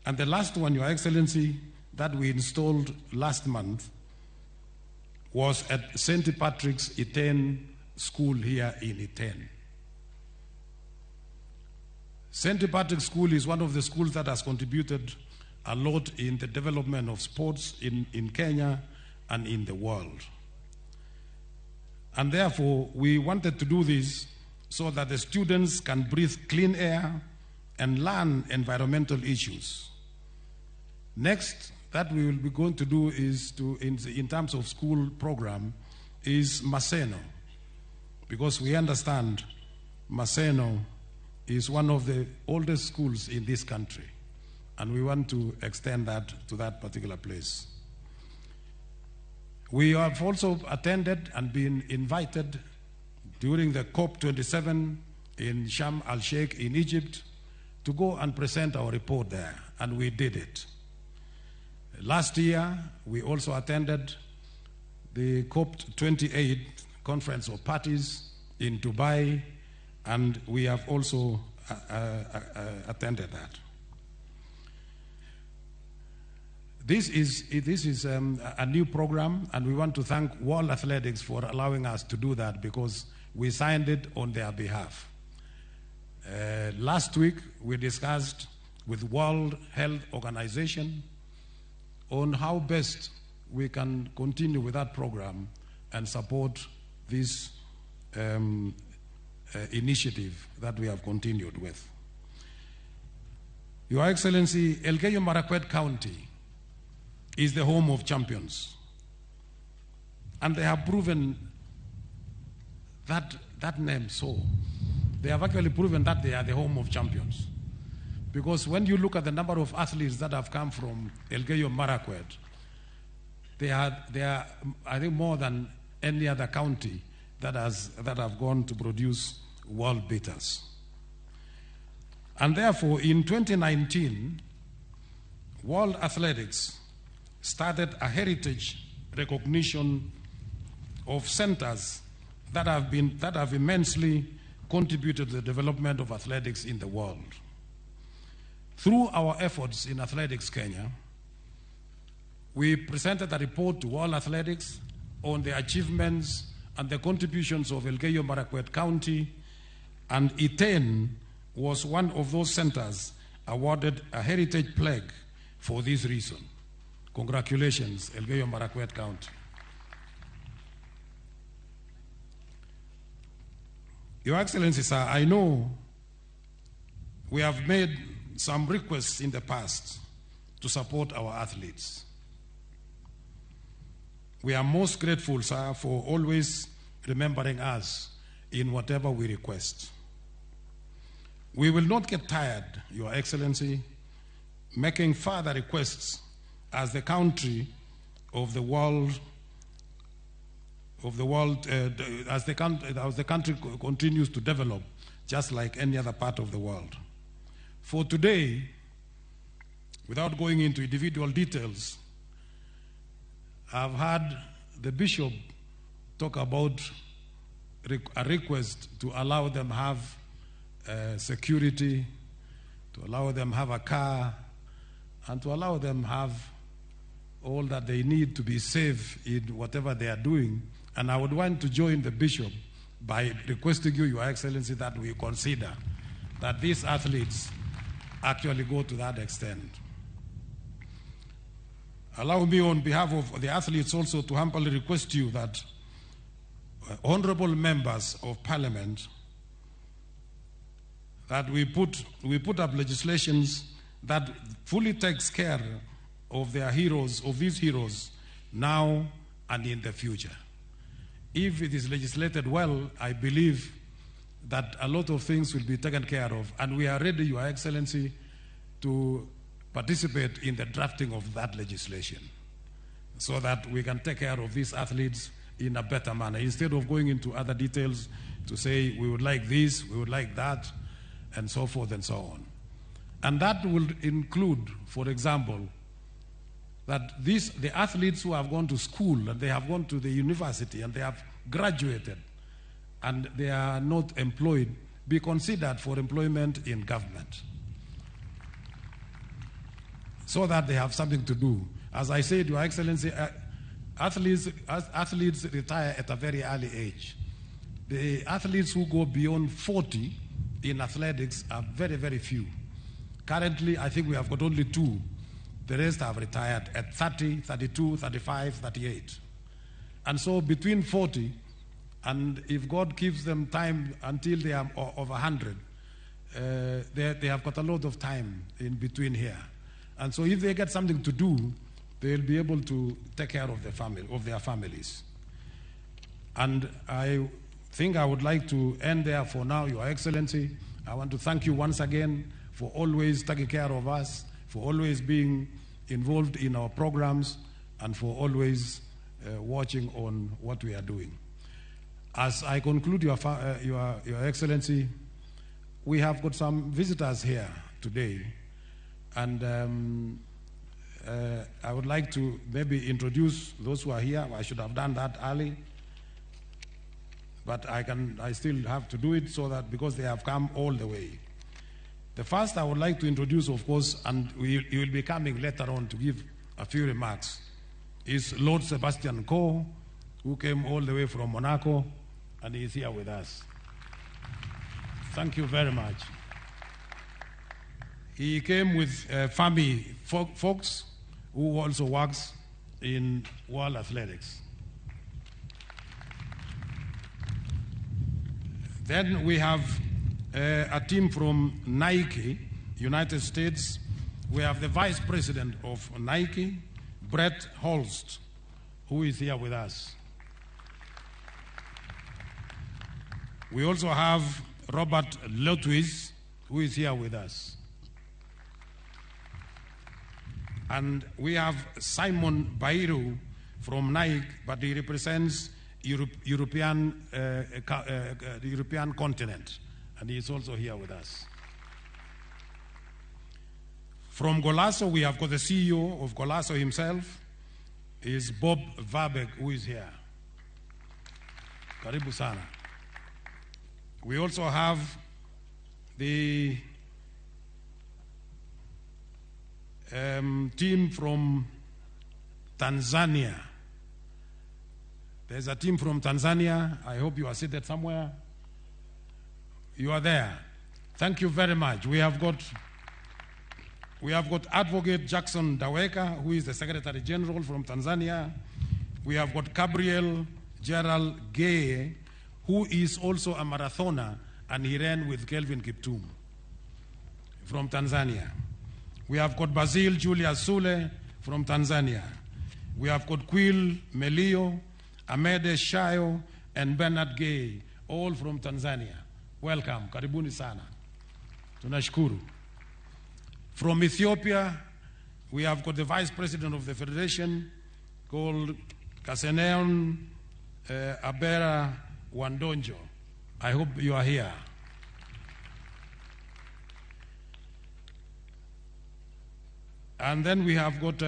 And the last one, Your Excellency, that we installed last month was at St. Patrick's Iten School here in Iten. St. Patrick's School is one of the schools that has contributed a lot in the development of sports in Kenya and in the world. And therefore, we wanted to do this so that the students can breathe clean air and learn environmental issues. Next, that we will be going to do is to, in terms of school program, is Maseno. Because we understand Maseno is one of the oldest schools in this country, and we want to extend that to that particular place. We have also attended and been invited during the COP27 in Sharm el-Sheikh in Egypt to go and present our report there, and we did it. Last year, we also attended the COP28 Conference of Parties in Dubai, and we have also attended that. This is a new program, and we want to thank World Athletics for allowing us to do that because we signed it on their behalf. Last week, we discussed with World Health Organization on how best we can continue with that program and support this initiative that we have continued with. Your Excellency, Elgeyo Marakwet County is the home of champions. And they have proven that name so. They have actually proven that they are the home of champions. Because when you look at the number of athletes that have come from Elgeyo Marakwet, they are, I think, more than any other county that have gone to produce world beaters. And therefore, in 2019, World Athletics started a heritage recognition of centers that have immensely contributed to the development of athletics in the world. Through our efforts in Athletics Kenya, we presented a report to World Athletics on the achievements and the contributions of Elgeyo Marakwet County, and Iten was one of those centers awarded a heritage plaque for this reason. Congratulations, Elgeyo Marakwet County. Your Excellency, sir, I know we have made some requests in the past to support our athletes. We are most grateful, sir, for always remembering us in whatever we request. We will not get tired, Your Excellency, making further requests as the country of the world, as the country continues to develop, just like any other part of the world. For today, without going into individual details, I've heard the bishop talk about a request to allow them have security, to allow them have a car, and to allow them have all that they need to be safe in whatever they are doing. And I would want to join the bishop by requesting you, Your Excellency, that we consider that these athletes actually go to that extent. Allow me on behalf of the athletes also to humbly request you that honorable members of parliament, that we put up legislations that fully takes care of their heroes, of these heroes, now and in the future. If it is legislated well, I believe that a lot of things will be taken care of, and we are ready, Your Excellency, to participate in the drafting of that legislation so that we can take care of these athletes in a better manner, instead of going into other details to say we would like this, we would like that, and so forth and so on. And that will include, for example, that the athletes who have gone to school and they have gone to the university and they have graduated and they are not employed, be considered for employment in government. so that they have something to do. As I said, Your Excellency, athletes retire at a very early age. The athletes who go beyond 40 in athletics are very, very few. Currently, I think we have got only 2. The rest have retired at 30, 32, 35, 38. And so between 40, and if God gives them time until they are over 100, they have got a lot of time in between here. And so if they get something to do, they'll be able to take care of, the family, of their families. And I think I would like to end there for now, Your Excellency. I want to thank you once again for always taking care of us, for always being involved in our programs, and for always watching on what we are doing. As I conclude, Your Excellency, we have got some visitors here today, and I would like to maybe introduce those who are here. I should have done that early, but I still have to do it so that because they have come all the way. The first I would like to introduce, of course, and he will be coming later on to give a few remarks, is Lord Sebastian Coe, who came all the way from Monaco, and he is here with us. Thank you very much. He came with Fami Fox, who also works in World Athletics. Then we have a team from Nike, United States. We have the Vice President of Nike, Brett Holst, who is here with us. We also have Robert Lotwis, who is here with us. And we have Simon Bairu from Nike, but he represents European continent, and he is also here with us. From Golazo, we have got the CEO of Golazo himself, is Bob Verbeek, who is here. Karibu sana. We also have the team from Tanzania. There's a team from Tanzania. I hope you are seated somewhere. You are there. Thank you very much. We have got Advocate Jackson Daweka, who is the Secretary General from Tanzania. We have got Gabriel Gerald Gay, who is also a marathoner, and he ran with Kelvin Kiptum from Tanzania. We have got Basil Julius Sule from Tanzania. We have got Quill Melio, Amede Shayo, and Bernard Gay, all from Tanzania. Welcome. Karibuni sana. Tunashukuru. From Ethiopia, we have got the Vice President of the Federation called Kaseneon Abera Wandonjo. I hope you are here. And then we have got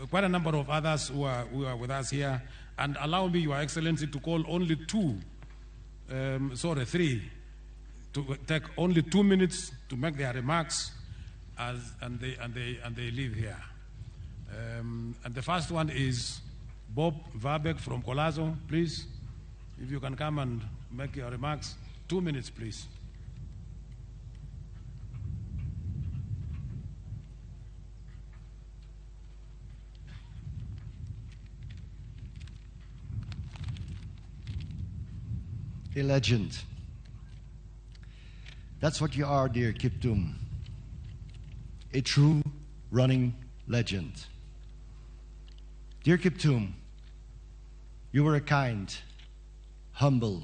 quite a number of others who are with us here. And allow me, Your Excellency, to call only three, to take only 2 minutes to make their remarks, and they leave here. And the first one is Bob Verbeek from Golazo. Please, if you can come and make your remarks. 2 minutes, please. A legend. That's what you are, dear Kiptum. A true running legend. Dear Kiptum, you were a kind, humble,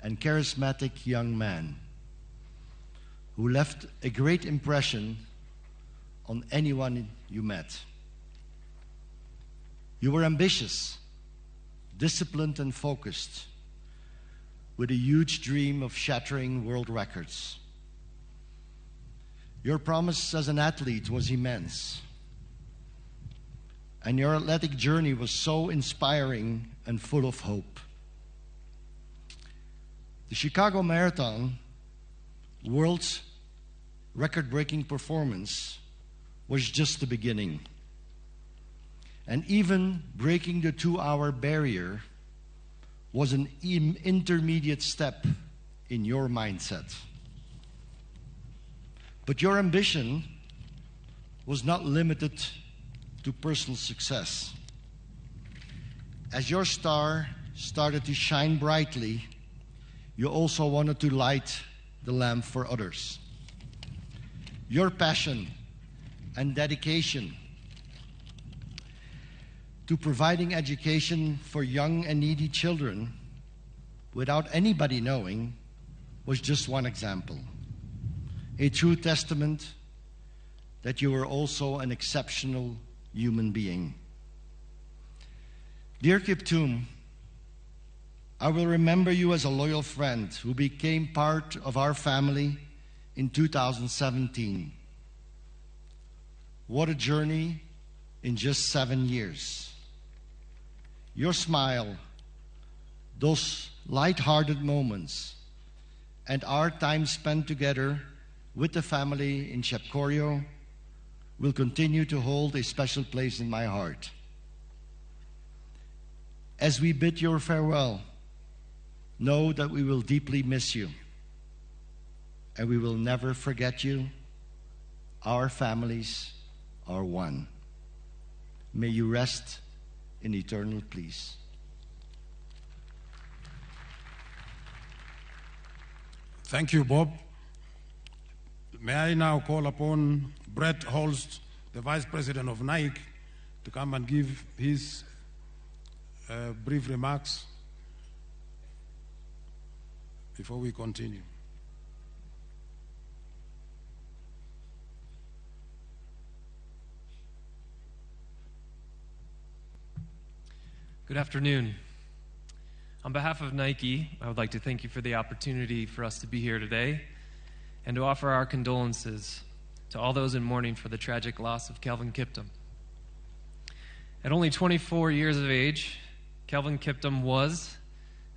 and charismatic young man who left a great impression on anyone you met. You were ambitious, disciplined, and focused, with a huge dream of shattering world records. Your promise as an athlete was immense, and your athletic journey was so inspiring and full of hope. The Chicago Marathon world's record-breaking performance was just the beginning. And even breaking the 2-hour barrier was an intermediate step in your mindset. But your ambition was not limited to personal success. As your star started to shine brightly, you also wanted to light the lamp for others. Your passion and dedication to providing education for young and needy children without anybody knowing was just one example. A true testament that you were also an exceptional human being. Dear Kiptum, I will remember you as a loyal friend who became part of our family in 2017. What a journey in just 7 years. Your smile, those light-hearted moments, and our time spent together with the family in Chepkorio will continue to hold a special place in my heart. As we bid your farewell, know that we will deeply miss you, and we will never forget you. Our families are one. May you rest in eternal peace. Thank you, Bob. May I now call upon Brett Holst, the Vice President of Nike, to come and give his brief remarks before we continue. Good afternoon. On behalf of Nike, I would like to thank you for the opportunity for us to be here today and to offer our condolences to all those in mourning for the tragic loss of Kelvin Kiptum. At only 24 years of age, Kelvin Kiptum was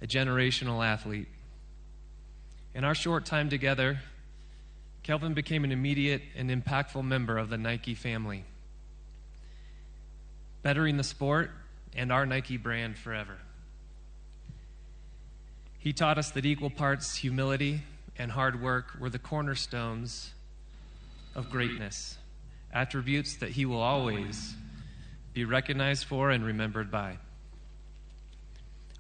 a generational athlete. In our short time together, Kelvin became an immediate and impactful member of the Nike family, bettering the sport and our Nike brand forever. He taught us that equal parts humility and hard work were the cornerstones of greatness, attributes that he will always be recognized for and remembered by.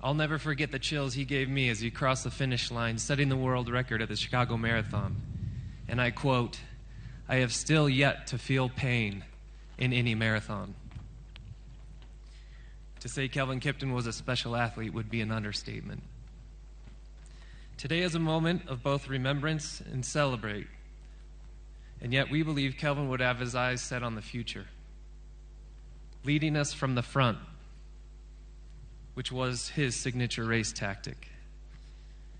I'll never forget the chills he gave me as he crossed the finish line, setting the world record at the Chicago Marathon. And I quote, "I have still yet to feel pain in any marathon." To say Kelvin Kiptum was a special athlete would be an understatement. Today is a moment of both remembrance and celebrate. And yet we believe Kelvin would have his eyes set on the future, leading us from the front, which was his signature race tactic.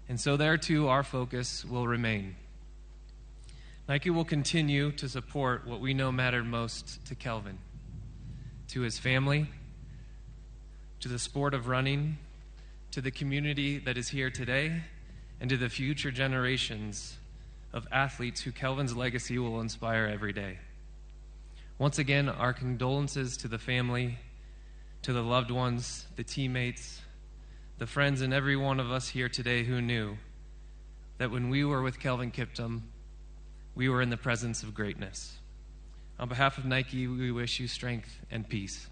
And so there too, our focus will remain. Nike will continue to support what we know mattered most to Kelvin, to his family, to the sport of running, to the community that is here today, and to the future generations of athletes who Kelvin's legacy will inspire every day. Once again, our condolences to the family, to the loved ones, the teammates, the friends, and every one of us here today who knew that when we were with Kelvin Kiptum, we were in the presence of greatness. On behalf of Nike, we wish you strength and peace.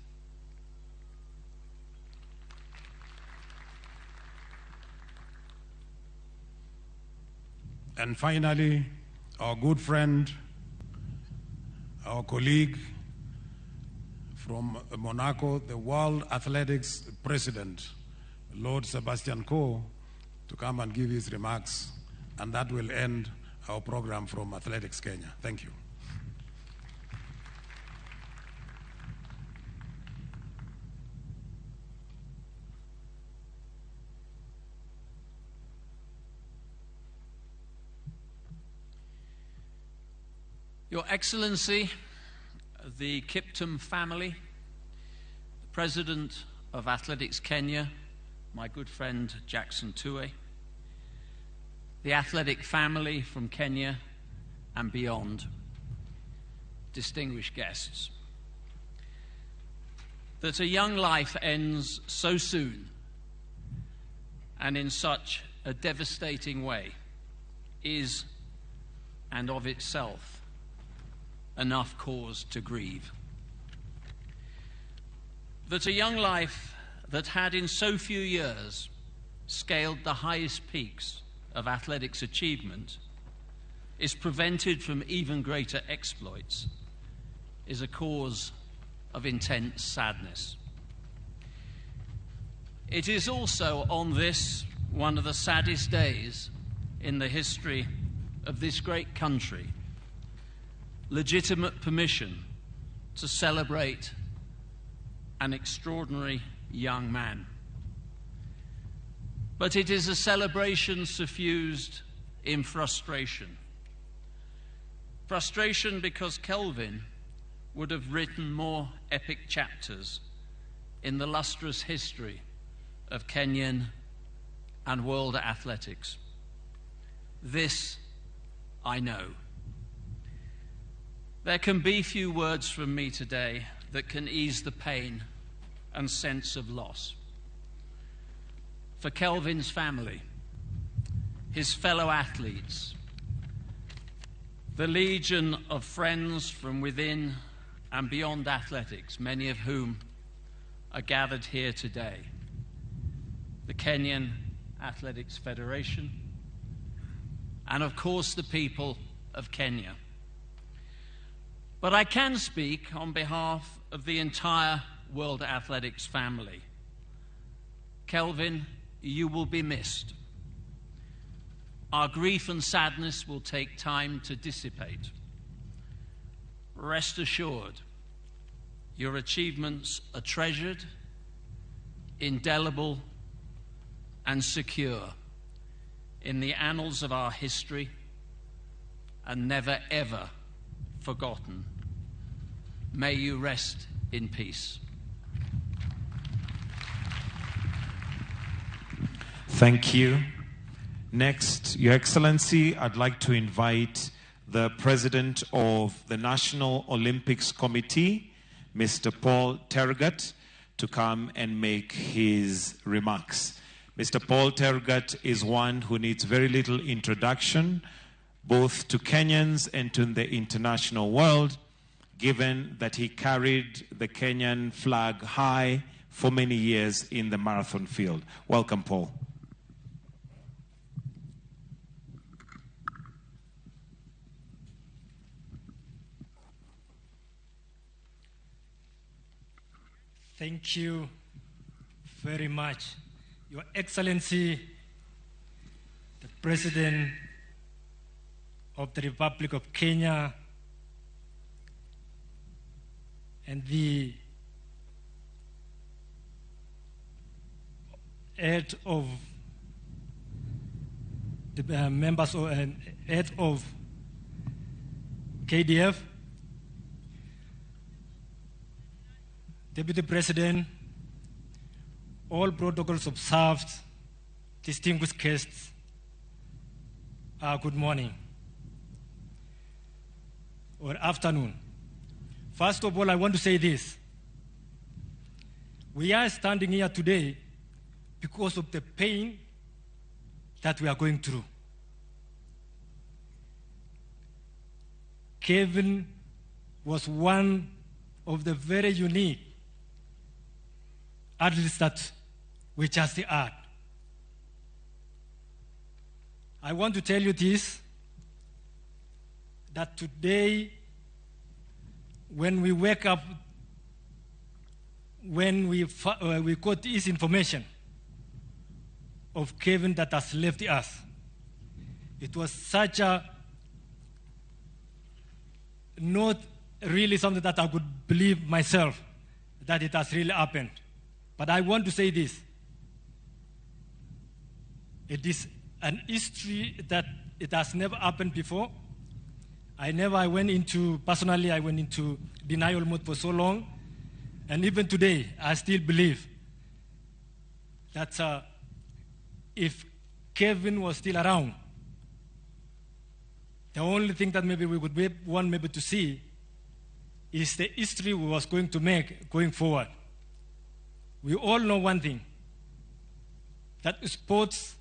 And finally, our good friend, our colleague from Monaco, the World Athletics President, Lord Sebastian Coe, to come and give his remarks. And that will end our program from Athletics Kenya. Thank you. Your Excellency, the Kiptum family, the President of Athletics Kenya, my good friend Jackson Tuwei, the athletic family from Kenya and beyond, distinguished guests. That a young life ends so soon and in such a devastating way is, and of itself, enough cause to grieve. That a young life that had in so few years scaled the highest peaks of athletics achievement is prevented from even greater exploits is a cause of intense sadness. It is also on this, one of the saddest days in the history of this great country, legitimate permission to celebrate an extraordinary young man. But it is a celebration suffused in frustration. Frustration because Kelvin would have written more epic chapters in the lustrous history of Kenyan and world athletics. This I know. There can be few words from me today that can ease the pain and sense of loss. For Kelvin's family, his fellow athletes, the legion of friends from within and beyond athletics, many of whom are gathered here today, the Kenyan Athletics Federation, and of course the people of Kenya. But I can speak on behalf of the entire World Athletics family. Kelvin, you will be missed. Our grief and sadness will take time to dissipate. Rest assured, your achievements are treasured, indelible, and secure in the annals of our history and never ever forgotten. May you rest in peace. Thank you. Next, Your Excellency, I'd like to invite the President of the National Olympics Committee, Mr. Paul Tergat, to come and make his remarks. Mr. Paul Tergat is one who needs very little introduction, both to Kenyans and to the international world, given that he carried the Kenyan flag high for many years in the marathon field. Welcome, Paul. Thank you very much, Your Excellency, the President of the Republic of Kenya, and the head of the members or head of KDF, Deputy President, all protocols observed, distinguished guests, good morning or afternoon. First of all, I want to say this. We are standing here today because of the pain that we are going through. Kelvin was one of the very unique athletes that we just had. I want to tell you this, that today, when we wake up, when we got this information of Kelvin that has left us, it was such a not really something that I could believe myself that it has really happened. But I want to say this. It is an history that it has never happened before. Personally, I went into denial mode for so long. And even today, I still believe that if Kelvin was still around, The only thing that maybe we would want maybe to see is the history we was going to make going forward. We all know one thing, that sports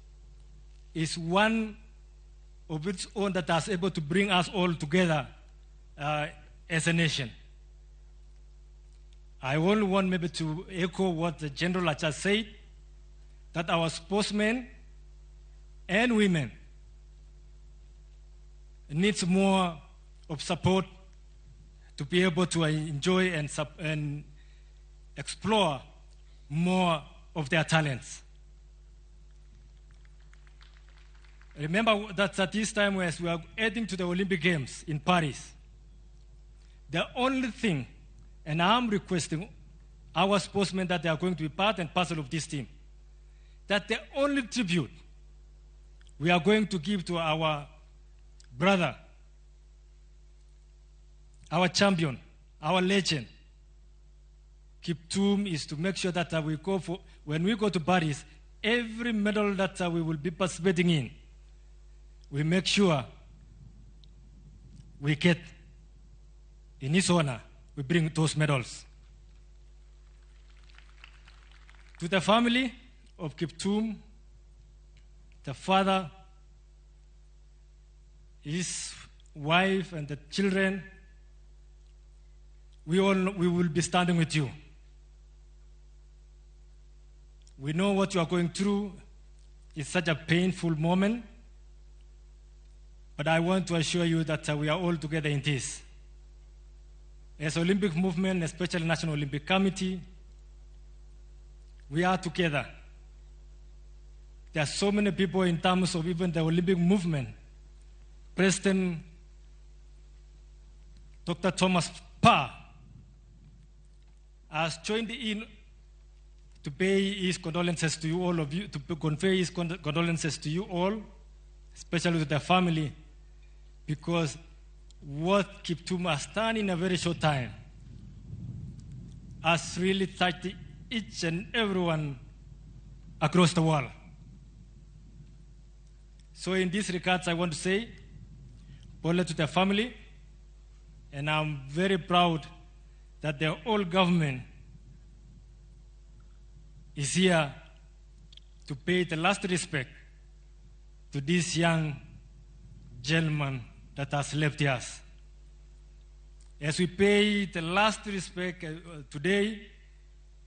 is one of its own that is able to bring us all together as a nation. I only want maybe to echo what the General has just said, that our sportsmen and women needs more of support to be able to enjoy and explore more of their talents. Remember that at this time, as we are heading to the Olympic Games in Paris, the only thing, and I'm requesting our sportsmen that they are going to be part and parcel of this team, that the only tribute we are going to give to our brother, our champion, our legend, Kiptum, is to make sure that we go for, when we go to Paris, every medal that we will be participating in, we make sure we get, in his honor, we bring those medals. To the family of Kiptum, the father, his wife, and the children, we will be standing with you. We know what you are going through. It's such a painful moment. But I want to assure you that we are all together in this. As Olympic movement, especially National Olympic Committee, we are together. There are so many people in terms of even the Olympic movement. President Dr. Thomas Parr has joined in to pay his condolences to you all of you, to convey his condolences to you all, especially to the family, because what Kiptum has done in a very short time has really touched each and everyone across the world. So in this regards, I want to say, pole to the family, and I'm very proud that the whole government is here to pay the last respect to this young gentleman that has left us. As we pay the last respect today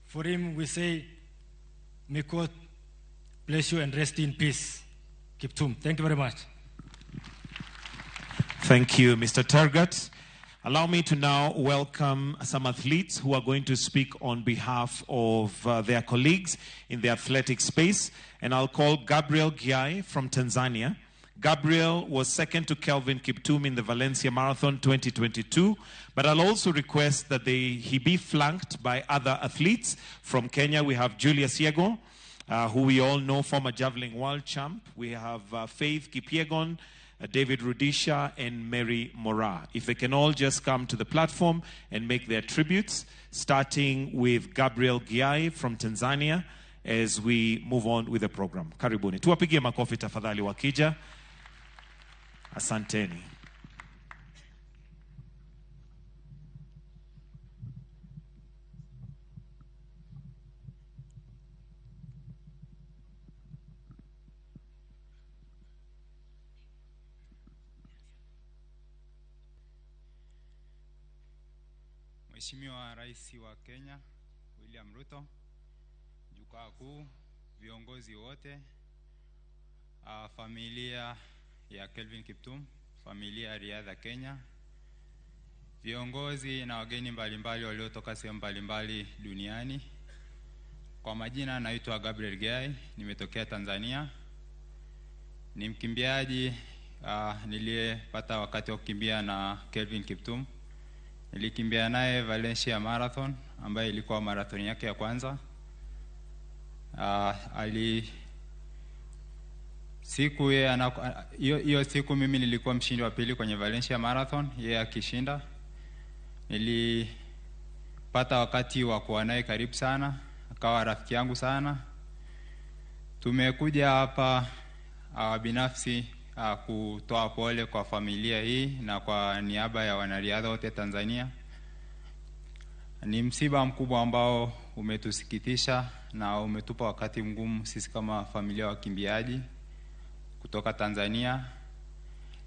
for him, we say, may God bless you and rest in peace. Kiptum. Thank you very much. Thank you, Mr. Tergat. Allow me to now welcome some athletes who are going to speak on behalf of their colleagues in the athletic space. And I'll call Gabriel Gyai from Tanzania. Gabriel was second to Kelvin Kiptum in the Valencia Marathon 2022, but I'll also request that he be flanked by other athletes. From Kenya, we have Julius Yego, who we all know, former javelin world champ. We have Faith Kipyegon, David Rudisha, and Mary Mora. If they can all just come to the platform and make their tributes, starting with Gabriel Gyai from Tanzania, as we move on with the program. Karibuni. Tuwapigie makofi tafadhali wakija. Asanteni. Mheshimiwa Rais wa Kenya William Ruto, jukwaa kuu, viongozi wote, familia ya Kelvin Kiptum, familia ya riadha Kenya, viongozi na wageni mbalimbali waliotoka sehemu mbalimbali duniani. Kwa majina naitwa Gabriel Gyai, nimetokea Tanzania. Ni mkimbiaji niliyepata wakati wa kukimbia na Kelvin Kiptum. Nilikimbia naye Valencia Marathon ambayo ilikuwa marathon yake ya kwanza. Siku hiyo siku mimi nilikuwa mshindi wa pili kwenye Valencia Marathon, yeye akishinda. Nilipata wakati wa kuwa naye karibu sana, akawa rafiki yangu sana. Tumekuja hapa binafsi kutoa pole kwa familia hii na kwa niaba ya wanariadha wote Tanzania. Ni msiba mkubwa ambao umetusikitisha na umetupa wakati mgumu sisi kama familia wakimbiaji kutoka Tanzania,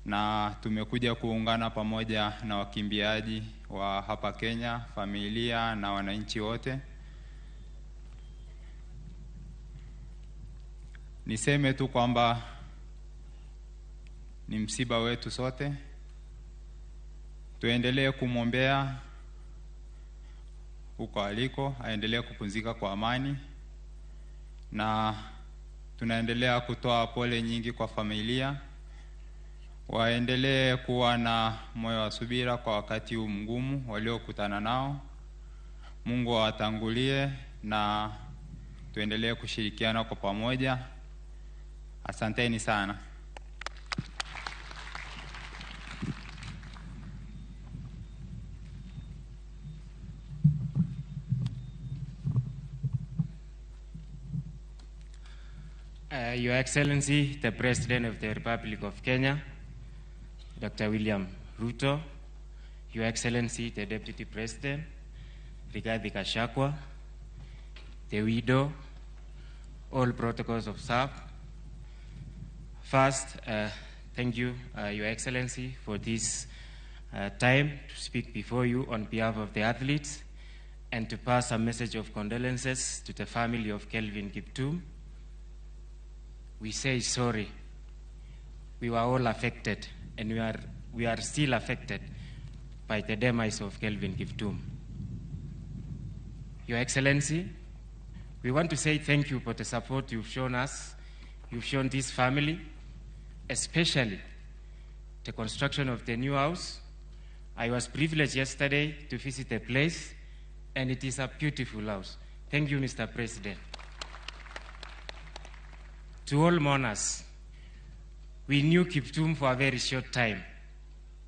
na tumekuja kuungana pamoja na wakimbiaji wa hapa Kenya, familia na wananchi wote. Niseme tu kwamba ni msiba wetu sote. Tuendelee kumwombea huko aliko, aendelee kupumzika kwa amani, na tunaendelea kutoa pole nyingi kwa familia. Waendelee kuwa na moyo wa subira kwa wakati huu mgumu waliokutana nao. Mungu awatangulie na tuendelee kushirikiana kwa pamoja. Asanteni sana. Your Excellency, the President of the Republic of Kenya, Dr. William Ruto, Your Excellency, the Deputy President, Rigathi Gachagua, the widow, all protocols observed. First, thank you, Your Excellency, for this time to speak before you on behalf of the athletes and to pass a message of condolences to the family of Kelvin Kiptum. We say sorry. We were all affected, and we are still affected by the demise of Kelvin Kiptum. Your Excellency, we want to say thank you for the support you've shown us, you've shown this family, especially the construction of the new house. I was privileged yesterday to visit the place, and it is a beautiful house. Thank you, Mr. President. To all mourners, we knew Kiptum for a very short time,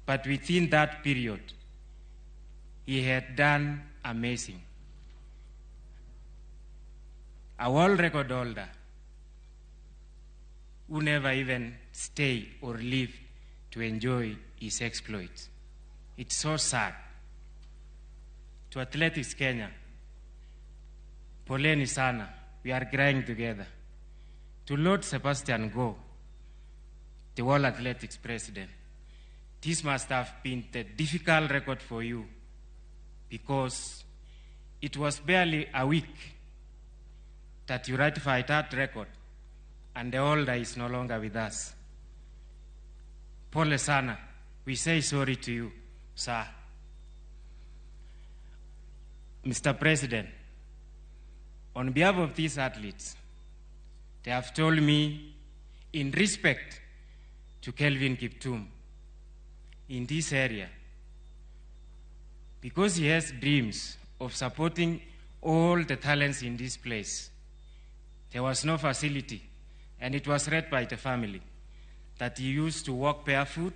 but within that period, he had done amazing. A world record holder who never even stayed or lived to enjoy his exploits. It's so sad. To Athletics Kenya, poleni sana, we are crying together. To Lord Sebastian Coe, the World Athletics President, this must have been the difficult record for you, because it was barely a week that you ratified that record, and the holder is no longer with us. Pole sana, we say sorry to you, sir. Mr. President, on behalf of these athletes, they have told me, in respect to Kelvin Kiptum in this area, because he has dreams of supporting all the talents in this place, there was no facility, and it was read by the family that he used to walk barefoot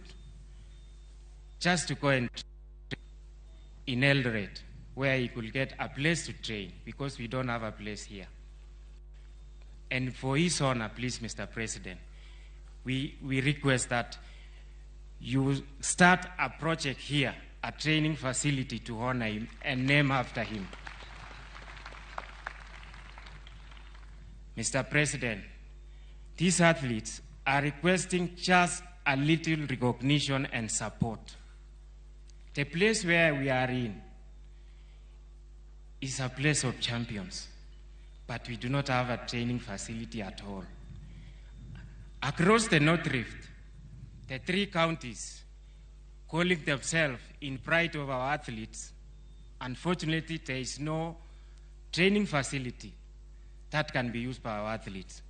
just to go and train in Eldoret, where he could get a place to train, because we don't have a place here. And for his honor, please, Mr. President, we request that you start a project here, a training facility to honor him and name after him. Mr. President, these athletes are requesting just a little recognition and support. The place where we are in is a place of champions, but we do not have a training facility at all. Across the North Rift, the three counties calling themselves in pride of our athletes, unfortunately, there is no training facility that can be used by our athletes.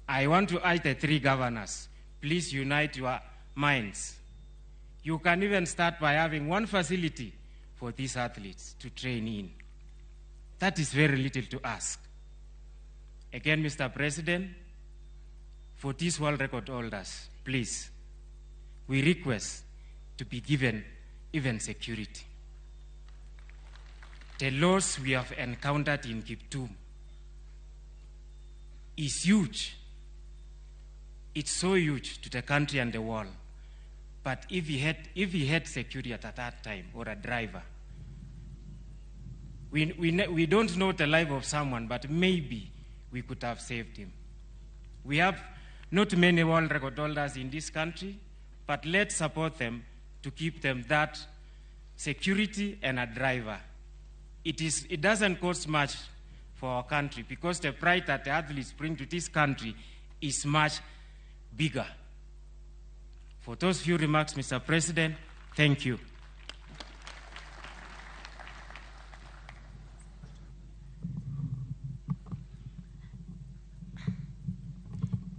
I want to urge the three governors, please unite your minds. You can even start by having one facility for these athletes to train in. That is very little to ask. Again, Mr. President, for these world record holders, please, we request to be given even security. The loss we have encountered in Kiptum is huge. It's so huge to the country and the world. But if he had security at that time, or a driver, we don't know the life of someone, but maybe we could have saved him. We have not many world record holders in this country, but let's support them to keep them that security and a driver. It doesn't cost much for our country, because the pride that the athletes bring to this country is much bigger. For those few remarks, Mr. President, thank you.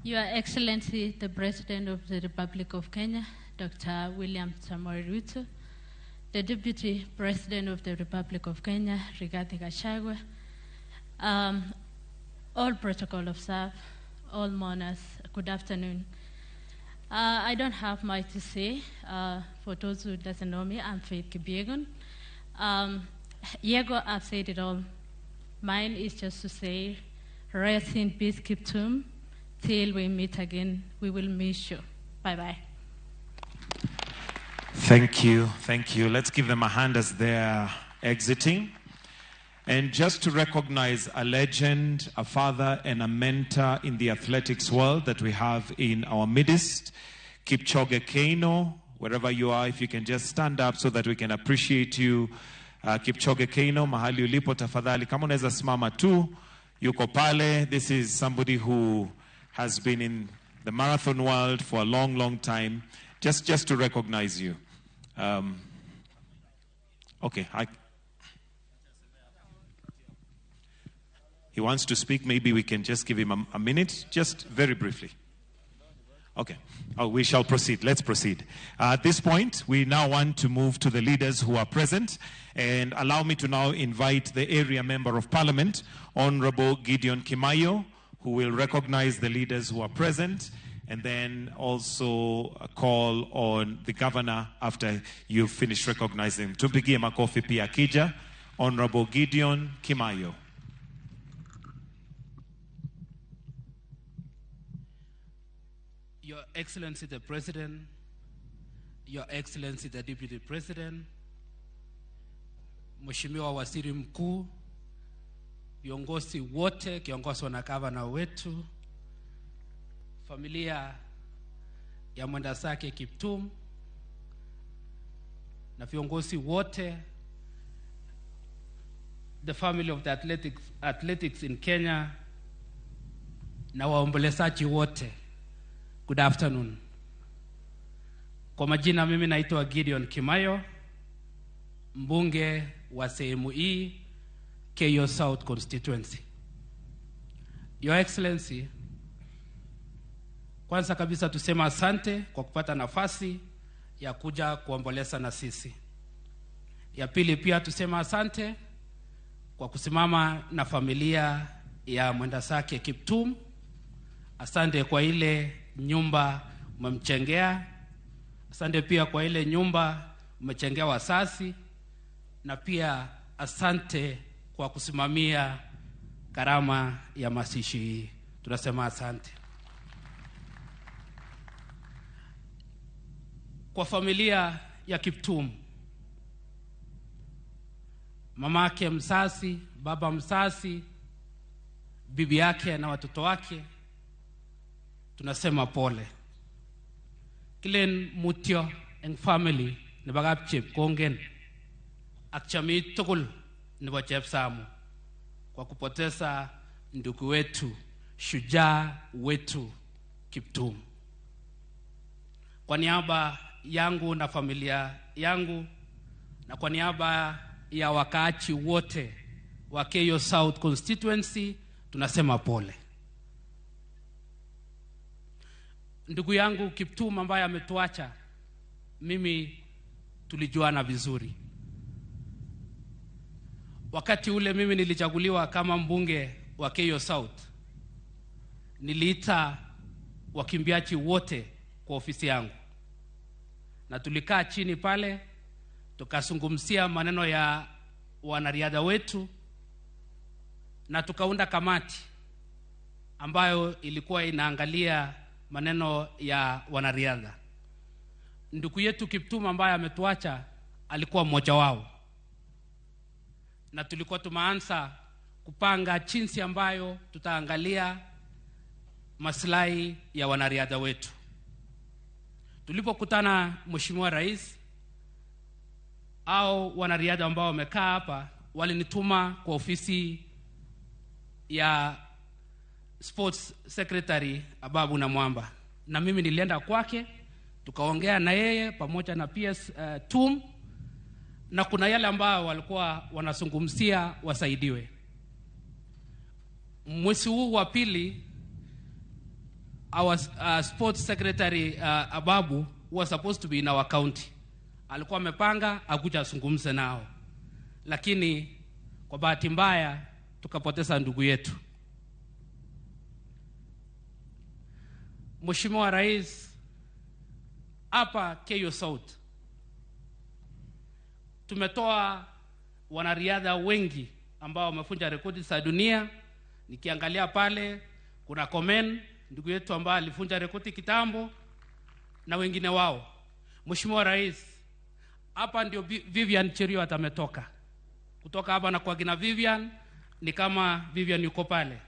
Your Excellency, the President of the Republic of Kenya, Dr. William Samoei Ruto, the Deputy President of the Republic of Kenya, Rigathi Gachagua, all protocol observed, all mourners, good afternoon. I don't have much to say. For those who doesn't know me, I'm Faith Kipyegon. Yego, I've said it all. Mine is just to say, rest in peace, Kiptum. Till we meet again, we will miss you. Bye-bye. Thank you. Thank you. Let's give them a hand as they're exiting. And just to recognize a legend, a father, and a mentor in the athletics world that we have in our midst, Kipchoge Keino, wherever you are, if you can just stand up so that we can appreciate you. Kipchoge Keino, mahali ulipo tafadhali, kama unaweza simama tu, yuko pale. This is somebody who has been in the marathon world for a long, long time. Just to recognize you. Okay, he wants to speak. Maybe we can just give him a minute, just very briefly. Okay, oh, we shall proceed. Let's proceed. At this point, we now want to move to the leaders who are present, and allow me to now invite the area member of parliament, Honorable Gideon Kimayo, who will recognize the leaders who are present, and then also call on the governor after you've finished recognizing. Tumpigie makofi pia akija, Honorable Gideon Kimayo. Your Excellency the President, Your Excellency the Deputy President, Mheshimiwa Waziri Mkuu, viongozi wote kiongozwa na gavana wetu, familia ya mwendazake Kiptum na viongozi wote, the family of the athletics in Kenya na waombolezaji wote, good afternoon. Kwa majina mimi naitwa Gideon Kimayo, mbunge wa sehemu hii, Keiyo South Constituency. Your Excellency, kwanza kabisa tusema asante kwa kupata nafasi ya kuja kuomboleza na sisi. Ya pili pia tusema asante kwa kusimama na familia ya mwendazake Kiptum. Asante kwa ile nyumba umemchengea. Asante pia kwa ile nyumba umechengea wasasi, na pia asante kwa kusimamia gharama ya mazishi hii. Tunasema asante. Kwa familia ya Kiptum, mamake msasi, baba msasi, bibi yake na watoto wake, tunasema pole. Kilen mutyo eng family nebo Kapchepkongen ak jamii tugul nebo Chepsamu kwa kupoteza ndugu wetu, shujaa wetu Kiptum. Kwa niaba yangu na familia yangu na kwa niaba ya wakaaji wote wa Keiyo South Constituency tunasema pole. Ndugu yangu Kiptum ambaye ametuacha, mimi tulijuana vizuri. Wakati ule mimi nilichaguliwa kama mbunge wa Keiyo South, niliita wakimbiaji wote kwa ofisi yangu, na tulikaa chini pale tukazungumzia maneno ya wanariadha wetu, na tukaunda kamati ambayo ilikuwa inaangalia maneno ya wanariadha. Ndugu yetu Kiptum ambaye ametuacha alikuwa mmoja wao, na tulikuwa tumeanza kupanga jinsi ambayo tutaangalia maslahi ya wanariadha wetu. Tulipokutana Mheshimiwa Rais, au wanariadha ambao wamekaa hapa walinituma kwa ofisi ya Sports Secretary Ababu Namwamba, na mimi nilienda kwake tukaongea na yeye pamoja na PS Tum, na kuna yale ambao walikuwa wanazungumzia wasaidiwe. Mwezi huu wa pili, our Sports Secretary Ababu was supposed to be in our county. Alikuwa amepanga akuja azungumze nao, lakini kwa bahati mbaya tukapoteza ndugu yetu. Mheshimiwa Rais, hapa Keiyo South tumetoa wanariadha wengi ambao wamevunja rekodi za dunia. Nikiangalia pale kuna Komen, ndugu yetu ambaye alivunja rekodi kitambo, na wengine wao. Mheshimiwa Rais, hapa ndio Vivian Cheruiyot ametoka. Kutoka hapa na kwa kina Vivian ni kama Vivian yuko pale.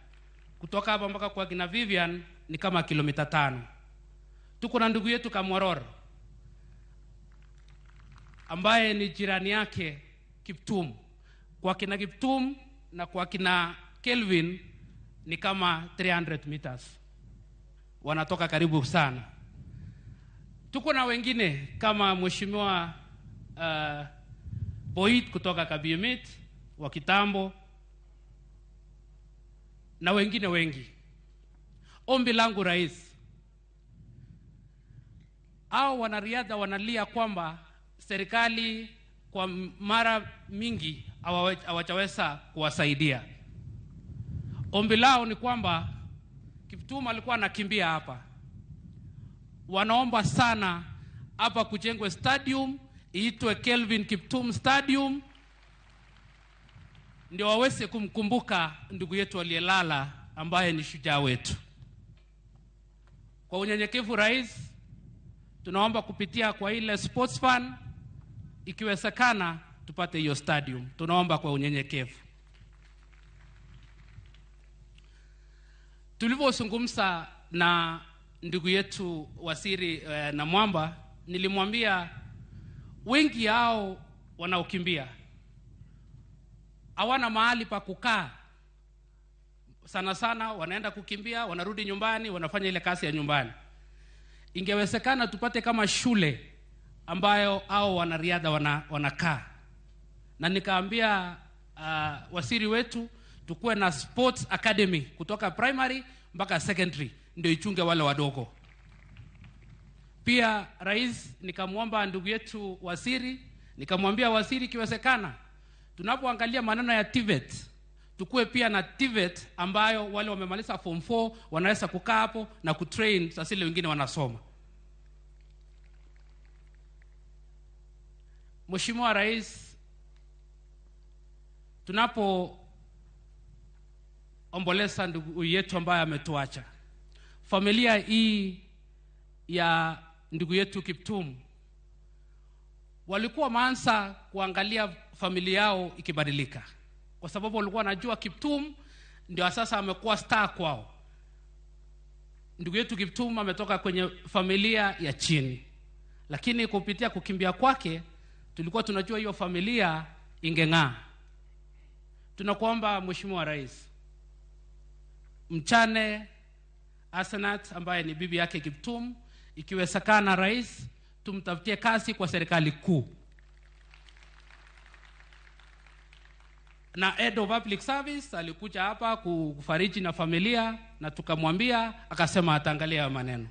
Kutoka hapa mpaka kwa kina Vivian ni kama kilomita 5. Tuko na ndugu yetu Kamworor ambaye ni jirani yake Kiptum. Kwa kina Kiptum na kwa kina Kelvin ni kama 300 meters. Wanatoka karibu sana. Tuko na wengine kama Mheshimiwa Boit kutoka Kabiemit wa kitambo na wengine wengi. Ombi langu Rais, hao wanariadha wanalia kwamba serikali kwa mara mingi hawajaweza kuwasaidia. Ombi lao ni kwamba Kiptum alikuwa anakimbia hapa. Wanaomba sana hapa kujengwe stadium iitwe Kelvin Kiptum Stadium, ndio waweze kumkumbuka ndugu yetu aliyelala ambaye ni shujaa wetu. Kwa unyenyekevu Rais, tunaomba kupitia kwa ile sports fund, ikiwezekana tupate hiyo stadium. Tunaomba kwa unyenyekevu. Tulivyozungumza na ndugu yetu Waziri Namwamba, nilimwambia wengi hao wanaokimbia hawana mahali pa kukaa. Sana sana wanaenda kukimbia, wanarudi nyumbani, wanafanya ile kazi ya nyumbani. Ingewezekana tupate kama shule ambayo hao wanariadha wanakaa. Na nikaambia waziri wetu tukue na sports academy kutoka primary mpaka secondary, ndio ichunge wale wadogo. Pia Rais, nikamwomba ndugu yetu waziri, nikamwambia waziri ikiwezekana tunapoangalia maneno ya TVET, tukue pia na TVET ambayo wale wamemaliza form 4 wanaweza kukaa hapo na kutrain sasa ile wengine wanasoma. Mheshimiwa Rais, tunapo omboleza ndugu yetu ambaye ametuacha, familia hii ya ndugu yetu Kiptum walikuwa wameanza kuangalia familia yao ikibadilika, kwa sababu walikuwa wanajua Kiptum ndio sasa amekuwa star kwao. Ndugu yetu Kiptum ametoka kwenye familia ya chini, lakini kupitia kukimbia kwake tulikuwa tunajua hiyo familia ingeng'aa. Tunakuomba Mheshimiwa Rais, mchane Asenat ambaye ni bibi yake Kiptum, ikiwezekana Rais tumtafutie kazi kwa serikali kuu. Na Head of Public Service alikuja hapa kufariji na familia, na tukamwambia, akasema ataangalia maneno.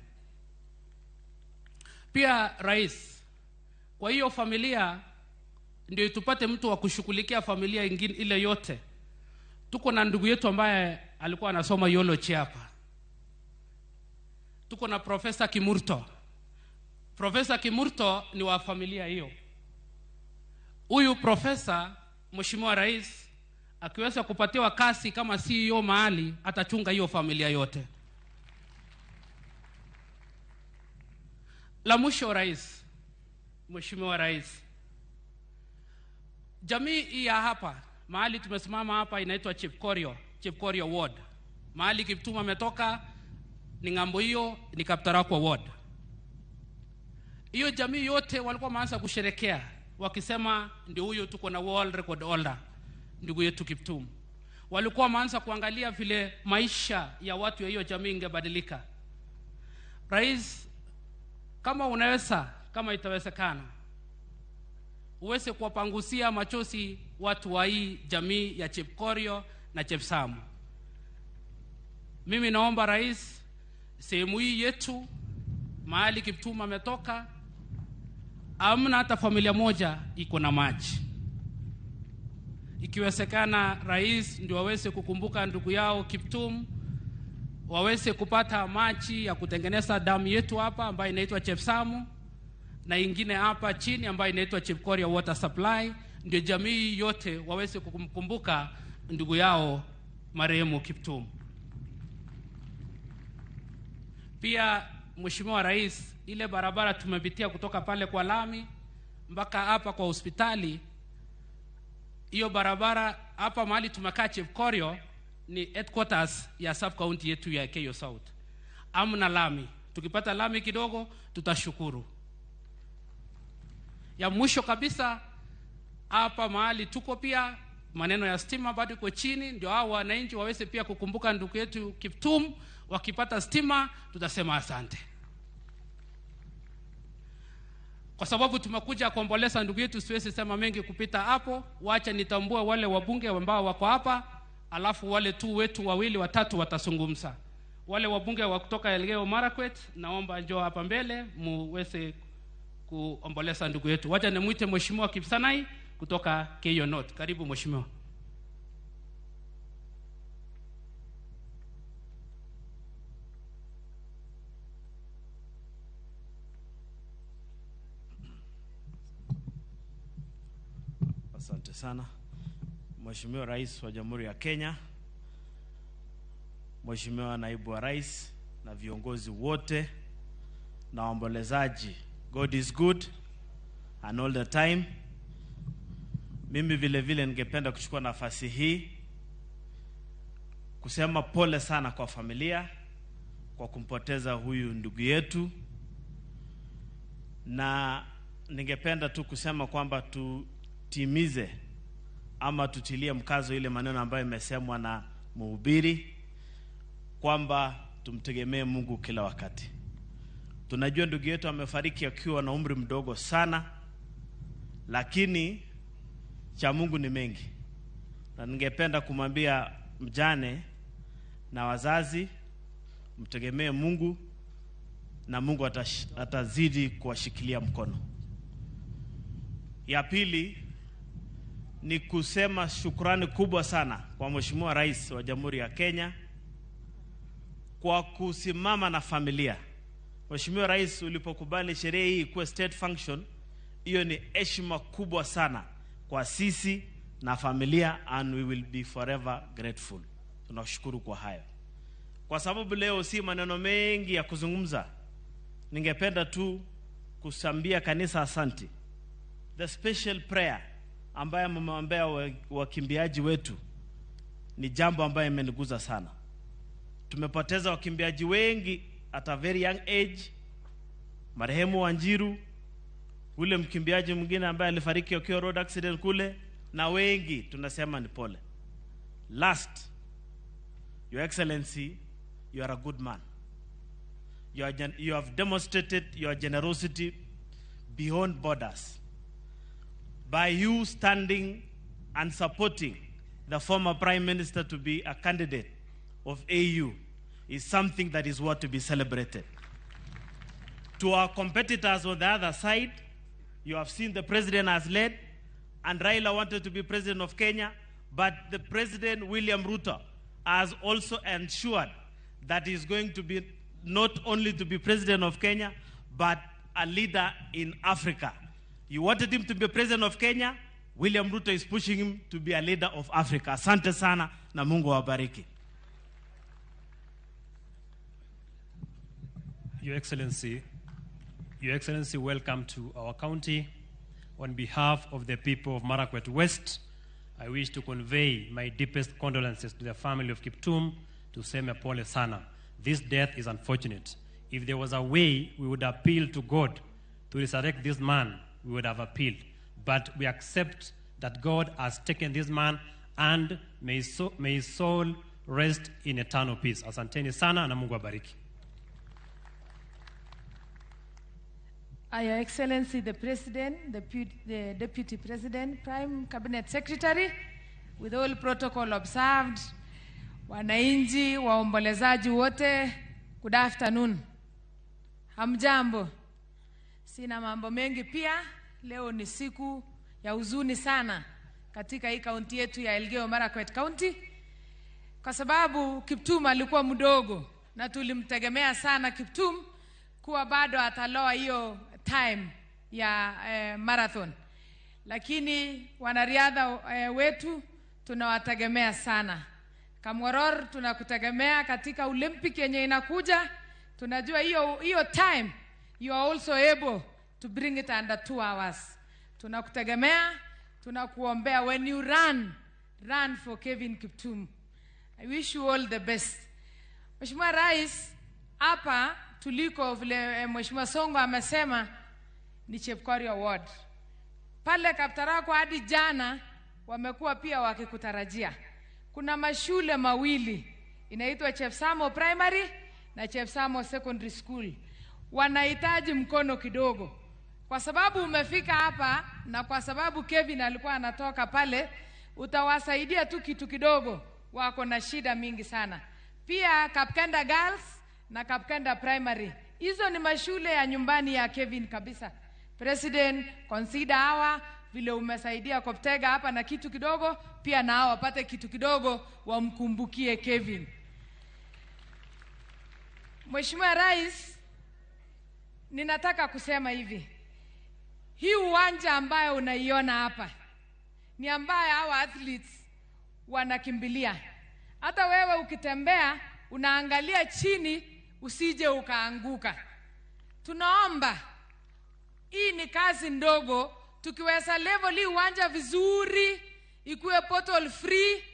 Pia Rais, kwa hiyo familia ndio tupate mtu wa kushughulikia familia ingine ile yote. Tuko na ndugu yetu ambaye alikuwa anasoma biology hapa. Tuko na Professor Kimurto. Professor Kimurto ni wa familia hiyo. Huyu profesa, Mheshimiwa Rais, akiweza kupatiwa kazi kama CEO mahali, atachunga hiyo familia yote. La mwisho, Rais, Mheshimiwa Rais, jamii hii ya hapa mahali tumesimama hapa inaitwa Chepkorio, Chepkorio Ward. Mahali Kiptum ametoka ni ng'ambo hiyo, ni Kaptarakwa Ward. Hiyo jamii yote walikuwa wameanza kusherekea wakisema ndio huyo tuko na world record holder ndugu yetu Kiptum. Walikuwa wameanza kuangalia vile maisha ya watu ya hiyo jamii ingebadilika. Rais, kama unaweza, kama itawezekana, uweze kuwapangusia machozi watu wa hii jamii ya Chepkorio na Chepsamu. Mimi naomba Rais, sehemu hii yetu mahali Kiptum ametoka, hamna hata familia moja iko na maji. Ikiwezekana Rais, ndio waweze kukumbuka ndugu yao Kiptum, waweze kupata maji ya kutengeneza damu yetu hapa ambayo inaitwa Chepsamu na ingine hapa chini ambayo inaitwa Chepkorio Water Supply, ndio jamii yote waweze kukumbuka ndugu yao marehemu Kiptum. Pia Mheshimiwa Rais, ile barabara tumepitia kutoka pale kwa lami mpaka hapa kwa hospitali, hiyo barabara hapa mahali tumekaa Chepkorio ni headquarters ya sub county yetu ya Keiyo South. Amna lami. Tukipata lami kidogo tutashukuru. Ya mwisho kabisa, hapa mahali tuko pia maneno ya stima bado iko chini, ndio hao wananchi waweze pia kukumbuka ndugu yetu Kiptum. Wakipata stima tutasema asante. Kwa sababu tumekuja kuomboleza ndugu yetu, siwezi sema mengi kupita hapo. Wacha nitambue wale wabunge ambao wako hapa, alafu wale tu wetu wawili watatu watazungumza. Wale wabunge wa kutoka Elgeyo Marakwet, naomba njoo hapa mbele muweze kuomboleza ndugu yetu. Wacha nimuite Mheshimiwa Kipsanai kutoka Keiyo North. Karibu Mheshimiwa. Asante sana Mheshimiwa Rais wa Jamhuri ya Kenya, Mheshimiwa Naibu wa Rais na viongozi wote na waombolezaji. God is good and all the time. Mimi vile vile ningependa kuchukua nafasi hii kusema pole sana kwa familia kwa kumpoteza huyu ndugu yetu, na ningependa tu kusema kwamba tutimize ama tutilie mkazo ile maneno ambayo imesemwa na mhubiri kwamba tumtegemee Mungu kila wakati. Tunajua ndugu yetu amefariki akiwa na umri mdogo sana, lakini cha Mungu ni mengi. Na ningependa kumwambia mjane na wazazi, mtegemee Mungu na Mungu atazidi kuwashikilia mkono. Ya pili ni kusema shukrani kubwa sana kwa Mheshimiwa Rais wa Jamhuri ya Kenya kwa kusimama na familia. Mheshimiwa Rais, ulipokubali sherehe hii kuwa state function, hiyo ni heshima kubwa sana kwa sisi na familia, and we will be forever grateful. Tunashukuru kwa hayo. Kwa sababu leo si maneno mengi ya kuzungumza, ningependa tu kusambia kanisa asanti. The special prayer ambayo mmeombea wakimbiaji wetu ni jambo ambayo imeniguza sana. Tumepoteza wakimbiaji wengi at a very young age. Marehemu Wanjiru, ule mkimbiaji mwingine ambaye alifariki akiwa road accident kule, na wengi tunasema ni pole. Last, Your Excellency, you are a good man. You have demonstrated your generosity beyond borders by you standing and supporting the former Prime Minister to be a candidate of AU is something that is worth to be celebrated. To our competitors on the other side, you have seen the president has led, and Raila wanted to be president of Kenya, but the President William Ruto has also ensured that he's going to be not only to be president of Kenya, but a leader in Africa. You wanted him to be president of Kenya, William Ruto is pushing him to be a leader of Africa. Asante sana na Mungu awabariki. Your Excellency, Your Excellency, welcome to our county. On behalf of the people of Marakwet West, I wish to convey my deepest condolences to the family of Kiptum, tuseme pole sana. This death is unfortunate. If there was a way we would appeal to God to resurrect this man, we would have appealed. But we accept that God has taken this man, and may his soul rest in eternal peace. Asanteni sana na Mungu abariki. Your Excellency, the President, the Deputy President, Prime Cabinet Secretary, with all protocol observed, wananchi, waombolezaji wote, good afternoon. Hamjambo. Sina mambo mengi pia. Leo ni siku ya huzuni sana katika hii kaunti yetu ya Elgeyo Marakwet County, kwa sababu Kiptum alikuwa mdogo na tulimtegemea sana Kiptum kuwa bado ataloa hiyo time ya marathon. Lakini wanariadha wetu tunawategemea sana. Kamworor, tunakutegemea katika Olympic yenye inakuja. Tunajua hiyo time you are also able to bring it under 2 hours. Tunakutegemea, tunakuombea. When you run, run for Kevin Kiptum. I wish you all the best. Mheshimiwa Rais, hapa tuliko vile Mheshimiwa Songo amesema ni Chepkorio Ward. Pale Kaptarakwa hadi jana wamekuwa pia wakikutarajia. Kuna mashule mawili inaitwa Chepsamo Primary na Chepsamo Secondary School. Wanahitaji mkono kidogo. Kwa sababu umefika hapa na kwa sababu Kevin alikuwa anatoka pale, utawasaidia tu kitu kidogo. Wako na shida mingi sana. Pia Kapkenda Girls na Kapkenda Primary. Hizo ni mashule ya nyumbani ya Kevin kabisa. President, consider hawa vile umesaidia Koptega hapa na kitu kidogo, pia na hawa wapate kitu kidogo wamkumbukie Kevin. Mheshimiwa Rais, ninataka kusema hivi. Hii uwanja ambayo unaiona hapa ni ambayo hawa athletes wanakimbilia. Hata wewe ukitembea unaangalia chini usije ukaanguka. Tunaomba, hii ni kazi ndogo, tukiweza level hii uwanja vizuri, ikuwe portal free,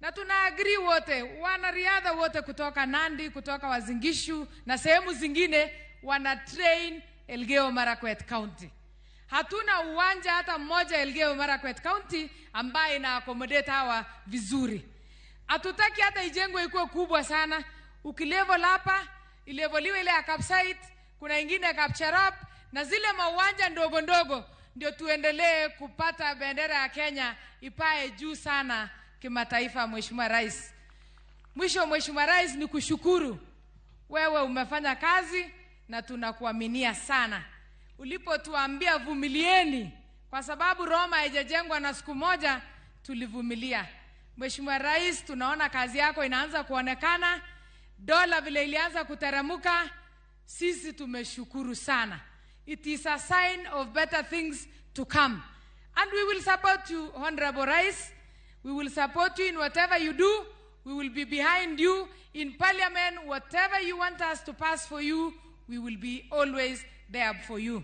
na tuna agree wote, wanariadha wote kutoka Nandi, kutoka Uasin Gishu na sehemu zingine wana train Elgeyo Marakwet County. Hatuna uwanja hata mmoja Elgeyo Marakwet County ambaye ina accommodate hawa vizuri. Hatutaki hata ijengwe ikuwe kubwa sana. Ukilevel hapa, ileveliwe ile ya Kapsait, kuna ingine ya Kapcherop, na zile mauwanja ndogo ndogo ndio tuendelee kupata bendera ya Kenya ipae juu sana kimataifa, Mheshimiwa Rais. Mwisho, Mheshimiwa Rais, ni kushukuru. Wewe umefanya kazi na tunakuaminia sana. Ulipotuambia vumilieni, kwa sababu Roma haijajengwa na siku moja, tulivumilia. Mheshimiwa Rais, tunaona kazi yako inaanza kuonekana. Dola vile ilianza kuteremuka, sisi tumeshukuru sana. It is a sign of better things to come. And we will support you, Honorable Rais. We will support you in whatever you do. We will be behind you in parliament. Whatever you want us to pass for you, we will be always there for you.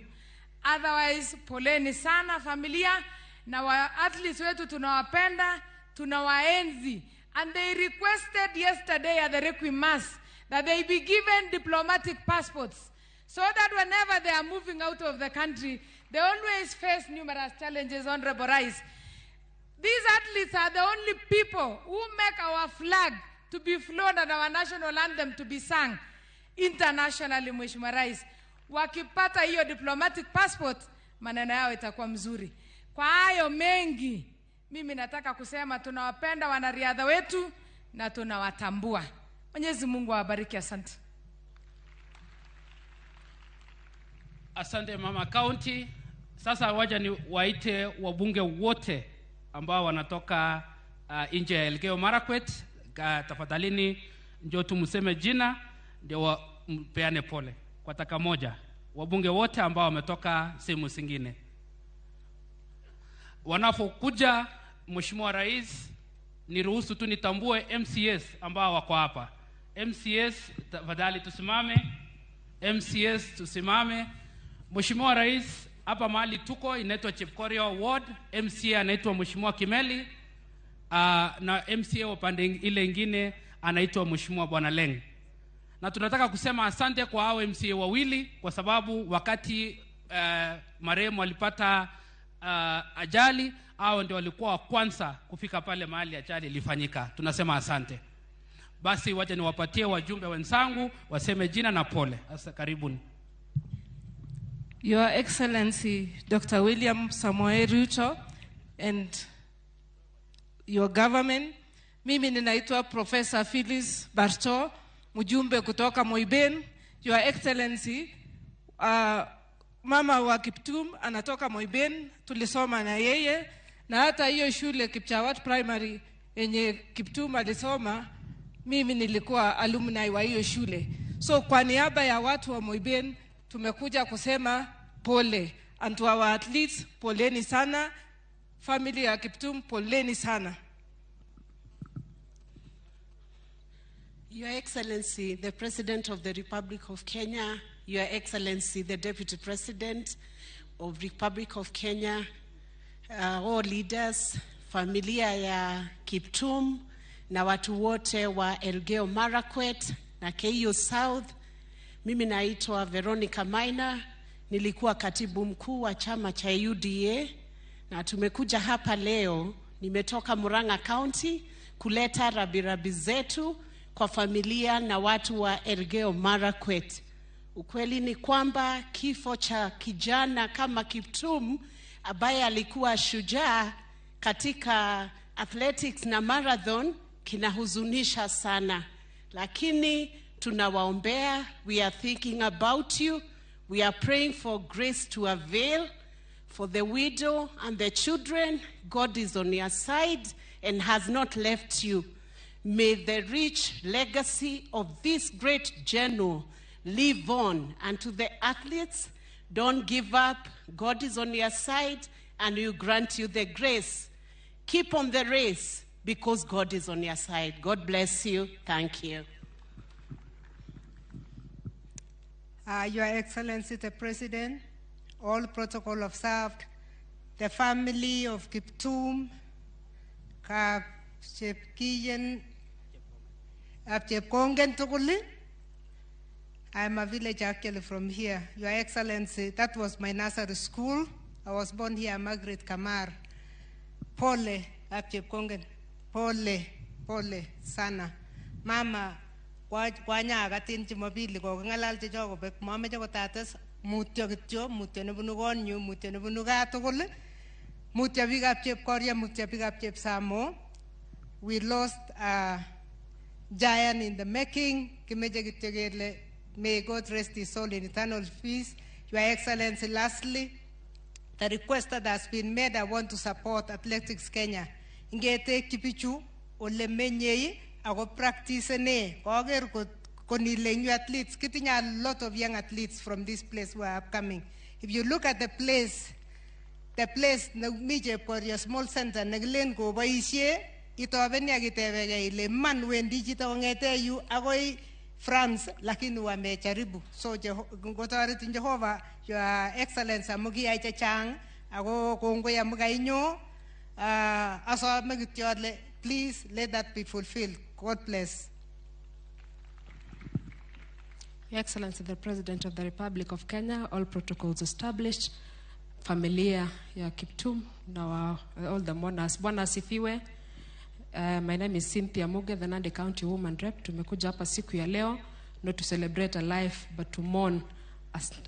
Otherwise, poleni sana familia na wa athletes wetu tunawapenda, tunawaenzi. And they requested yesterday at the Requiem Mass that they be given diplomatic passports so that whenever they are moving out of the country, they always face numerous challenges, Honorable Rais. These athletes are the only people who make our flag to be flown and our national anthem to be sung internationally, Mheshimiwa Rais. Wakipata hiyo diplomatic passport, maneno yao itakuwa mzuri. Kwa hayo mengi, mimi nataka kusema tunawapenda wanariadha wetu na tunawatambua. Mwenyezi Mungu awabariki. Asante. Asante Mama County. Sasa waja ni waite wabunge wote ambao wanatoka nje ya Elgeyo Marakwet. Tafadhalini njoo tumseme jina ndio mpeane pole kwa taka moja. Wabunge wote ambao wametoka sehemu zingine. Wanapokuja, Mheshimiwa Rais, niruhusu tu nitambue MCS ambao wako hapa. MCS tafadhali tusimame. MCS tusimame. Mheshimiwa Rais, hapa mahali tuko inaitwa Chepkorio Ward, MCA anaitwa Mheshimiwa Kimeli, na MCA upande ile ingine anaitwa Mheshimiwa Bwana Leng. Na tunataka kusema asante kwa hao MCA wawili kwa sababu wakati marehemu alipata ajali, hao ndio walikuwa wa kwanza kufika pale mahali ajali ilifanyika. Tunasema asante. Basi wacha niwapatie wajumbe wenzangu waseme jina na pole. Sasa karibuni. Your Excellency Dr. William Samoei Ruto and your government. Mimi ninaitwa Professor Phyllis Barto, mjumbe kutoka Moiben. Your Excellency, mama wa Kiptum anatoka Moiben, tulisoma na yeye, na hata hiyo shule Kipchawat Primary yenye Kiptum alisoma, mimi nilikuwa alumni wa hiyo shule. So kwa niaba ya watu wa Moiben tumekuja kusema pole. And to our athletes, poleni sana. Family ya Kiptum, poleni sana. Your Excellency, the President of the Republic of Kenya, Your Excellency, the Deputy President of Republic of Kenya, all leaders, familia ya Kiptum na watu wote wa Elgeyo Marakwet na Keiyo South. Mimi naitwa Veronica Maina, nilikuwa katibu mkuu wa chama cha UDA na tumekuja hapa leo. Nimetoka Murang'a County kuleta rabirabi zetu kwa familia na watu wa Elgeyo Marakwet. Ukweli ni kwamba kifo cha kijana kama Kiptum ambaye alikuwa shujaa katika athletics na marathon kinahuzunisha sana. Lakini tunawaombea, we are thinking about you, we are praying for grace to avail for the widow and the children. God is on your side and has not left you. May the rich legacy of this great general live on. And to the athletes, don't give up. God is on your side and will grant you the grace. Keep on the race because God is on your side. God bless you. Thank you. Your Excellency, the President, all protocol observed, the family of Kiptum, Chepkiyen, Chepkongen tugul. I'm a village actually from here. Your Excellency, that was my nursery school. I was born here, Margaret Kamar. Pole, Chepkongen. Pole, pole, sana. Mama, kwanyakatin Jumapili koking'alal chechok kobek mameche kotates mutyo kityo, mutyo nebunu konyu, mutyo nebunu gaa tugul, mutyo biikab Chepkoria, mutyo biikab Chepsamo. We lost a giant in the making. Kimeche kityo kele may God rest his soul in eternal peace. Your Excellency, lastly, the request that has been made, I want to support Athletics Kenya. Ngetekyi bichu ole menyei ako practice ne koker konile new athletes. Kitinye a lot of young athletes from this place who are upcoming. If you look at the place mi Chepkorio small center nekilen koboisie, itobeni ak itebekei ile man wendi chito kong'ete yu akoi France, lakini wamejaribu. So ngotoretin Jehova, Your Excellency, amu kiyai chechang ako kongoi amu kainyo. Asome kityo ale please let that be fulfilled. God bless. Your Excellency, the President of the Republic of Kenya, all protocols established, familia ya Kiptum na all the mourners. Bwana asifiwe. My name is Cynthia Muge, the Nandi County Woman Rep. Tumekuja hapa siku ya leo not to celebrate a life but to mourn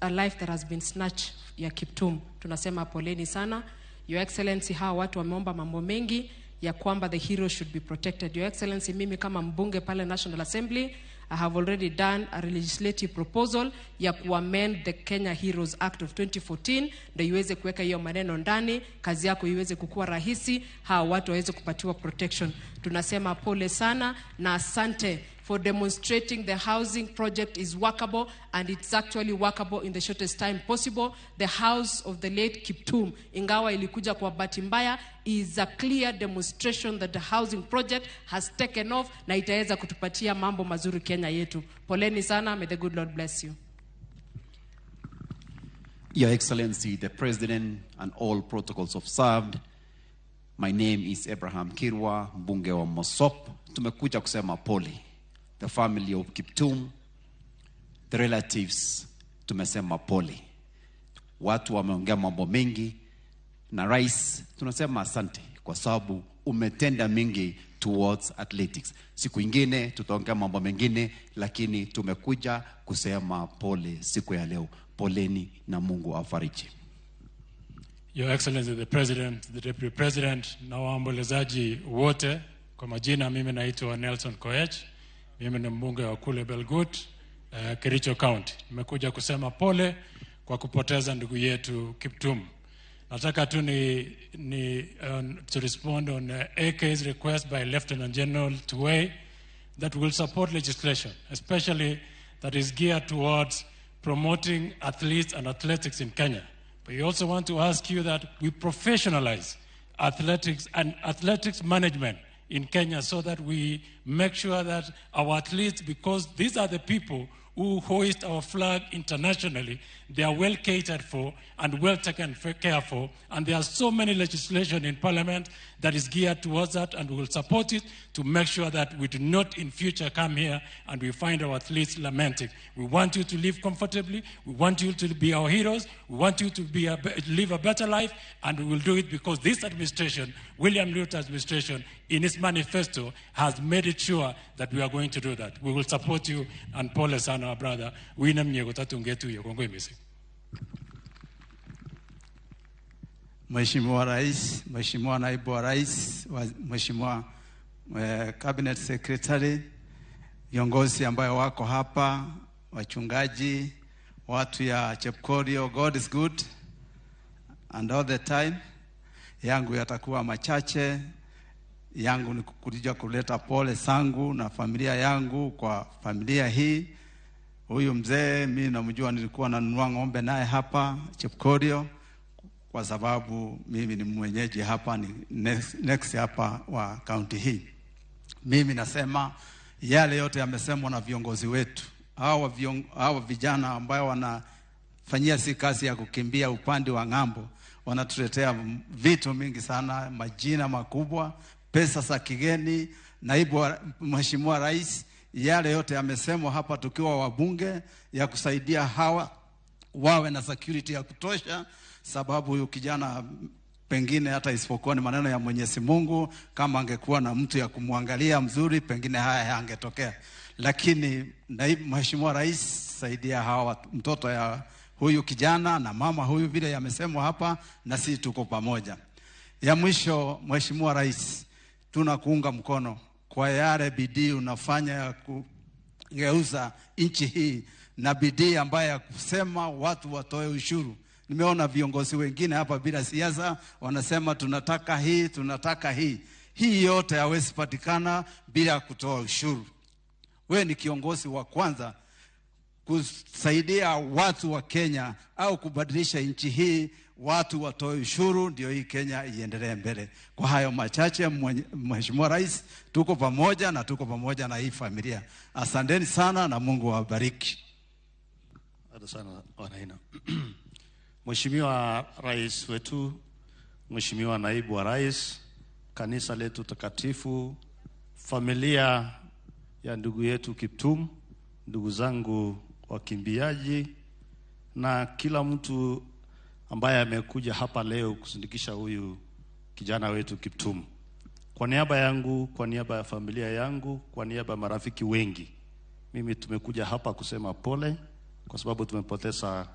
a life that has been snatched ya Kiptum. Tunasema poleni sana. Your Excellency, hawa watu wameomba mambo mengi ya kwamba the hero should be protected. Your Excellency, mimi kama mbunge pale National Assembly, I have already done a legislative proposal ya kuamend the Kenya Heroes Act of 2014 ndio iweze kuweka hiyo maneno ndani, kazi yako iweze kukua rahisi, hawa watu waweze kupatiwa protection. Tunasema pole sana na asante for demonstrating the housing project is workable, and it's actually workable in the shortest time possible. The house of the late Kiptum, ingawa ilikuja kwa bahati mbaya, is a clear demonstration that the housing project has taken off na itaweza kutupatia mambo mazuri Kenya yetu. Poleni sana, may the good Lord bless you. Your Excellency, the President, and all protocols observed. My name is Abraham Kirwa, mbunge wa Mosop. Tumekuja kusema pole. The family of Kiptum, the relatives, tumesema pole. Watu wameongea mambo mengi, na rais tunasema asante kwa sababu umetenda mingi towards athletics. Siku ingine tutaongea mambo mengine, lakini tumekuja kusema pole siku ya leo. Poleni na Mungu awafariji. Your Excellency the President, the Deputy President na waombolezaji wote, kwa majina mimi naitwa Nelson Koech. Mimi ni mbunge wa kule Belgut, Kericho County. Nimekuja kusema pole kwa kupoteza ndugu yetu Kiptum. Nataka tu ni to respond on AK's request by Lieutenant General Tuwei that will support legislation, especially that is geared towards promoting athletes and athletics in Kenya. But we also want to ask you that we professionalize athletics and athletics management in Kenya so that we make sure that our athletes, because these are the people who hoist our flag internationally, they are well catered for and well taken care for. And there are so many legislation in Parliament that is geared towards that, and we will support it to make sure that we do not in future come here and we find our athletes lamenting. We want you to live comfortably. We want you to be our heroes. We want you to live a better life, and we will do it because this administration, William Ruto administration, in its manifesto has made it sure that we are going to do that. We will support you, and pole sana, our brother. Wina mnye kotatungetu kongoi missing. Mheshimiwa Rais, Mheshimiwa Naibu wa Rais, Mheshimiwa Cabinet Secretary, viongozi ambayo wako hapa, wachungaji, watu ya Chepkorio, God is good and all the time. Yangu yatakuwa machache, yangu ni kuja kuleta pole zangu na familia yangu kwa familia hii. Huyu mzee mimi namjua, nilikuwa nanunua ng'ombe naye hapa Chepkorio kwa sababu mimi ni mwenyeji hapa, ni next hapa wa kaunti hii. Mimi nasema yale yote yamesemwa na viongozi wetu, hawa vijana ambao wanafanyia si kazi ya kukimbia upande wa ng'ambo, wanatuletea vitu mingi sana, majina makubwa, pesa za kigeni. Naibu wa Mheshimiwa Rais, yale yote yamesemwa hapa tukiwa wabunge ya kusaidia hawa wawe na security ya kutosha, sababu huyu kijana pengine hata isipokuwa ni maneno ya Mwenyezi Mungu, kama angekuwa na mtu ya kumwangalia mzuri, pengine haya yangetokea. Lakini naibu Mheshimiwa Rais, saidia hawa mtoto ya huyu kijana na mama huyu, vile yamesemwa hapa, na sisi tuko pamoja. Ya mwisho, Mheshimiwa Rais, tunakuunga mkono kwa yale bidii unafanya ya kugeuza nchi hii na bidii ambayo ya kusema watu watoe ushuru. Nimeona viongozi wengine hapa bila siasa wanasema tunataka hii, tunataka hii. Hii yote hawezi patikana bila kutoa ushuru. We ni kiongozi wa kwanza kusaidia watu wa Kenya au kubadilisha nchi hii, watu watoe ushuru ndio hii Kenya iendelee mbele. Kwa hayo machache, Mheshimiwa Rais, tuko pamoja na tuko pamoja na hii familia. Asanteni sana na Mungu awabariki. Asante sana Wanaina. Mheshimiwa Rais wetu, Mheshimiwa Naibu wa Rais, kanisa letu takatifu, familia ya ndugu yetu Kiptum, ndugu zangu wakimbiaji na kila mtu ambaye amekuja hapa leo kusindikisha huyu kijana wetu Kiptum. Kwa niaba yangu, kwa niaba ya familia yangu, kwa niaba ya marafiki wengi, mimi tumekuja hapa kusema pole kwa sababu tumepoteza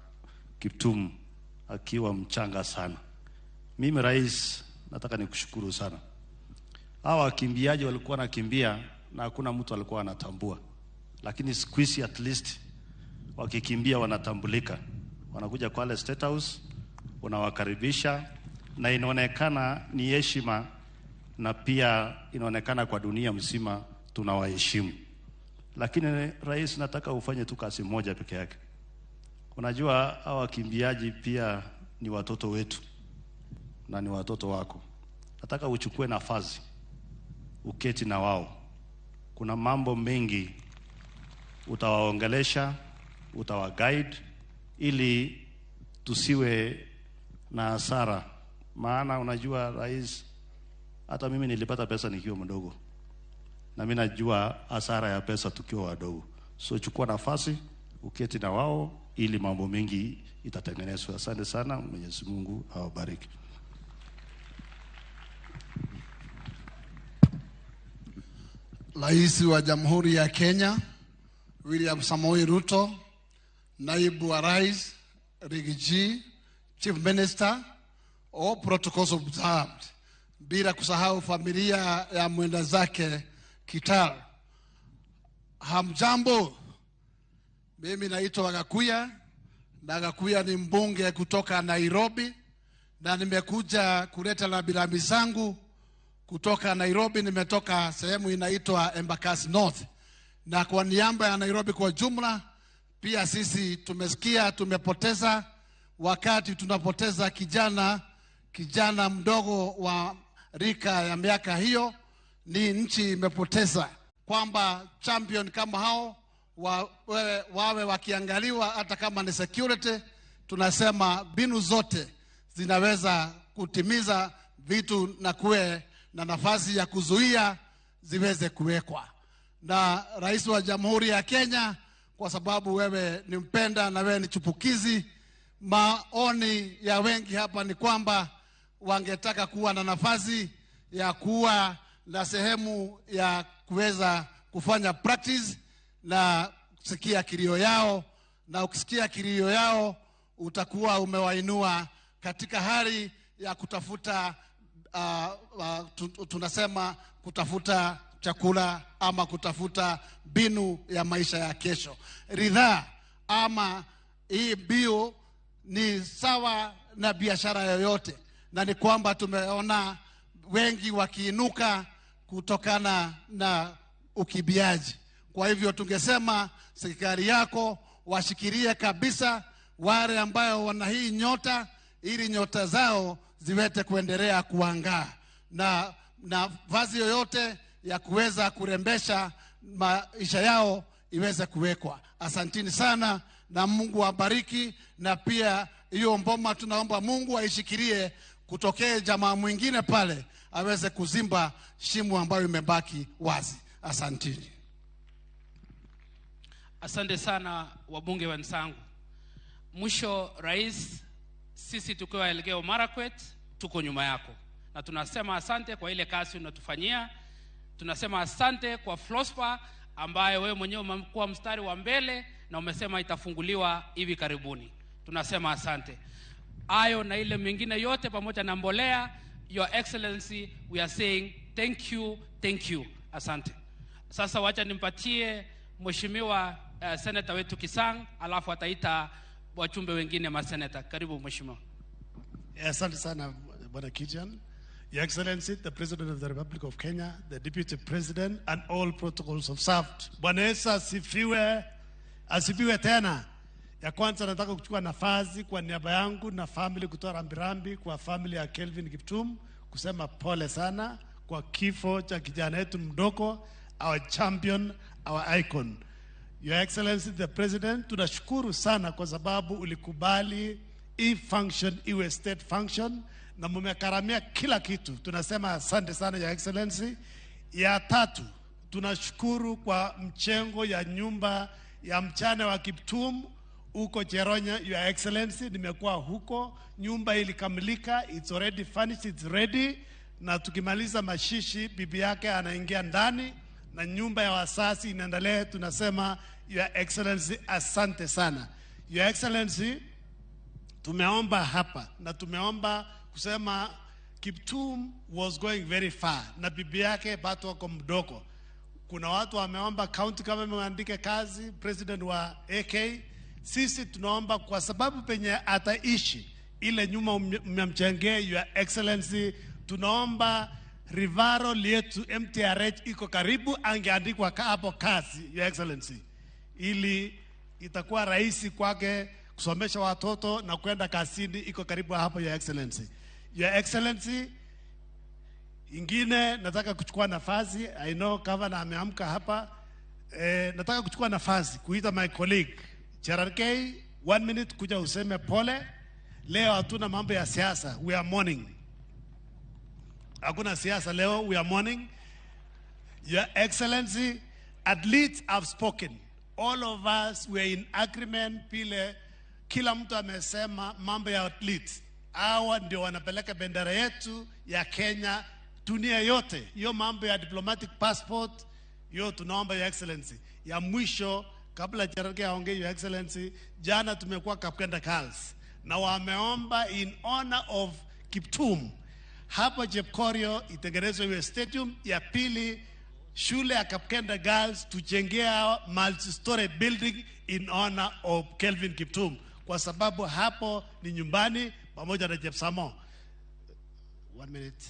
Kiptum akiwa mchanga sana. Mimi Rais, nataka nikushukuru sana. Hawa wakimbiaji walikuwa wanakimbia na hakuna mtu alikuwa anatambua, lakini siku hizi at least wakikimbia wanatambulika, wanakuja Kwale State House, unawakaribisha na inaonekana ni heshima, na pia inaonekana kwa dunia mzima tunawaheshimu. Lakini Rais, nataka ufanye tu kazi moja peke yake. Unajua hawa wakimbiaji pia ni watoto wetu na ni watoto wako. Nataka uchukue nafasi uketi na wao. Kuna mambo mengi utawaongelesha, utawaguide ili Tusiwe na hasara, maana unajua rais, hata mimi nilipata pesa nikiwa mdogo, na mimi najua hasara ya pesa tukiwa wadogo. So chukua nafasi uketi na wao ili mambo mengi itatengenezwa. Asante sana, Mwenyezi Mungu awabariki. Rais wa Jamhuri ya Kenya William Samoei Ruto, Naibu wa Rais Rigiji, Chief Minister, all protocols observed, bila kusahau familia ya mwenda zake Kitar. Hamjambo, mimi naitwa Gakuya, na Gakuya ni mbunge kutoka Nairobi, na nimekuja kuleta rambirambi zangu kutoka Nairobi. Nimetoka sehemu inaitwa Embakasi North, na kwa niaba ya Nairobi kwa jumla, pia sisi tumesikia tumepoteza, wakati tunapoteza kijana mdogo wa rika ya miaka hiyo, ni nchi imepoteza. Kwamba champion kama hao wawe wakiangaliwa, hata kama ni security, tunasema mbinu zote zinaweza kutimiza vitu na kuwe na nafasi ya kuzuia ziweze kuwekwa. Na Rais wa Jamhuri ya Kenya, kwa sababu wewe ni mpenda na wewe ni chupukizi, maoni ya wengi hapa ni kwamba wangetaka kuwa na nafasi ya kuwa na sehemu ya kuweza kufanya practice na kusikia kilio yao, na ukisikia kilio yao utakuwa umewainua katika hali ya kutafuta tunasema kutafuta chakula ama kutafuta mbinu ya maisha ya kesho. Ridhaa ama hii mbio ni sawa na biashara yoyote, na ni kwamba tumeona wengi wakiinuka kutokana na ukimbiaji. Kwa hivyo tungesema serikali yako washikilie kabisa wale ambayo wana hii nyota, ili nyota zao ziweze kuendelea kuangaa, na nafasi yoyote ya kuweza kurembesha maisha yao iweze kuwekwa. Asantini sana na Mungu awabariki, na pia hiyo mboma tunaomba Mungu aishikilie, kutokee jamaa mwingine pale aweze kuzimba shimo ambayo imebaki wazi. Asantini. Asante sana wabunge wenzangu. Mwisho Rais, sisi tukiwa Elgeyo Marakwet tuko nyuma yako, na tunasema asante kwa ile kazi unatufanyia. Tunasema asante kwa Flospa ambayo wewe mwenyewe umekuwa mstari wa mbele na umesema itafunguliwa hivi karibuni. Tunasema asante. Ayo na ile mingine yote pamoja na mbolea, Your Excellency, we are saying thank you, thank you. Asante. Sasa wacha nimpatie Mheshimiwa Senator wetu Kisang, alafu ataita wachumbe wengine maseneta. Karibu Mheshimiwa. Asante sana Bwana Kijan. Your Excellency, the President of the Republic of Kenya, the Deputy President, and all protocols observed. Bwana Yesu asifiwe, asifiwe tena. Ya kwanza nataka kuchukua nafasi kwa niaba yangu na family kutoa rambirambi kwa family ya Kelvin Kiptum, kusema pole sana kwa kifo cha kijana yetu mdogo, our champion, our icon. Your Excellency, the President, tunashukuru sana kwa sababu ulikubali hii function iwe state function na mumekaramia kila kitu. Tunasema asante sana Your Excellency. Ya tatu, tunashukuru kwa mchengo ya nyumba ya mchane wa Kiptum huko Cheronya. Your Excellency, nimekuwa huko, nyumba ilikamilika, it's already furnished, it's ready, na tukimaliza mashishi bibi yake anaingia ndani na nyumba ya wasasi inaendelea. Tunasema Your Excellency, asante sana. Your Excellency, tumeomba hapa na tumeomba kusema Kiptum was going very far na bibi yake bado wako mdogo. Kuna watu wameomba county government waandike kazi, president wa AK. Sisi tunaomba kwa sababu penye ataishi ile nyuma mmemchengea, Your Excellency, tunaomba Rivaro letu MTRH iko karibu, angeandikwa hapo kazi, Your Excellency, ili itakuwa rahisi kwake kusomesha watoto na kwenda kazini, iko karibu hapo, Your Excellency. Your Excellency, ingine nataka kuchukua nafasi, I know governor ameamka hapa, nataka kuchukua nafasi kuita my colleague Cherargei, 1 minute kuja useme pole. Leo hatuna mambo ya siasa, we are mourning. Hakuna siasa leo, we are mourning. Your Excellency, athletes have spoken. All of us we are in agreement pile kila mtu amesema mambo ya athletes. Hawa ndio wanapeleka bendera yetu ya Kenya dunia yote. Hiyo mambo ya diplomatic passport, hiyo tunaomba Your Excellency. Ya mwisho kabla Cherargei aongee, Your Excellency, jana tumekuwa Kapkenda Girls na wameomba in honor of Kiptum hapa Chepkorio itengenezwe iwe stadium. Ya pili, shule ya Kapkenda Girls tujengea multi-story building in honor of Kelvin Kiptum, kwa sababu hapo ni nyumbani pamoja na Jepsamo. 1 minute.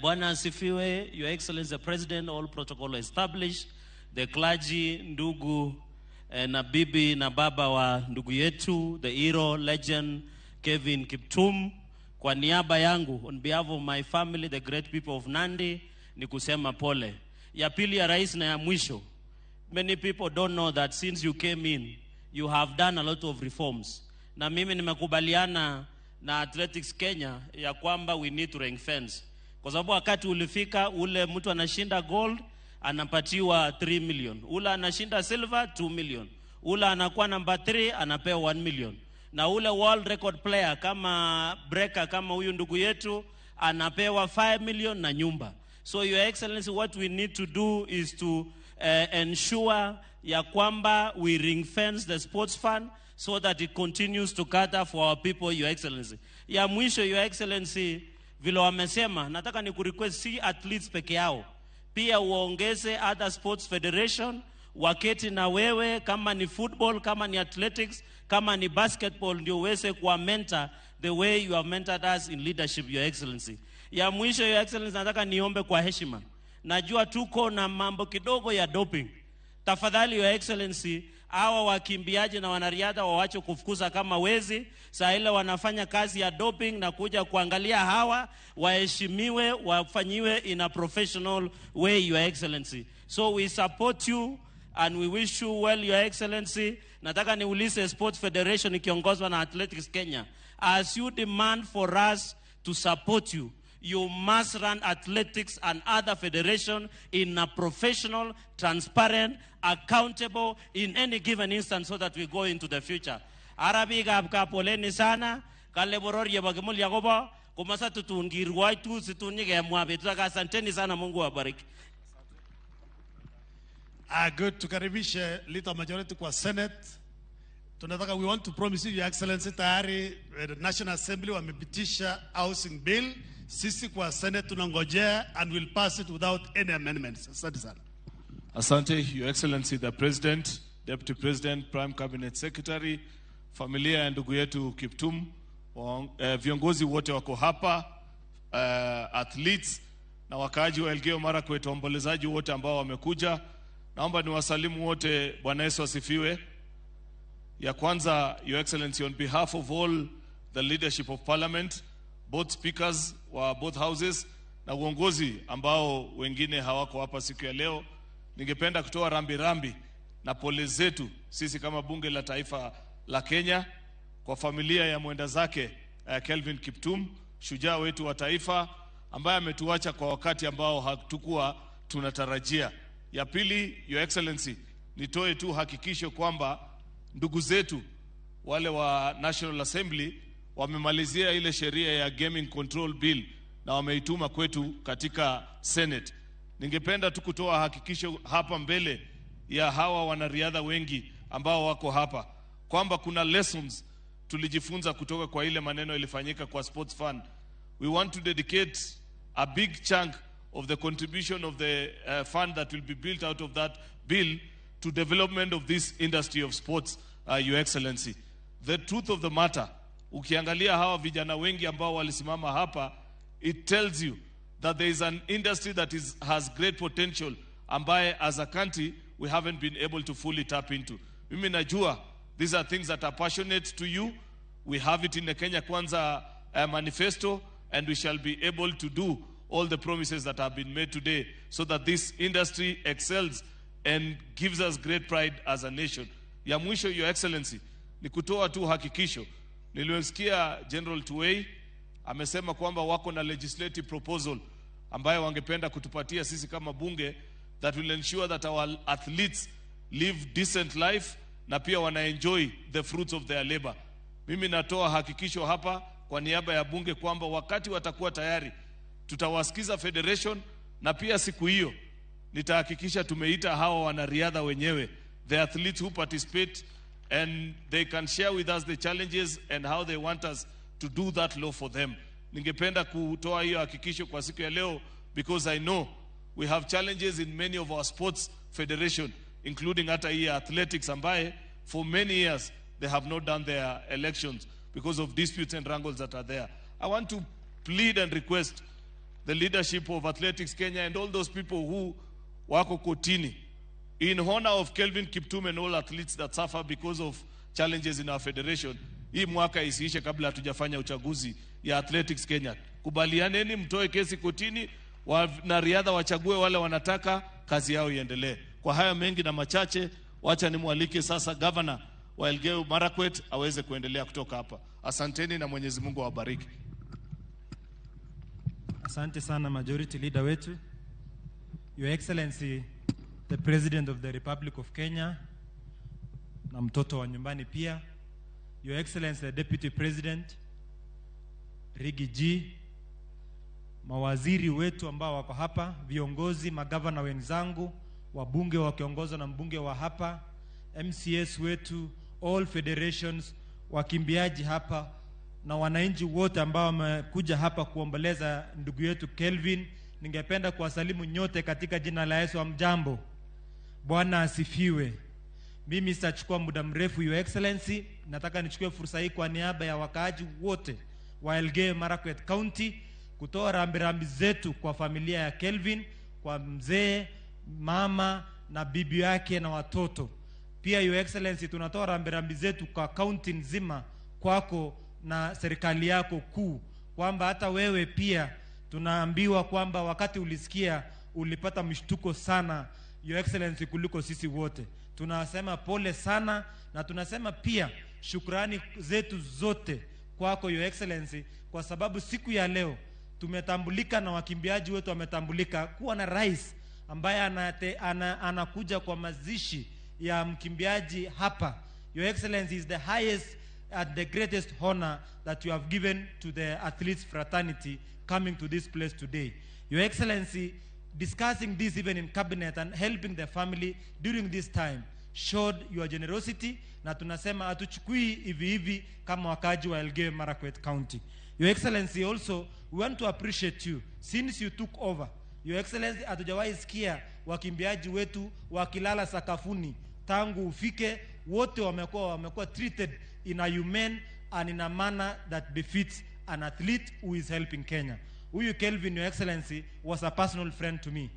Bwana asifiwe, Your Excellency the President, all protocol established, the clergy, ndugu na bibi na baba wa ndugu yetu, the hero legend Kevin Kiptum, kwa niaba yangu, on behalf of my family, the great people of Nandi, ni kusema pole. Ya pili ya rais na ya mwisho, many people don't know that since you came in, you have done a lot of reforms. Na mimi nimekubaliana na Athletics Kenya ya kwamba we need to ring fence. Kwa sababu wakati ulifika ule mtu anashinda gold anapatiwa 3 million, ule anashinda silver 2 million, ule anakuwa number 3 anapewa 1 million, na ule world record player kama breaker kama huyu ndugu yetu anapewa 5 million na nyumba. So Your Excellency, what we need to do is to ensure ya kwamba we ring fence the sports fund so that it continues to cater for our people, Your Excellency. Ya mwisho, Your Excellency, vile wamesema, nataka ni kurequest si athletes peke yao, pia uongeze other sports federation waketi na wewe, kama ni football, kama ni athletics, kama ni basketball, ndio uweze kuwa mentor the way you have mentored us in leadership, Your Excellency. Ya mwisho, Your Excellency, nataka niombe kwa heshima. Najua tuko na mambo kidogo ya doping. Tafadhali, Your Excellency, hawa wakimbiaji na wanariadha wawache kufukuza kama wezi. Saa ile wanafanya kazi ya doping na kuja kuangalia hawa, waheshimiwe, wafanyiwe in a professional way, Your Excellency. So we support you and we wish you well, Your Excellency. Nataka niulize Sports Federation ikiongozwa na Athletics Kenya, as you demand for us to support you, you must run athletics and other federation in a professional, transparent, accountable in any given instance so that we go into the future. Arabiga poleni sana, kale boror yebagimul yagoba, kumasa tutungirwai tu situnyige mwabe. Asanteni sana, Mungu awabariki. Good, tukaribishe Leader Majority kwa Senate. Tunataka, we want to promise you, Your Excellency, tayari the National Assembly wamepitisha housing bill. Sisi kwa Senate tunangojea and we'll pass it without any amendments. Asante sana. Asante, Your Excellency the President, Deputy President, Prime Cabinet Secretary, familia ya ndugu yetu Kiptum, viongozi wote wako hapa, athletes na wakaaji wa Elgeyo Marakwet, waombolezaji wote ambao wamekuja. Naomba niwasalimu wote. Bwana Yesu asifiwe. Ya kwanza, Your Excellency, on behalf of all the leadership of Parliament, both speakers wa both houses na uongozi ambao wengine hawako hapa siku ya leo, ningependa kutoa rambi rambi na pole zetu sisi kama Bunge la Taifa la Kenya kwa familia ya mwenda zake Kelvin Kiptum, shujaa wetu wa taifa ambaye ametuacha kwa wakati ambao hatukuwa tunatarajia. Ya pili, Your Excellency, nitoe tu hakikisho kwamba ndugu zetu wale wa National Assembly wamemalizia ile sheria ya Gaming Control Bill na wameituma kwetu katika Senate. Ningependa tu kutoa hakikisho hapa mbele ya hawa wanariadha wengi ambao wako hapa kwamba kuna lessons tulijifunza kutoka kwa ile maneno ilifanyika kwa Sports Fund. We want to dedicate a big chunk of the contribution of the fund that will be built out of that bill to development of this industry of sports, Your Excellency. The truth of the matter, ukiangalia hawa vijana wengi ambao walisimama hapa, it tells you that there is an industry that has great potential ambaye as a country we haven't been able to fully tap into. Mimi najua these are things that are passionate to you. We have it in the Kenya Kwanza manifesto, and we shall be able to do all the promises that have been made today so that this industry excels and gives us great pride as a nation. Ya mwisho, Your Excellency, ni kutoa tu hakikisho Niliwasikia General Tuwei amesema kwamba wako na legislative proposal ambayo wangependa kutupatia sisi kama bunge that will ensure that our athletes live decent life na pia wana enjoy the fruits of their labor. Mimi natoa hakikisho hapa kwa niaba ya bunge kwamba wakati watakuwa tayari tutawasikiza federation, na pia siku hiyo nitahakikisha tumeita hawa wanariadha wenyewe, the athletes who participate, and they can share with us the challenges and how they want us to do that law for them. Ningependa kutoa hiyo hakikisho kwa siku ya leo because I know we have challenges in many of our sports federation, including hata hii ya athletics ambaye for many years they have not done their elections because of disputes and wrangles that are there. I want to plead and request the leadership of Athletics Kenya and all those people who wako kotini, in honor of Kelvin Kiptum and all athletes that suffer because of challenges in our federation, hii mwaka isiishe kabla hatujafanya uchaguzi ya Athletics Kenya. Kubalianeni, mtoe kesi kotini, wanariadha wachague wale wanataka, kazi yao iendelee. Kwa haya mengi na machache, wacha nimwalike sasa governor wa Elgeyo Marakwet aweze kuendelea kutoka hapa. Asanteni na Mwenyezi Mungu awabariki. Asante sana Majority Leader wetu. Your Excellency, the President of the Republic of Kenya, na mtoto wa nyumbani pia. Your Excellency, the Deputy President, Riggy G, mawaziri wetu ambao wako hapa, viongozi, magavana wenzangu, wabunge wakiongozwa na mbunge wa hapa, MCS wetu, all federations, wakimbiaji hapa na wananchi wote ambao wamekuja hapa kuomboleza ndugu yetu Kelvin. Ningependa kuwasalimu nyote katika jina la Yesu. Hamjambo? Bwana asifiwe. Mimi sitachukua muda mrefu, Your Excellency. Nataka nichukue fursa hii kwa niaba ya wakaaji wote wa Elgeyo Marakwet County kutoa rambirambi zetu kwa familia ya Kelvin, kwa mzee, mama na bibi yake na watoto. Pia Your Excellency, tunatoa rambirambi zetu kwa county nzima, kwako na serikali yako kuu, kwamba hata wewe pia tunaambiwa kwamba wakati ulisikia ulipata mshtuko sana, Your Excellency, kuliko sisi wote. Tunasema pole sana, na tunasema pia shukrani zetu zote kwako Your Excellency, kwa sababu siku ya leo tumetambulika na wakimbiaji wetu wametambulika kuwa na rais ambaye anakuja kwa mazishi ya mkimbiaji hapa. Your Excellency is the highest and the greatest honor that you have given to the athletes fraternity coming to this place today. Your Excellency, discussing this even in cabinet and helping the family during this time showed your generosity, na tunasema hatuchukui hivi hivi kama wakaji wa Elgeyo Marakwet County. Your Excellency, also we want to appreciate you since you took over. Your Excellency, hatujawahi sikia wakimbiaji wetu wakilala sakafuni tangu ufike. Wote wamekuwa treated in a humane and in a manner that befits an athlete who is helping Kenya. Huyu Kelvin, Your Excellency, was a personal friend to me.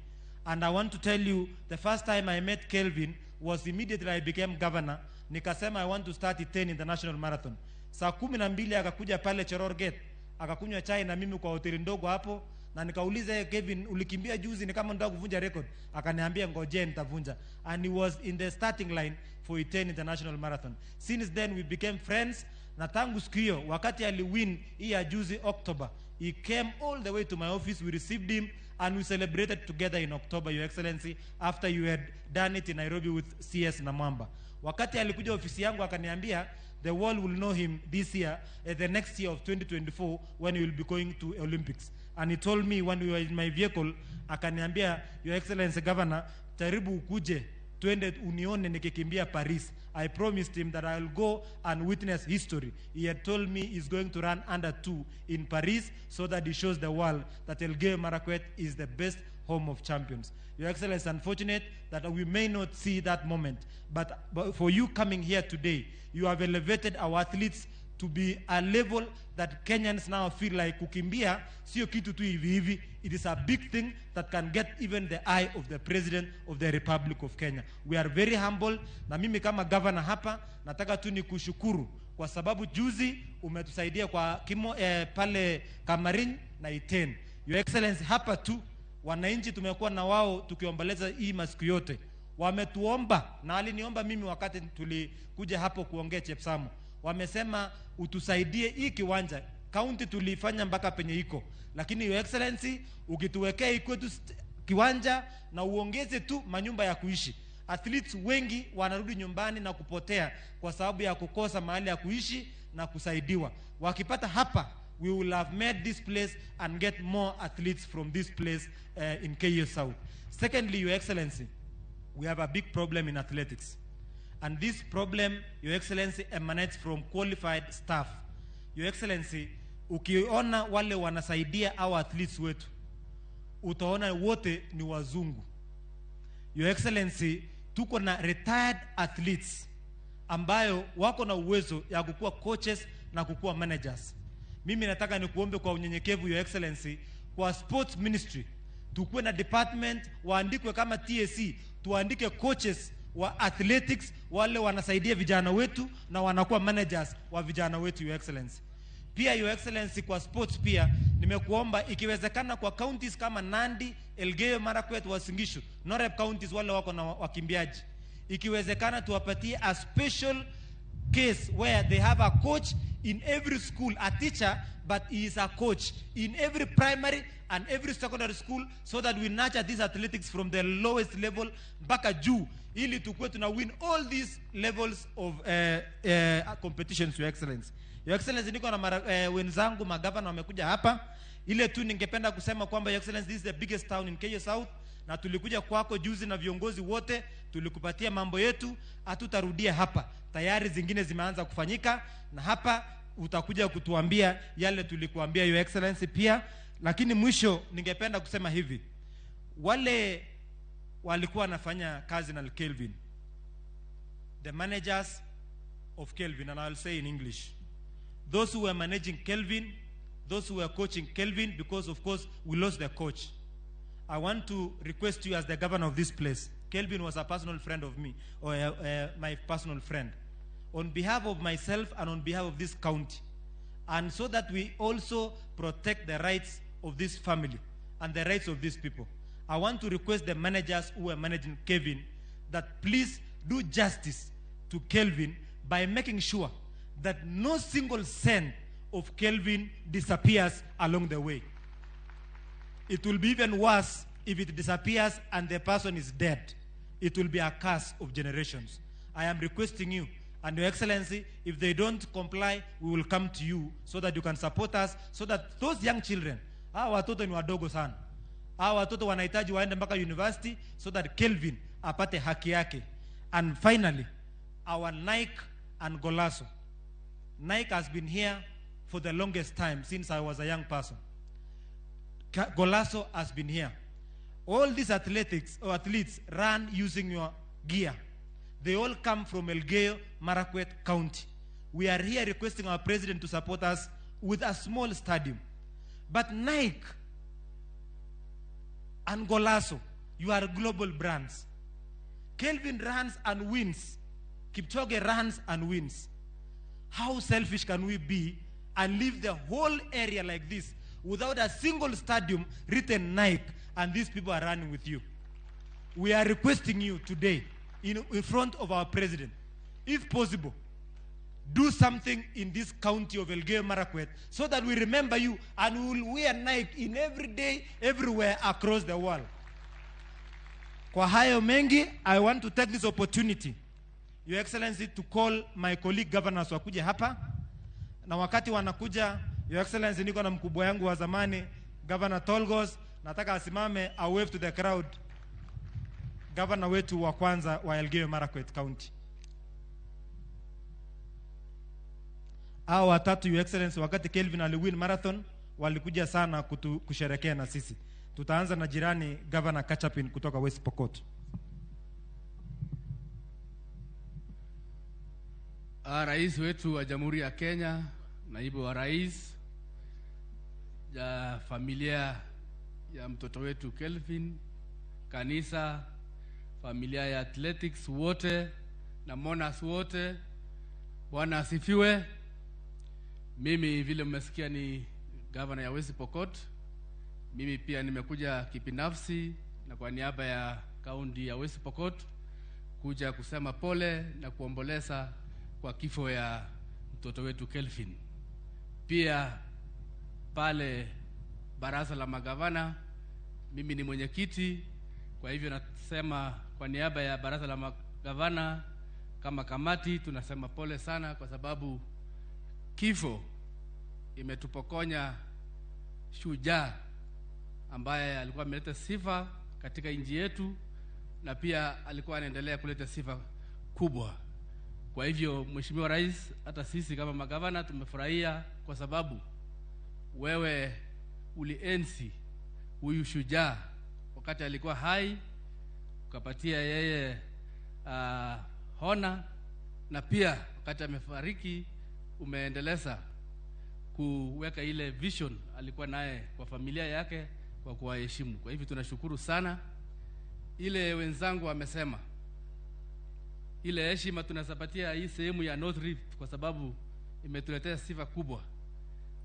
And I want to tell you, the first time I met Kelvin was immediately I became governor. Nikasema I want to start Iten International Marathon. Saa 12 akakuja pale Cheror Gate, akakunywa chai na mimi kwa hoteli ndogo hapo, na nikauliza, Kevin, ulikimbia juzi ni kama unataka kuvunja record? Akaniambia ngojee nitavunja. And he was in the starting line for Iten International Marathon. Since then we became friends, na tangu siku hiyo wakati aliwin hii ya juzi October, he came all the way to my office, we received him and we celebrated together in October, Your Excellency, after you had done it in Nairobi with CS Namwamba. Wakati alikuja ofisi yangu akaniambia the world will know him this year, the next year of 2024, when he will be going to Olympics. And he told me when we were in my vehicle, akaniambia, Your Excellency Governor, jaribu ukuje, twende unione nikikimbia Paris. I promised him that I will go and witness history. He had told me he's going to run under 2 in Paris so that he shows the world that Elgeyo Marakwet is the best home of champions. Your Excellency, unfortunate that we may not see that moment, but for you coming here today, you have elevated our athletes to be a level that Kenyans now feel like kukimbia sio kitu tu hivi hivi. It is a big thing that can get even the eye of the President of the Republic of Kenya. We are very humble, na mimi kama governor hapa nataka tu nikushukuru kwa sababu juzi umetusaidia kwa kimo, pale Kamarin na Iten. Your Excellency, hapa tu wananchi tumekuwa na wao tukiomboleza hii masiku yote. Wametuomba, na aliniomba mimi wakati tulikuja hapo kuongea Chepsamo. Wamesema utusaidie hii kiwanja. County tulifanya mpaka penye iko, lakini Your Excellency ukituwekea iko kiwanja na uongeze tu manyumba ya kuishi. Athletes wengi wanarudi nyumbani na kupotea kwa sababu ya kukosa mahali ya kuishi na kusaidiwa. Wakipata hapa, we will have made this place and get more athletes from this place in Keiyo South. Secondly, Your Excellency, we have a big problem in athletics. And this problem, Your Excellency, emanates from qualified staff. Your Excellency, ukiona wale wanasaidia our athletes wetu, utaona wote ni wazungu. Your Excellency, tuko na retired athletes ambayo wako na uwezo ya kukuwa coaches na kukuwa managers. Mimi nataka nikuombe kwa unyenyekevu, Your Excellency, kwa sports ministry tukuwe na department waandikwe kama TSC, tuandike coaches wa athletics wale wanasaidia vijana wetu na wanakuwa managers wa vijana wetu, Your Excellency. Pia Your Excellency, kwa sports pia nimekuomba ikiwezekana kwa counties kama Nandi, Elgeyo Marakwet, Uasin Gishu, Noreb counties wale wako na wakimbiaji, ikiwezekana tuwapatie a special case where they have a coach in every school, a teacher, but he is a coach in every primary and every secondary school, so that we nurture these athletics from the lowest level mpaka juu, ili tukue tuna win all these levels of competitions, Your Excellency. Your Excellency, niko na wenzangu magavana wamekuja hapa. Ile tu ningependa kusema kwamba Your Excellency, this is the biggest town in Keiyo South, na tulikuja kwako juzi na viongozi wote, tulikupatia mambo yetu, hatutarudia hapa. Tayari zingine zimeanza kufanyika na hapa utakuja kutuambia yale tulikuambia, Your Excellency pia. Lakini mwisho ningependa kusema hivi, wale walikuwa wanafanya kazi na Kelvin, the managers of Kelvin, and I'll say in English, those who were managing Kelvin, those who were coaching Kelvin, because of course we lost the coach. I want to request you as the governor of this place. Kelvin was a personal friend of me, or my personal friend. On behalf of myself and on behalf of this county, and so that we also protect the rights of this family and the rights of these people, I want to request the managers who are managing Kelvin that please do justice to Kelvin by making sure that no single cent of Kelvin disappears along the way. It will be even worse if it disappears and the person is dead. It will be a curse of generations. I am requesting you, and Your Excellency, if they don't comply, we will come to you so that you can support us, so that those young children, hawa watoto ni wadogo sana, hawa watoto wanahitaji waende mpaka university, so that Kelvin apate haki yake. And finally, our Nike and Golazo. Nike has been here for the longest time since I was a young person. Golazo has been here. All these athletics or athletes run using your gear. They all come from Elgeyo Marakwet County. We are here requesting our president to support us with a small stadium. But Nike and Golazo, you are global brands. Kelvin runs and wins. Kipchoge runs and wins. How selfish can we be and leave the whole area like this without a single stadium written Nike, and these people are running with you? We are requesting you today in front of our president, if possible, do something in this county of Elgeyo Marakwet so that we remember you and we will wear Nike in every day, everywhere across the world. Kwa hayo mengi, I want to take this opportunity, Your Excellency, to call my colleague governors wakuja hapa. Na wakati wanakuja, Your Excellency, niko na mkubwa yangu wa zamani, Governor Tolgos, nataka asimame, a wave to the crowd. Governor wetu wa kwanza wa Elgeyo Marakwet County. Hao watatu, Your Excellency, wakati Kelvin aliwin marathon, walikuja sana kusherekea na sisi. Tutaanza na jirani Governor Kachapin kutoka West Pokot. Rais wetu wa Jamhuri ya Kenya, naibu wa rais, ya familia ya mtoto wetu Kelvin, kanisa, familia ya athletics wote na monas wote, Bwana asifiwe. Mimi vile mmesikia ni governor ya West Pokot. Mimi pia nimekuja kibinafsi na kwa niaba ya kaunti ya West Pokot kuja kusema pole na kuomboleza kwa kifo ya mtoto wetu Kelvin. Pia pale baraza la magavana mimi ni mwenyekiti, kwa hivyo nasema kwa niaba ya baraza la magavana kama kamati tunasema pole sana, kwa sababu kifo imetupokonya shujaa ambaye alikuwa ameleta sifa katika nchi yetu na pia alikuwa anaendelea kuleta sifa kubwa. Kwa hivyo Mheshimiwa Rais, hata sisi kama magavana tumefurahia kwa sababu wewe ulienzi huyu shujaa wakati alikuwa hai, ukapatia yeye hona, na pia wakati amefariki umeendeleza kuweka ile vision alikuwa naye kwa familia yake kwa kuwaheshimu. Kwa hivyo tunashukuru sana. Ile wenzangu wamesema, ile heshima tunasapatia hii sehemu ya North Rift kwa sababu imetuletea sifa kubwa,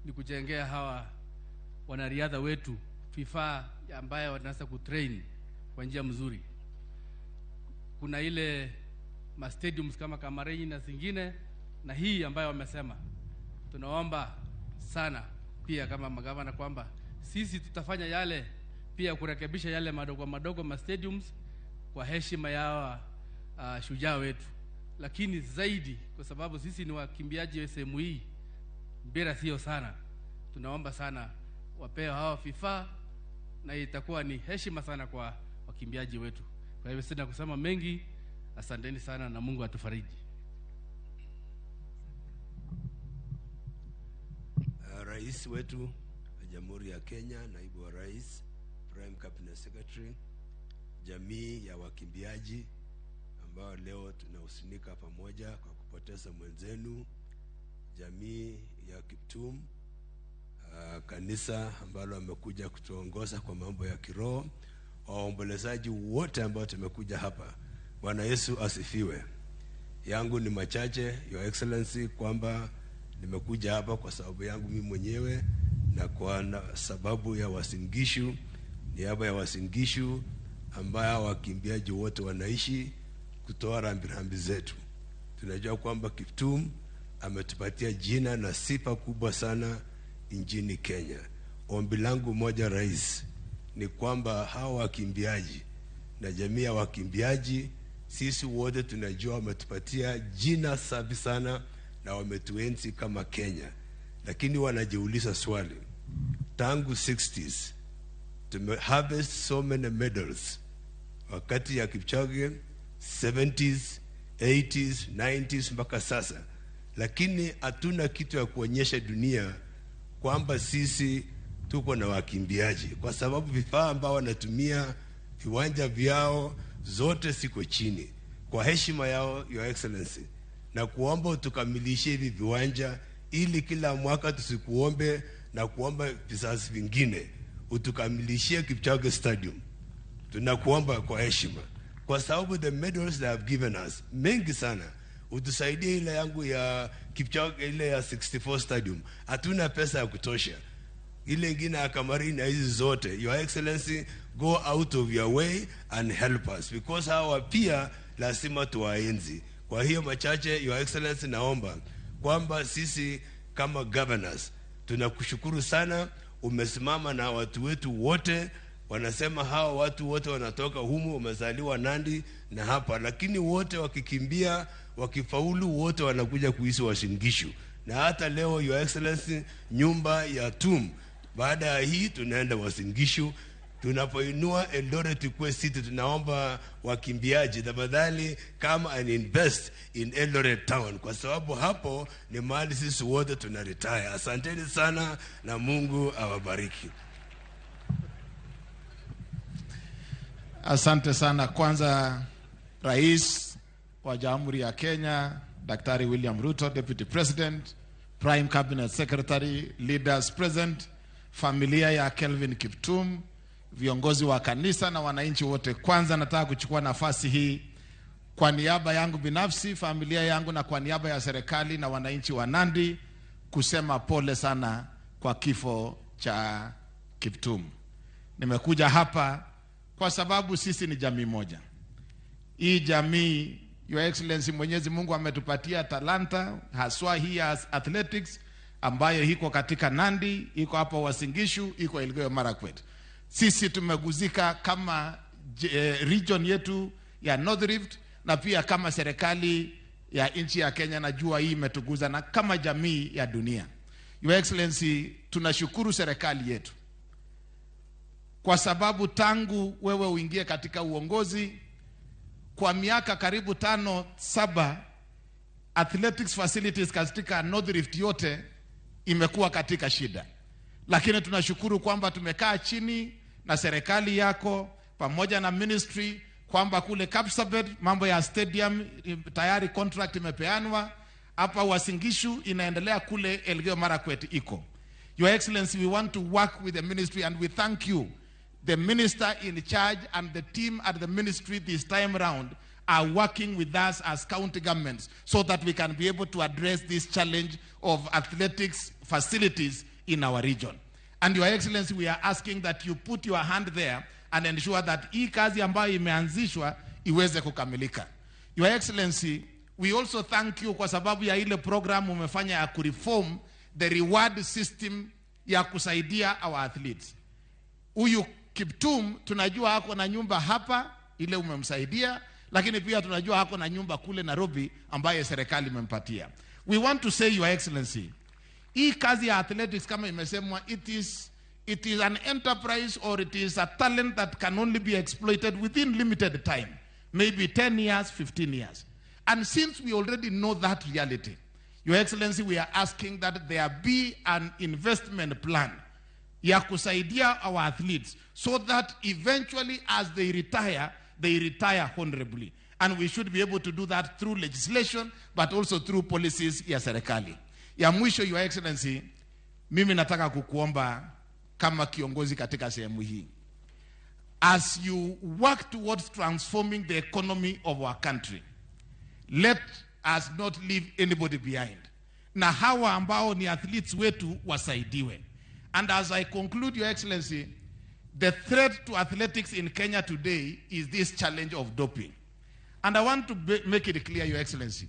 ni kujengea hawa wanariadha wetu vifaa ambayo wanaweza kutrain kwa njia mzuri. Kuna ile ma stadiums kama Kamareni na zingine, na hii ambayo wamesema, tunaomba sana pia kama magavana kwamba sisi tutafanya yale pia kurekebisha yale madogo madogo ma stadiums kwa heshima ya shujaa wetu, lakini zaidi kwa sababu sisi ni wakimbiaji wa sehemu hii, mpira sio sana, tunaomba sana wapewe hawa vifaa na itakuwa ni heshima sana kwa wakimbiaji wetu. Kwa hivyo sina kusema mengi, asanteni sana na Mungu atufariji. Rais wetu wa Jamhuri ya Kenya, naibu wa rais, Prime Cabinet Secretary, jamii ya wakimbiaji ambao leo tunahusinika pamoja kwa kupoteza mwenzenu, jamii ya Kiptum, kanisa ambalo amekuja kutuongoza kwa mambo ya kiroho, waombolezaji wote ambao tumekuja hapa. Bwana Yesu asifiwe. Yangu ni machache, Your Excellency, kwamba nimekuja hapa kwa sababu yangu mimi mwenyewe na kwa sababu ya Uasin Gishu, niaba ya Uasin Gishu ambayo wakimbiaji wote wanaishi, kutoa rambirambi zetu. Tunajua kwamba Kiptum ametupatia jina na sifa kubwa sana nchini Kenya. Ombi langu moja, Rais, ni kwamba hawa wakimbiaji na jamii ya wakimbiaji, sisi wote tunajua wametupatia jina safi sana na wametuenzi kama Kenya. Lakini wanajiuliza swali, tangu 60s tume harvest so many medals, wakati ya Kipchoge 70s, 80s, 90s mpaka sasa, lakini hatuna kitu ya kuonyesha dunia kwamba sisi tuko na wakimbiaji, kwa sababu vifaa ambao wanatumia, viwanja vyao zote siko chini. Kwa heshima yao, Your Excellency, na kuomba utukamilishe hivi viwanja ili kila mwaka tusikuombe na kuomba vizazi vingine, utukamilishie Kipchoge Stadium. Tunakuomba kwa heshima, kwa sababu the medals they have given us mengi sana. Utusaidie ile yangu ya Kipchoge, ile ya 64 Stadium, hatuna pesa ya kutosha. Ile ingine ya Kamarini na hizi zote, Your Excellency, go out of your way and help us, because hawa pia lazima tuwaenzi. Kwa hiyo machache, Your Excellency, naomba kwamba sisi kama governors tunakushukuru sana, umesimama na watu wetu wote. Wanasema hawa watu wote wanatoka humu, wamezaliwa Nandi na hapa, lakini wote wakikimbia, wakifaulu, wote wanakuja kuishi Uasin Gishu. Na hata leo, Your Excellency, nyumba ya Tum, baada ya hii tunaenda Uasin Gishu. Tunapoinua Eldoret ikuwe city, tunaomba wakimbiaji tafadhali come and invest in Eldoret town, kwa sababu hapo ni mahali sisi wote tuna retire. Asanteni sana na Mungu awabariki. Asante sana. Kwanza, Rais wa Jamhuri ya Kenya, Daktari William Ruto, Deputy President, Prime Cabinet Secretary, leaders present, familia ya Kelvin Kiptum, viongozi wa kanisa na wananchi wote. Kwanza nataka kuchukua nafasi hii kwa niaba yangu binafsi, familia yangu na kwa niaba ya serikali na wananchi wa Nandi kusema pole sana kwa kifo cha Kiptum. Nimekuja hapa kwa sababu sisi ni jamii moja. Hii jamii Your Excellency, Mwenyezi Mungu ametupatia talanta haswa hii ya athletics ambayo iko katika Nandi, iko hapa Uasin Gishu, iko Elgeyo Marakwet. Sisi tumeguzika kama region yetu ya North Rift na pia kama serikali ya nchi ya Kenya, najua hii imetuguza na kama jamii ya dunia. Your Excellency, tunashukuru serikali yetu kwa sababu tangu wewe uingie katika uongozi kwa miaka karibu 5 7, athletics facilities katika North Rift yote imekuwa katika shida. Lakini tunashukuru kwamba tumekaa chini na serikali yako pamoja na ministry kwamba kule Kapsabet mambo ya stadium tayari contract imepeanwa, hapa Uasin Gishu inaendelea, kule Elgeyo Marakwet iko. Your Excellency, we want to work with the ministry and we thank you. The minister in charge and the team at the ministry this time round are working with us as county governments so that we can be able to address this challenge of athletics facilities in our region. And Your Excellency, we are asking that you put your hand there and ensure that hii kazi ambayo imeanzishwa iweze kukamilika. Your Excellency, we also thank you kwa sababu ya ile program umefanya ya kureform the reward system ya kusaidia our athletes. Huyu Kiptum tunajua hako na nyumba hapa ile umemsaidia, lakini pia tunajua hako na nyumba kule Nairobi ambaye serikali imempatia. We want to say, Your Excellency, hii kazi ya athletics kama imesemwa, it is an enterprise or it is a talent that can only be exploited within limited time, maybe 10 years, 15 years. And since we already know that reality, Your Excellency, we are asking that there be an investment plan ya kusaidia our athletes so that eventually as they retire honorably. And we should be able to do that through legislation, but also through policies ya serikali. Ya mwisho, Your Excellency, mimi nataka kukuomba kama kiongozi katika sehemu hii. As you work towards transforming the economy of our country, let us not leave anybody behind. Na hawa ambao ni athletes wetu wasaidiwe. And as I conclude, Your Excellency, the threat to athletics in Kenya today is this challenge of doping. And I want to make it clear, Your Excellency,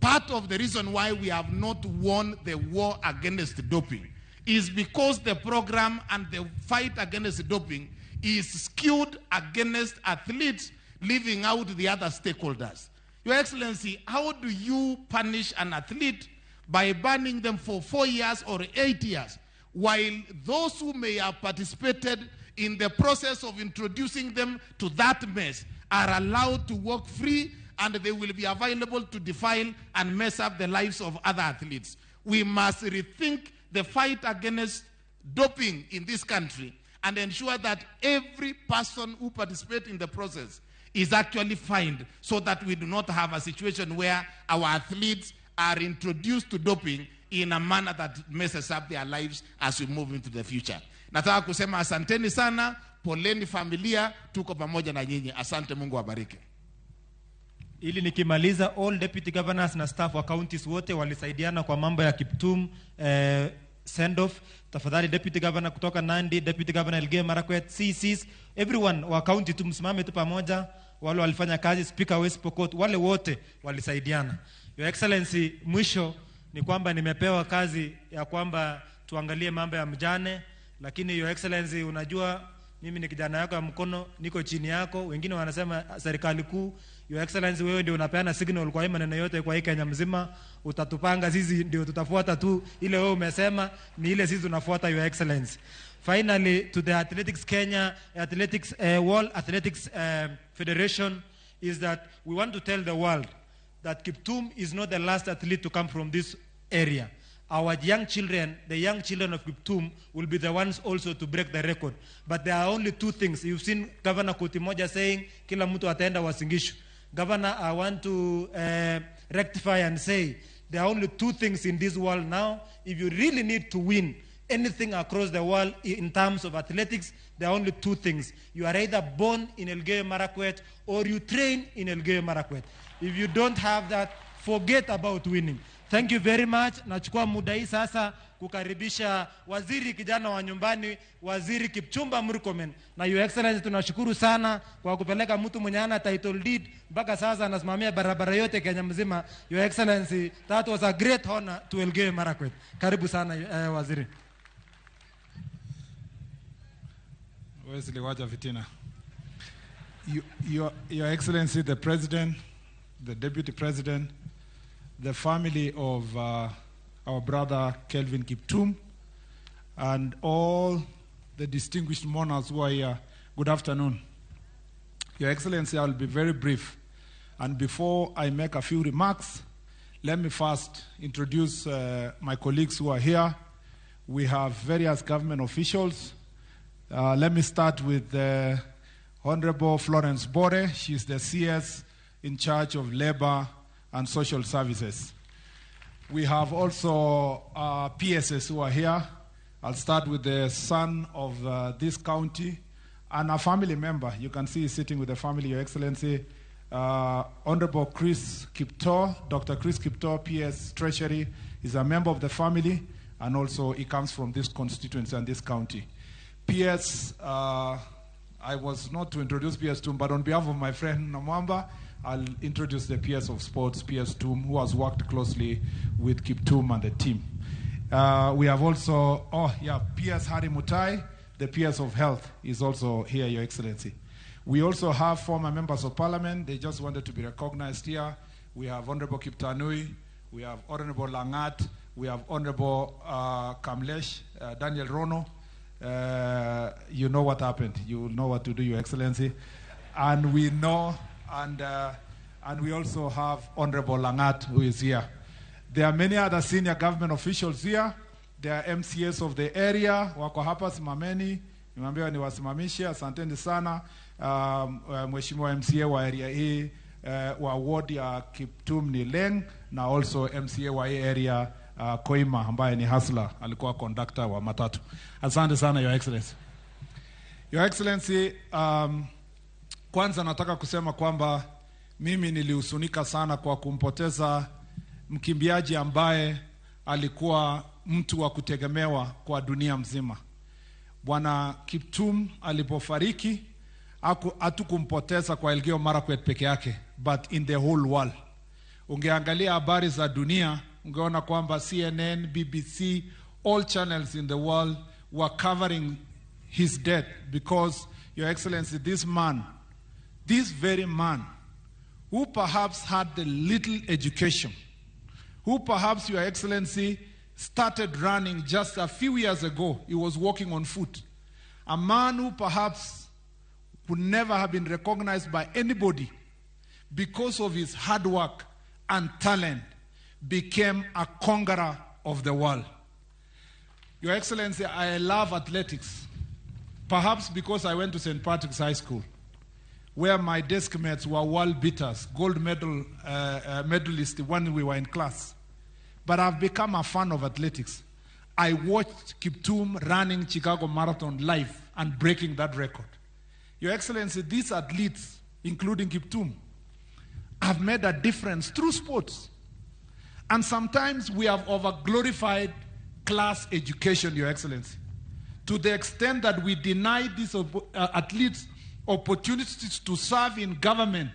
part of the reason why we have not won the war against doping is because the program and the fight against doping is skewed against athletes, leaving out the other stakeholders. Your Excellency, how do you punish an athlete by banning them for 4 years or 8 years, while those who may have participated in the process of introducing them to that mess are allowed to walk free and they will be available to defile and mess up the lives of other athletes? We must rethink the fight against doping in this country and ensure that every person who participates in the process is actually fined, so that we do not have a situation where our athletes are introduced to doping in a manner that messes up their lives as we move into the future. Nataka kusema asanteni sana, poleni familia, tuko pamoja na nyinyi. Asante, Mungu awabariki. Ili nikimaliza, all deputy governors na staff wa counties wote walisaidiana kwa mambo ya Kiptum send off. Tafadhali deputy governor kutoka Nandi, deputy governor Elgeyo Marakwet, CCs, everyone wa county tu msimame tu pamoja. Wale walifanya kazi, Speaker West Pokot, wale wote walisaidiana. Your Excellency, mwisho ni kwamba nimepewa kazi ya kwamba tuangalie mambo ya mjane, lakini Your Excellency, unajua mimi ni kijana yako ya mkono, niko chini yako. Wengine wanasema serikali kuu. Your Excellency, wewe ndio unapeana signal kwa hii maneno yote kwa hii Kenya mzima. Utatupanga sisi ndio tutafuata tu ile wewe umesema ni ile sisi tunafuata, Your Excellency. Finally, to the Athletics Kenya, Athletics World Athletics Federation, is that we want to tell the world that Kiptum is not the last athlete to come from this area. Our young children, the young children of Kiptum, will be the ones also to break the record. But there are only two things. You've seen Governor Koti Moja saying, kila mtu ataenda Uasin Gishu. Governor, I want to rectify and say, there are only two things in this world now. If you really need to win anything across the world in terms of athletics, there are only two things. You are either born in Elgeyo Marakwet or you train in Elgeyo Marakwet. If you don't have that, forget about winning. Thank Thank you very much. Nachukua muda hii sasa kukaribisha waziri kijana wa nyumbani, Waziri Kipchumba Murkomen. Na Your Excellency, tunashukuru sana kwa kupeleka mtu mwenye ana title deed mpaka sasa anasimamia barabara yote Kenya mzima. Your Excellency, that was a great honor to Elgeyo Marakwet. Karibu sana waziri. Wesley, wacha fitina. Your Excellency, the President, the Deputy President, the family of our brother Kelvin Kiptum, and all the distinguished mourners who are here, good afternoon. Your Excellency, I will be very brief. And before I make a few remarks, let me first introduce my colleagues who are here. We have various government officials. Let me start with Honorable Florence Bore. She's the CS in charge of Labor and Social Services. We have also PSs who are here. I'll start with the son of this county and a family member. You can see he's sitting with the family, Your Excellency. Honorable Chris Kiptoo, Dr. Chris Kiptoo, PS Treasury, is a member of the family, and also he comes from this constituency and this county. PS, I was not to introduce PS Tum, but on behalf of my friend Namwamba, I'll introduce the PS of Sports, PS Tum, who has worked closely with Kiptum and the team. We have also, PS Harry Mutai, the PS of Health, is also here, Your Excellency. We also have former members of parliament. They just wanted to be recognized here. We have Honorable Kiptanui, we have Honorable Langat, we have Honorable Kamlesh, Daniel Rono. You know what happened. You will know what to do, Your Excellency. And we know, and we also have Honorable Langat, who is here. There are many other senior government officials here. There are MCAs of the area. Wako hapa, simameni. Nimeambiwa niwasimamishe. Asanteni sana. Mheshimiwa MCA wa area hii, wa ward ya Kiptum ni Leng, na also MCA wa hii area Koima, ambaye ni hustler, alikuwa conductor wa matatu. Asante sana, Your Excellency. Your Excellency, kwanza nataka kusema kwamba mimi nilihusunika sana kwa kumpoteza mkimbiaji ambaye alikuwa mtu wa kutegemewa kwa dunia mzima. Bwana Kiptum alipofariki, hatukumpoteza kwa Elgeyo Marakwet peke yake, but in the whole world. Ungeangalia habari za dunia, ungeona kwamba CNN, BBC, all channels in the world were covering his death because, Your Excellency, this man, this very man, who perhaps had the little education, who perhaps, Your Excellency, started running just a few years ago, he was walking on foot. A man who perhaps could never have been recognized by anybody because of his hard work and talent, became a conqueror of the world. Your Excellency, I love athletics, perhaps because I went to St. Patrick's High School, where my desk mates were world beaters, gold medal medalists when we were in class. But I've become a fan of athletics. I watched Kiptum running Chicago Marathon live and breaking that record. Your Excellency, these athletes, including Kiptum, have made a difference through sports. And sometimes we have over-glorified class education, Your Excellency, to the extent that we deny these athletes opportunities to serve in government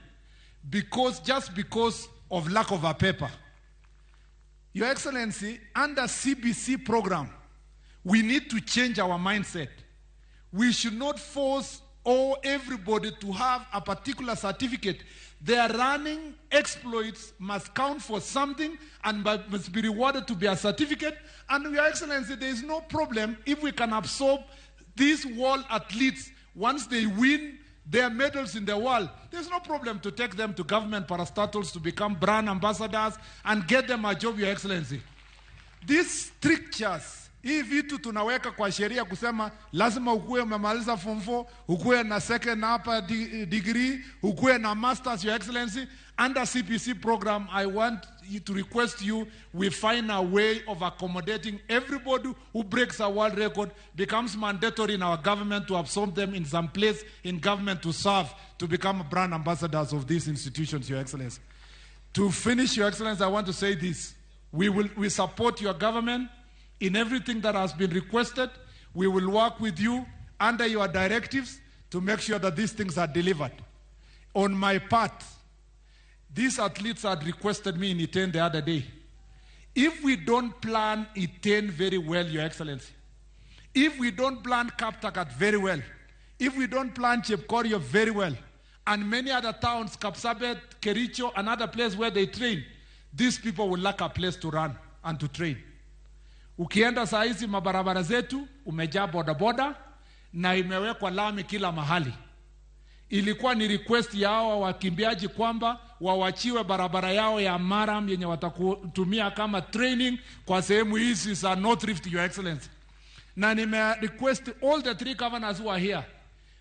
just because of lack of a paper. Your Excellency, under CBC program, we need to change our mindset. We should not force everybody to have a particular certificate. Their running exploits must count for something and must be rewarded to be a certificate. And Your Excellency, there is no problem if we can absorb these world athletes once they win their medals in the world. There's no problem to take them to government parastatals to become brand ambassadors and get them a job, Your Excellency. These strictures, hii vitu tunaweka kwa sheria kusema lazima ukuwe umemaliza form 4, ukuwe na second upper degree, ukuwe na masters, Your Excellency. Under CPC program, I want you to request you, we find a way of accommodating everybody who breaks a world record, becomes mandatory in our government to absorb them in some place in government to serve, to become brand ambassadors of these institutions, Your Excellency. To finish, Your Excellency, I want to say this. We support your government in everything that has been requested. We will work with you under your directives to make sure that these things are delivered. On my part, these athletes had requested me in Iten the other day. If we don't plan Iten very well, Your Excellency, if we don't plan Kaptagat very well, if we don't plan Chepkorio very well, and many other towns, Kapsabet, Kericho, and other places where they train, these people will lack a place to run and to train. Ukienda saa hizi mabarabara zetu umejaa bodaboda na imewekwa lami kila mahali. Ilikuwa ni request ya hawa wakimbiaji kwamba wawachiwe barabara yao ya Maram yenye watakutumia kama training kwa sehemu hizi za North Rift, Your Excellency. Na nime request all the three governors who are here,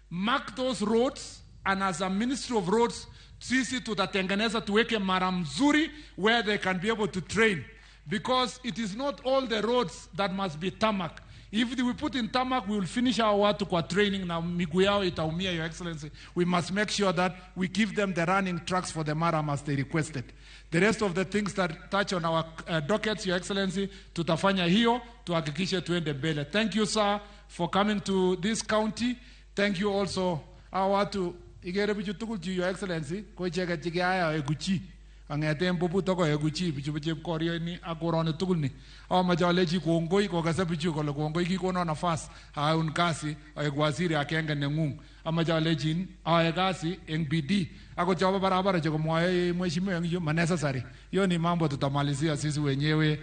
mark those roads, and as a Ministry of Roads, sisi tutatengeneza tuweke mara mzuri where they can be able to train. Because it is not all the roads that must be tarmac. If we put in tarmac, we will finish our watu kwa training na miguu yao itaumia, Your Excellency. We must make sure that we give them the running tracks for the maram as they requested. The rest of the things that touch on our dockets, Your Excellency, tutafanya hiyo, tuhakikishe tuende mbele. Thank you, sir, for coming to this county. Thank you also, our watu, igere bichu tugul chu, Your Excellency, ko icheket chekiayai oeku chi. Ang'eten bubut akoi oeku chi bichu Chepkorio ni ak koroni tugul ni. Amache alechi kongoi kokase bichu kole kongoi kikonon nafas aun kasi aek waziri akenge neng'ung. Amache alechin ae kasi eng bidii. Akot chobo barabara chekomwoe mheshimiwa eng yu ma necessary. Hiyo ni mambo tutamalizia sisi wenyewe,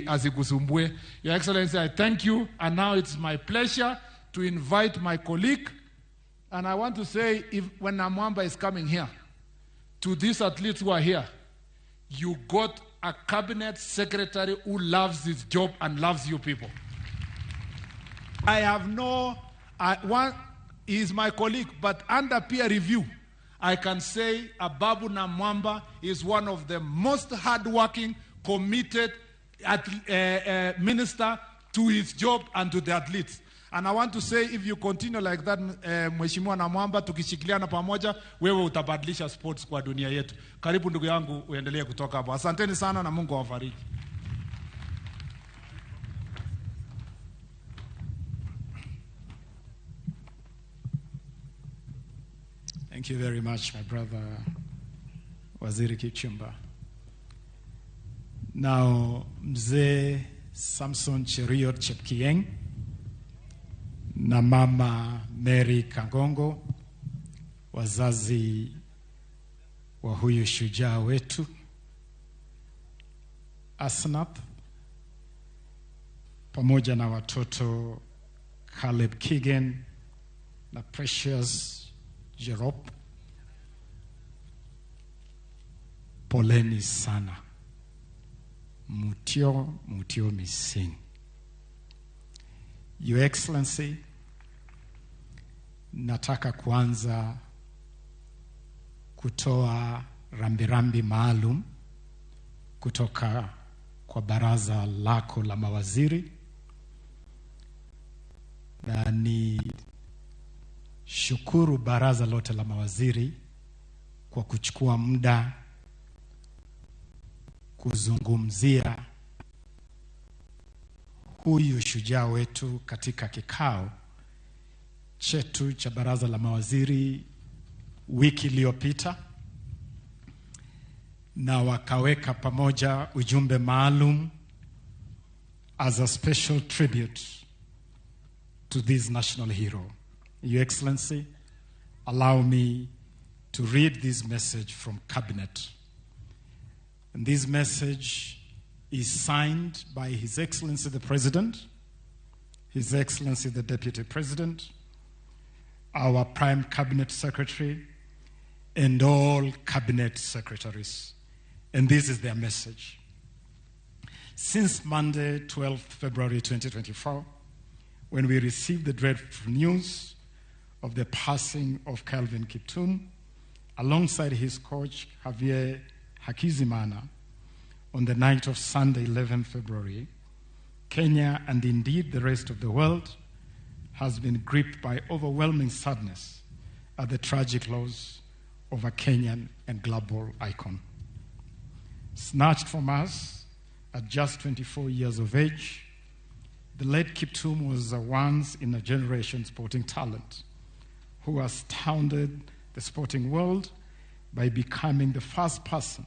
asikusumbue. Your Excellency, I thank you, and now it's my pleasure to invite my colleague. And I want to say, when Namwamba is coming here, to these athletes who are here, you got a cabinet secretary who loves his job and loves you people. I have no, one, he is my colleague, but under peer review, I can say Ababu Namwamba is one of the most hardworking, committed minister to his job and to the athletes. And I want to say, if you continue like that, Mheshimiwa Namwamba, tukishikiliana pamoja, wewe utabadilisha sports kwa dunia yetu. Karibu ndugu yangu, uendelee kutoka hapo. Asanteni sana na Mungu awafariji. Thank you very much, my brother Waziri Kipchumba. Now, Mzee Samson Cheruiyot Chepkieng na Mama Mary Kangongo, wazazi wa huyu shujaa wetu Asnath, pamoja na watoto Caleb Kigen na Precious Jerop, poleni sana. Mutio, mutio missing. Your Excellency, nataka kuanza kutoa rambirambi maalum kutoka kwa baraza lako la mawaziri, na ni shukuru baraza lote la mawaziri kwa kuchukua muda kuzungumzia huyu shujaa wetu katika kikao chetu cha baraza la mawaziri wiki iliyopita, na wakaweka pamoja ujumbe maalum as a special tribute to this national hero. Your Excellency, allow me to read this message from Cabinet. And this message is signed by His Excellency the President, His Excellency the Deputy President, our Prime Cabinet Secretary, and all Cabinet Secretaries. And this is their message. Since Monday, 12th February 2024, when we received the dreadful news of the passing of Kelvin Kiptum, alongside his coach, Javier Hakizimana, on the night of Sunday, 11th February, Kenya, and indeed the rest of the world, has been gripped by overwhelming sadness at the tragic loss of a Kenyan and global icon. Snatched from us at just 24 years of age, the late Kiptum was a once-in-a-generation sporting talent who astounded the sporting world by becoming the first person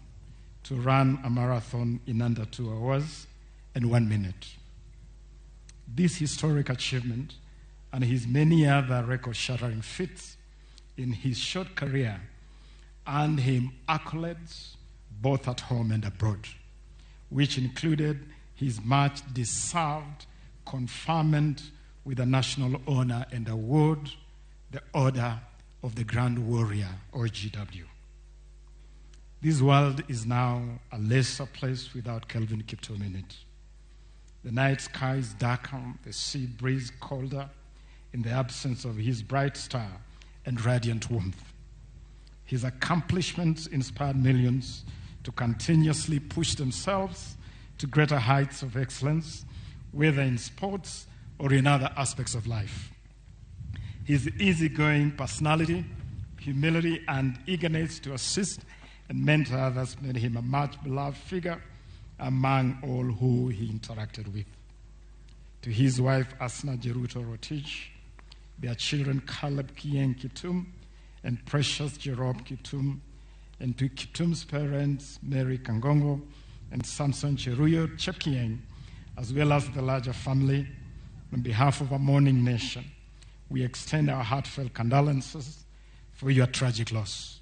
to run a marathon in under 2 hours and 1 minute. This historic achievement and his many other record-shattering feats in his short career earned him accolades both at home and abroad, which included his much-deserved conferment with a national honor and award, the Order of the Grand Warrior, or GW. This world is now a lesser place without Kelvin Kiptum in it. The night sky is darker, the sea breeze colder, in the absence of his bright star and radiant warmth. His accomplishments inspired millions to continuously push themselves to greater heights of excellence, whether in sports or in other aspects of life. His easygoing personality, humility, and eagerness to assist and mentor others made him a much beloved figure among all who he interacted with. To his wife, Asna Jeruto Rotich, their children, Caleb Kiyeng Kiptum and Precious Jerome Kiptum, and to Kiptum's parents, Mary Kangongo and Samson Cheruiyot Chepkieng, as well as the larger family, on behalf of our mourning nation, we extend our heartfelt condolences for your tragic loss.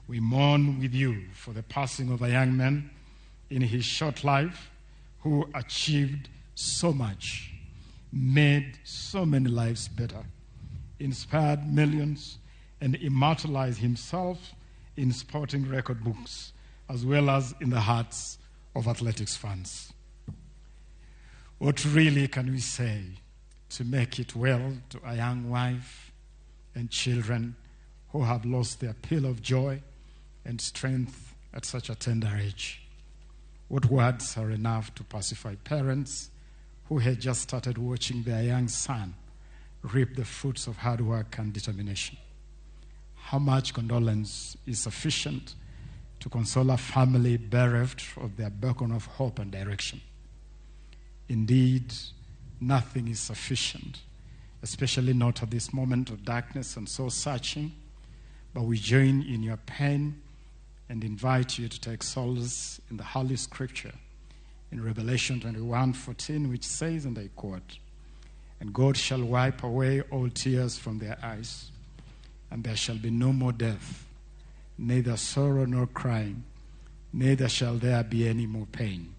We mourn with you for the passing of a young man in his short life who achieved so much, made so many lives better, inspired millions, and immortalized himself in sporting record books, as well as in the hearts of athletics fans. What really can we say to make it well to a young wife and children who have lost their peal of joy and strength at such a tender age? What words are enough to pacify parents who had just started watching their young son reap the fruits of hard work and determination? How much condolence is sufficient to console a family bereft of their beacon of hope and direction? Indeed, nothing is sufficient, especially not at this moment of darkness and soul searching, but we join in your pain and invite you to take solace in the Holy Scripture in Revelation 21:14, which says, and I quote, "And God shall wipe away all tears from their eyes, and there shall be no more death, neither sorrow nor crying, neither shall there be any more pain,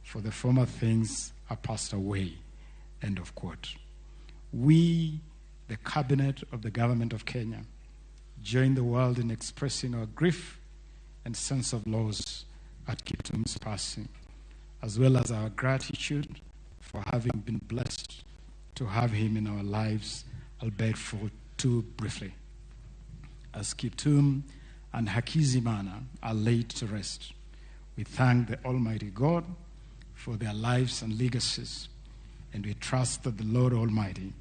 for the former things are passed away." End of quote. We, the Cabinet of the Government of Kenya, join the world in expressing our grief and sense of loss at Kiptum's passing, as well as our gratitude for having been blessed to have him in our lives, albeit for too briefly. As Kiptum and Hakizimana are laid to rest, we thank the Almighty God for their lives and legacies, and we trust that the Lord Almighty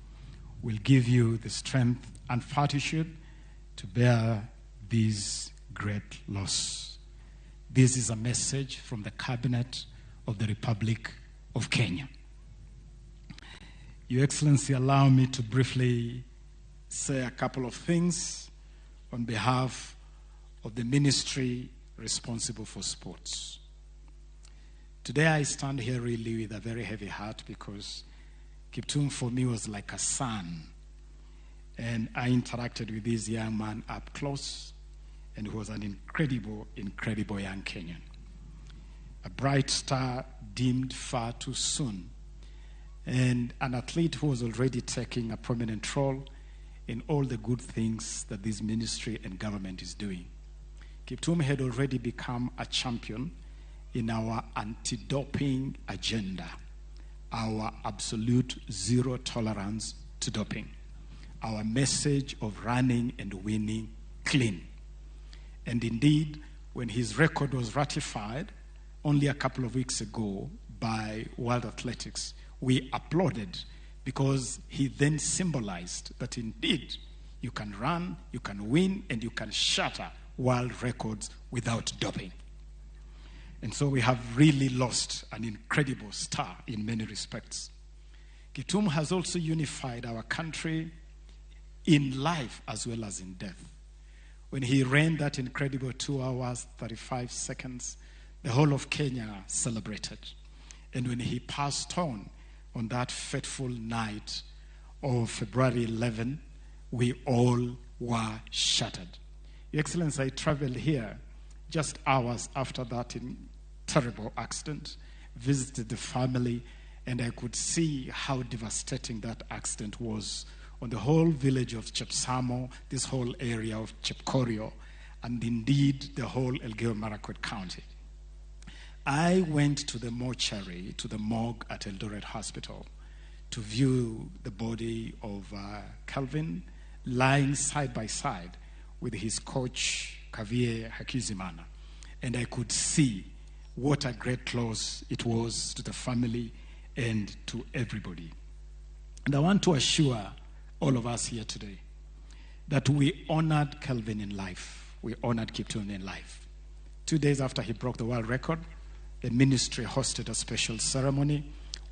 will give you the strength and fortitude to bear this great loss. This is a message from the Cabinet of the Republic of Kenya. Your Excellency, allow me to briefly say a couple of things on behalf of the ministry responsible for sports. Today I stand here really with a very heavy heart because Kiptum for me was like a son. And I interacted with this young man up close, and he was an incredible, incredible young Kenyan. A bright star dimmed far too soon, and an athlete who was already taking a prominent role in all the good things that this ministry and government is doing. Kiptum had already become a champion in our anti-doping agenda, our absolute zero tolerance to doping, our message of running and winning clean. And indeed, when his record was ratified only a couple of weeks ago by World Athletics, we applauded because he then symbolized that indeed you can run, you can win, and you can shatter world records without doping. And so we have really lost an incredible star in many respects. Kiptum has also unified our country in life as well as in death. When he ran that incredible 2 hours, 35 seconds, the whole of Kenya celebrated. And when he passed on that fateful night of February 11, we all were shattered. Your Excellency, I traveled here just hours after that terrible accident, visited the family, and I could see how devastating that accident was on the whole village of Chepsamo, this whole area of Chepkorio, and indeed the whole Elgeyo Marakwet County. I went to the mortuary, to the morgue at Eldoret Hospital, to view the body of Kelvin lying side by side with his coach, Javier Hakizimana. And I could see what a great loss it was to the family and to everybody. And I want to assure all of us here today that we honored Kelvin in life. We honored Kiptum in life. 2 days after he broke the world record, the ministry hosted a special ceremony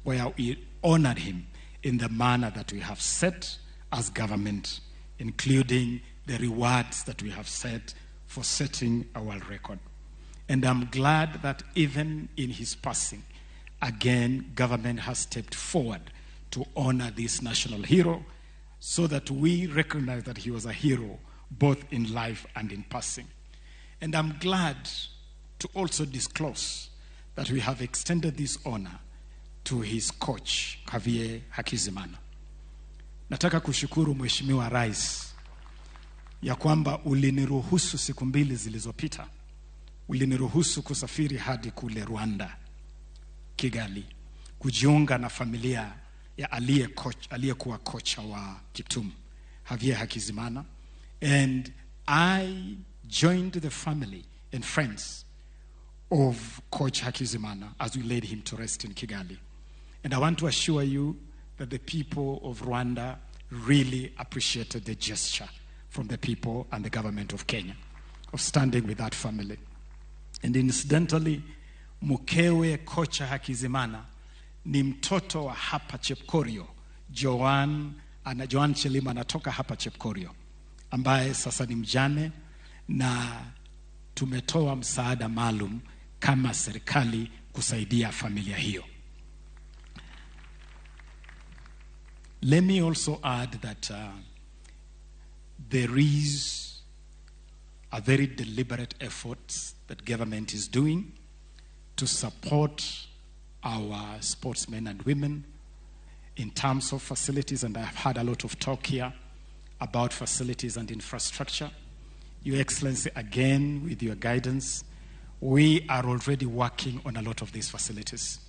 where we honored him in the manner that we have set as government, including the rewards that we have set for setting a world record. And I'm glad that even in his passing, again, government has stepped forward to honor this national hero so that we recognize that he was a hero both in life and in passing. And I'm glad to also disclose that we have extended this honor to his coach, Javier Hakizimana. Nataka kushukuru Mheshimiwa Rais ya kwamba uliniruhusu siku mbili zilizopita, uliniruhusu kusafiri hadi kule Rwanda, Kigali, kujiunga na familia ya aliyekuwa kocha wa Kiptum, Javier Hakizimana. And I joined the family and friends of Coach Hakizimana as we laid him to rest in Kigali. And I want to assure you that the people of Rwanda really appreciated the gesture from the people and the government of Kenya of standing with that family. And incidentally, mkewe kocha Hakizimana ni mtoto wa hapa Chepkorio, Joan Chelima anatoka hapa Chepkorio, ambaye sasa ni mjane, na tumetoa msaada maalum kama serikali kusaidia familia hiyo. Let me also add that there is a very deliberate effort that government is doing to support our sportsmen and women in terms of facilities, and I've had a lot of talk here about facilities and infrastructure. Your Excellency, again, with your guidance, we are already working on a lot of these facilities.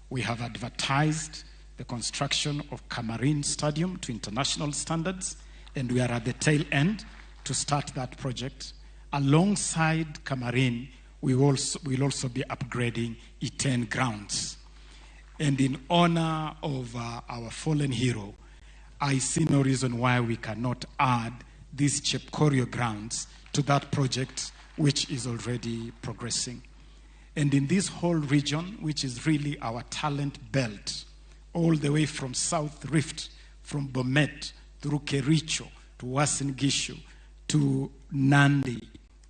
We have advertised the construction of Kamarin Stadium to international standards, and we are at the tail end to start that project. Alongside Kamarin, we will also be upgrading Iten grounds. And in honor of our fallen hero, I see no reason why we cannot add these Chepkorio grounds to that project, which is already progressing. And in this whole region, which is really our talent belt, all the way from South Rift, from Bomet, through Kericho, to Uasin Gishu, to Nandi,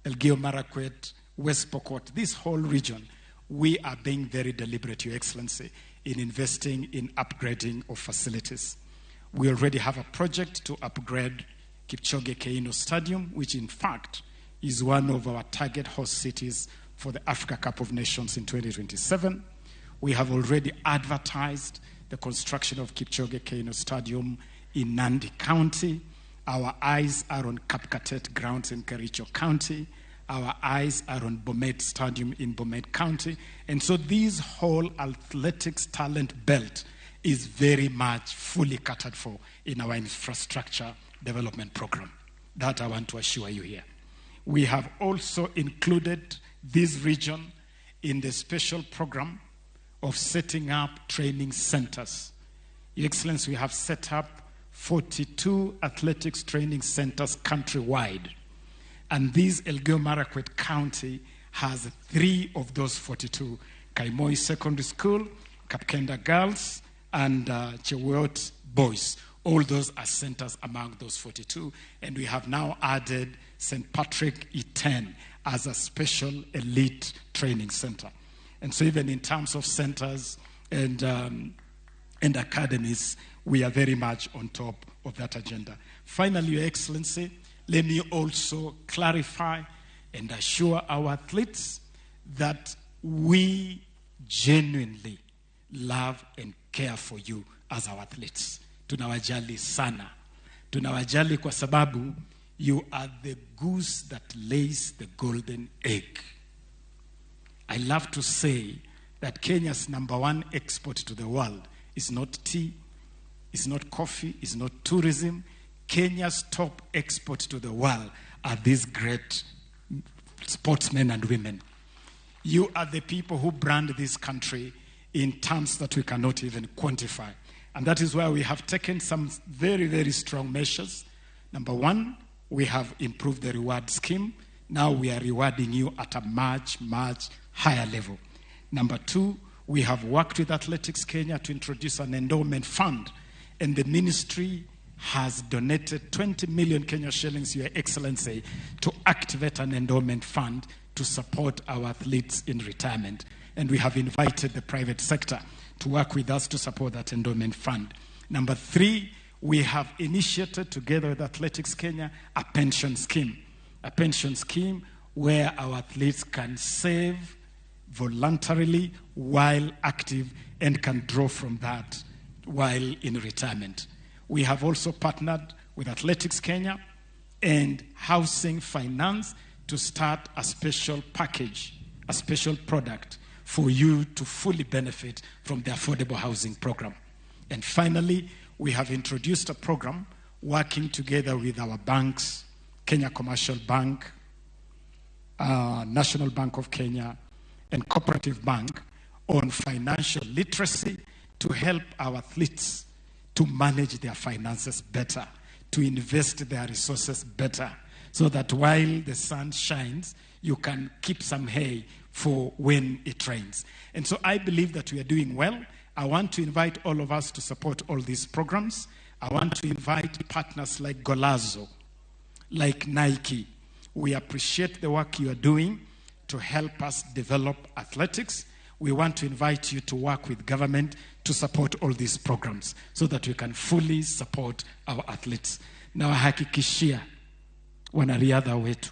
Elgeyo Marakwet, West Pokot, this whole region, we are being very deliberate, Your Excellency, in investing in upgrading of facilities. We already have a project to upgrade Kipchoge Keino Stadium, which in fact is one of our target host cities for the Africa Cup of Nations in 2027. We have already advertised the construction of Kipchoge Keino Stadium in Nandi County. Our eyes are on Kapkatet grounds in Kericho County. Our eyes are on Bomet Stadium in Bomet County. And so this whole athletics talent belt is very much fully catered for in our infrastructure development program. That I want to assure you here. We have also included this region in the special program of setting up training centers. Your Excellency, we have set up 42 athletics training centers countrywide. And this Elgeyo Marakwet County has 3 of those 42. Kaimoi Secondary School, Kapkenda Girls, and Chewoyot Boys. All those are centers among those 42. And we have now added St. Patrick Iten as a special elite training center. And so even in terms of centers and academies, we are very much on top of that agenda. Finally, Your Excellency, let me also clarify and assure our athletes that we genuinely love and care for you as our athletes. Tunawajali sana. Tunawajali kwa sababu you are the goose that lays the golden egg. I love to say that Kenya's #1 export to the world is not tea, is not coffee, is not tourism. Kenya's top export to the world are these great sportsmen and women. You are the people who brand this country in terms that we cannot even quantify. And that is why we have taken some very, very strong measures. Number 1, we have improved the reward scheme. Now we are rewarding you at a much, much higher level. Number 2, we have worked with Athletics Kenya to introduce an endowment fund. And the ministry has donated 20 million Kenya shillings, Your Excellency, to activate an endowment fund to support our athletes in retirement. And we have invited the private sector to work with us to support that endowment fund. Number 3, we have initiated together with Athletics Kenya a pension scheme. A pension scheme where our athletes can save voluntarily while active and can draw from that while in retirement. We have also partnered with Athletics Kenya and Housing Finance to start a special package, a special product for you to fully benefit from the affordable housing program. And finally, we have introduced a program working together with our banks, Kenya Commercial Bank, National Bank of Kenya, and Cooperative Bank on financial literacy to help our athletes to manage their finances better, to invest their resources better, so that while the sun shines, you can keep some hay for when it rains. And so I believe that we are doing well. I want to invite all of us to support all these programs. I want to invite partners like Golazo, like Nike. We appreciate the work you are doing to help us develop athletics. We want to invite you to work with government to support all these programs so that we can fully support our athletes. Nawahakikishia wanariadha wetu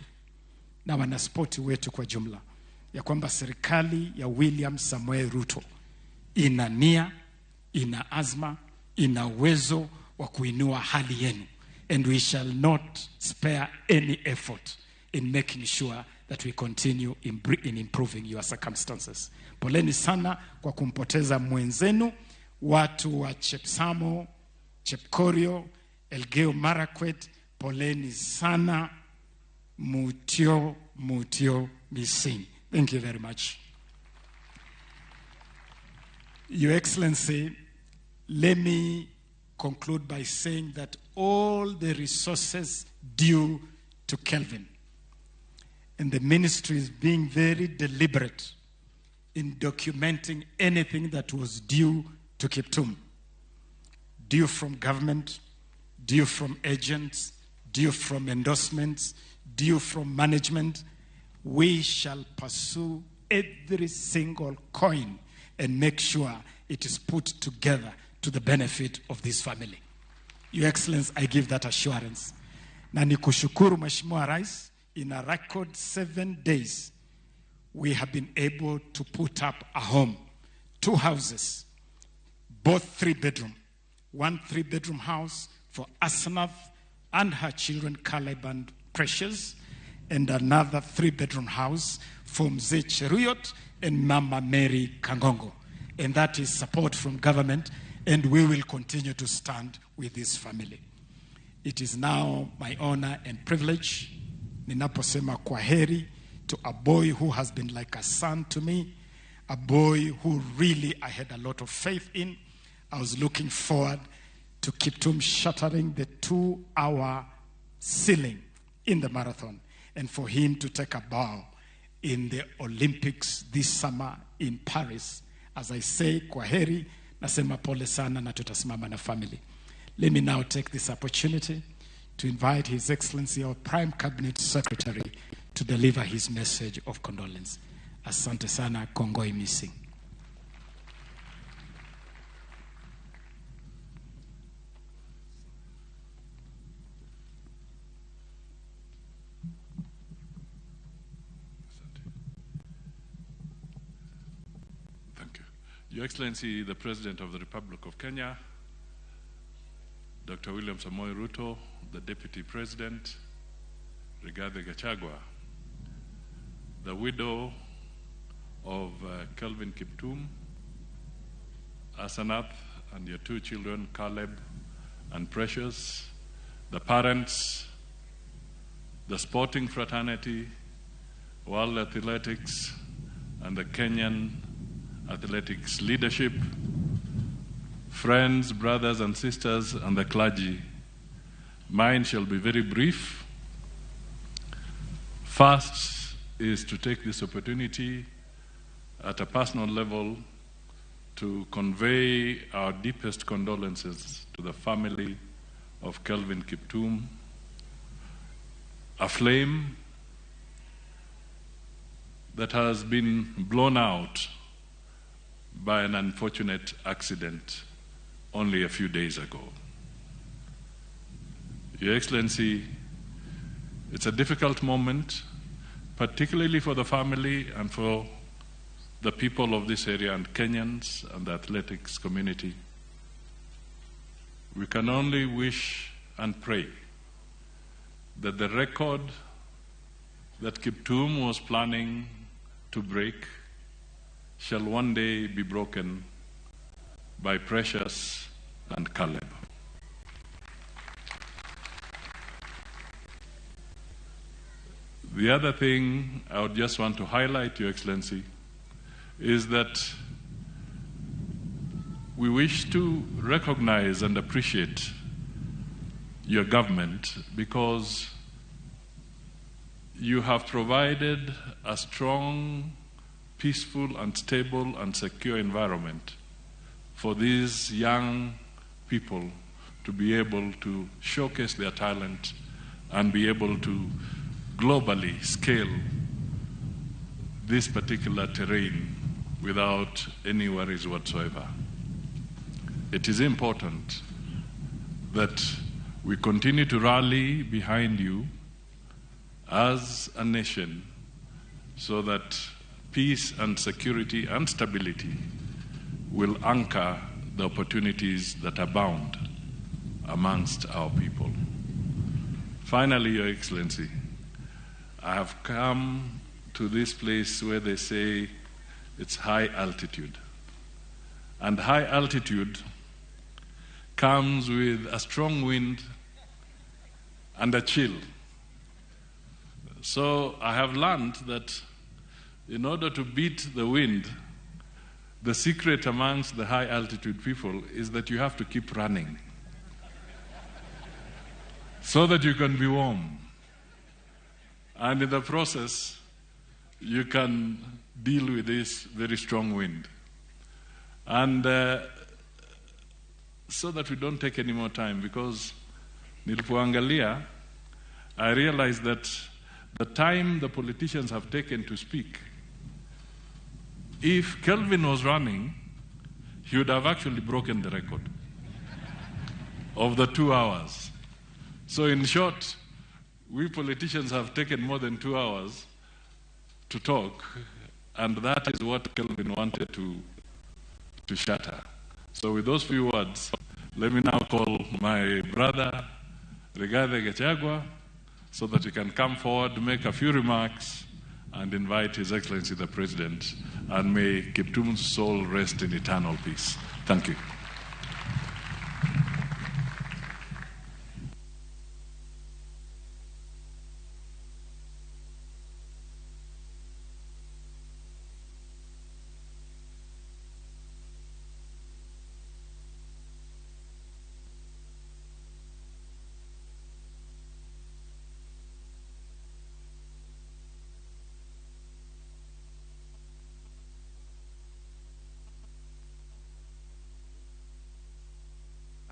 na wanaspoti wetu kwa jumla ya kwamba serikali ya William Samoei Ruto ina nia, ina azma, ina uwezo wa kuinua hali yenu, and we shall not spare any effort in making sure that we continue in improving your circumstances. Poleni sana kwa kumpoteza mwenzenu, watu wa Chepsamo, Chepkorio, Elgeyo Marakwet, poleni sana, mutio, mutio mising. Thank you very much. Your Excellency, let me conclude by saying that all the resources due to Kelvin, and the ministry is being very deliberate in documenting anything that was due to Kiptum, due from government, due from agents, due from endorsements, due from management. We shall pursue every single coin and make sure it is put together to the benefit of this family. Your Excellency, I give that assurance. Na nikushukuru Mheshimiwa Rais, in a record 7 days, we have been able to put up a home, 2 houses, both 3-bedroom. 1 3-bedroom house for Asnath and her children, Caleb and Precious, and another 3-bedroom house for Mzee Cheruiyot and Mama Mary Kangongo. And that is support from government, and we will continue to stand with this family. It is now my honor and privilege, ninaposema kwaheri to a boy who has been like a son to me, a boy who really I had a lot of faith in. I was looking forward to Kiptum shattering the 2-hour ceiling in the marathon and for him to take a bow in the Olympics this summer in Paris. As I say, kwaheri, nasema pole sana na tutasimama na family. Let me now take this opportunity to invite His Excellency, our Prime Cabinet Secretary, to deliver his message of condolence. Asante sana, kongoi missing. Thank you. Your Excellency, the President of the Republic of Kenya, Dr. William Samoei Ruto, the Deputy President, Rigathi Gachagua, the widow of Kelvin Kiptum, Asanath, and your two children, Caleb and Precious, the parents, the sporting fraternity, World Athletics, and the Kenyan athletics leadership, friends, brothers and sisters, and the clergy. Mine shall be very brief. First is to take this opportunity at a personal level to convey our deepest condolences to the family of Kelvin Kiptum, a flame that has been blown out by an unfortunate accident only a few days ago. Your Excellency, it's a difficult moment, particularly for the family and for the people of this area and Kenyans and the athletics community. We can only wish and pray that the record that Kiptum was planning to break shall one day be broken by Precious and Caleb. The other thing I would just want to highlight, Your Excellency, is that we wish to recognize and appreciate your government because you have provided a strong, peaceful and stable and secure environment for these young people to be able to showcase their talent and be able to globally scale this particular terrain without any worries whatsoever. It is important that we continue to rally behind you as a nation so that peace and security and stability will anchor the opportunities that abound amongst our people. Finally, Your Excellency, I have come to this place where they say it's high altitude. And high altitude comes with a strong wind and a chill. So I have learned that in order to beat the wind, the secret amongst the high altitude people is that you have to keep running so that you can be warm. And in the process, you can deal with this very strong wind. And so that we don't take any more time, because nilipoangalia, I realized that the time the politicians have taken to speak, if Kelvin was running, he would have actually broken the record of the 2 hours. So in short, we politicians have taken more than 2 hours to talk, and that is what Kelvin wanted to shatter. So with those few words, let me now call my brother, Rigathi Gachagua, so that he can come forward, make a few remarks, and invite His Excellency the President, and may Kiptum's soul rest in eternal peace. Thank you.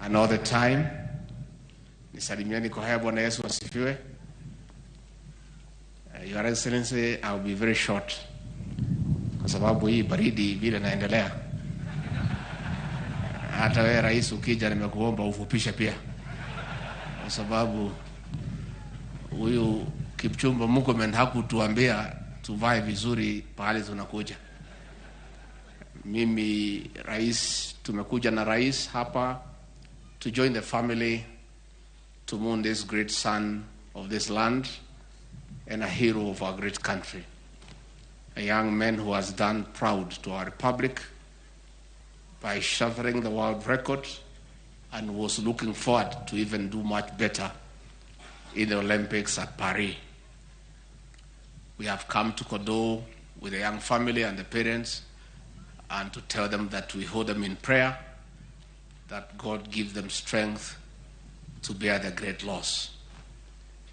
Another time. Nisalimieni kwa haya. Bwana Yesu asifiwe. Your Excellency, I will be very short kwa sababu hii baridi vile naendelea. Hata wewe rais ukija, nimekuomba ufupishe pia, kwa sababu huyu Kipchumba Murkomen hakutuambia tuvae vizuri pahali tunakuja. Mimi rais, tumekuja na rais hapa to join the family to mourn this great son of this land and a hero of our great country. A young man who has done proud to our republic by shattering the world record and was looking forward to even do much better in the Olympics at Paris. We have come to condole with the young family and the parents and to tell them that we hold them in prayer, that God give them strength to bear the great loss.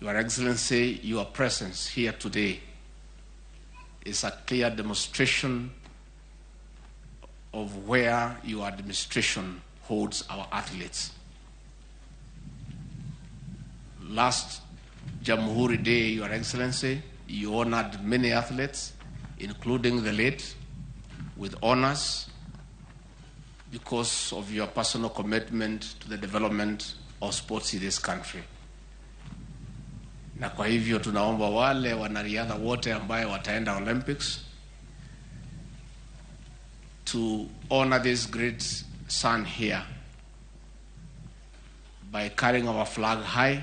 Your Excellency, your presence here today is a clear demonstration of where your administration holds our athletes. Last Jamhuri Day, Your Excellency, you honored many athletes, including the late, with honors because of your personal commitment to the development of sports in this country. Na kwa hivyo tunaomba wale wanariadha wote ambaye wataenda Olympics to honor this great son here by carrying our flag high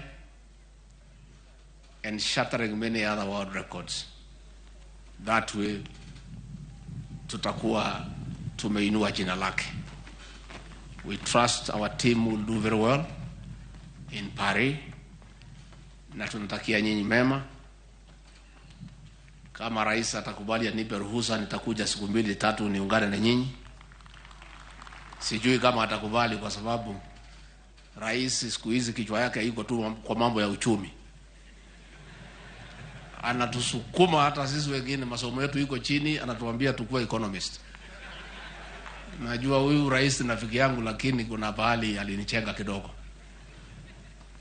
and shattering many other world records. That way tutakuwa tumeinua jina lake. We trust our team will do very well in Paris, na tunatakia nyinyi mema. Kama rais atakubali anipe ruhusa, nitakuja siku mbili tatu niungane na nyinyi. Sijui kama atakubali kwa sababu rais siku hizi kichwa yake iko tu kwa mambo ya uchumi. Anatusukuma hata sisi wengine masomo yetu iko chini, anatuambia tukue economist. Najua huyu rais ni rafiki yangu, lakini kuna pahali alinichenga kidogo.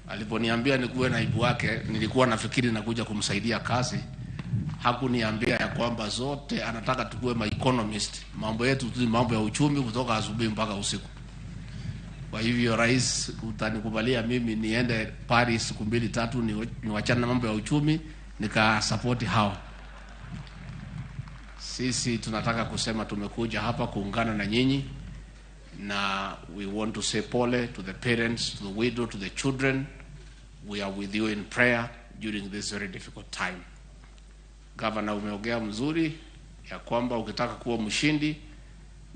Aliponiambia nikuwe naibu wake, nilikuwa nafikiri nakuja kumsaidia kazi. Hakuniambia ya kwamba zote anataka tukue ma economist. Mambo yetu tu mambo ya uchumi kutoka asubuhi mpaka usiku. Kwa hivyo rais, utanikubalia mimi niende Paris siku mbili tatu niwachane na mambo ya uchumi nikasupport hawa. Sisi tunataka kusema tumekuja hapa kuungana na nyinyi, na we want to say pole to the parents, to the widow, to the children. We are with you in prayer during this very difficult time. Governor, umeongea mzuri ya kwamba ukitaka kuwa mshindi,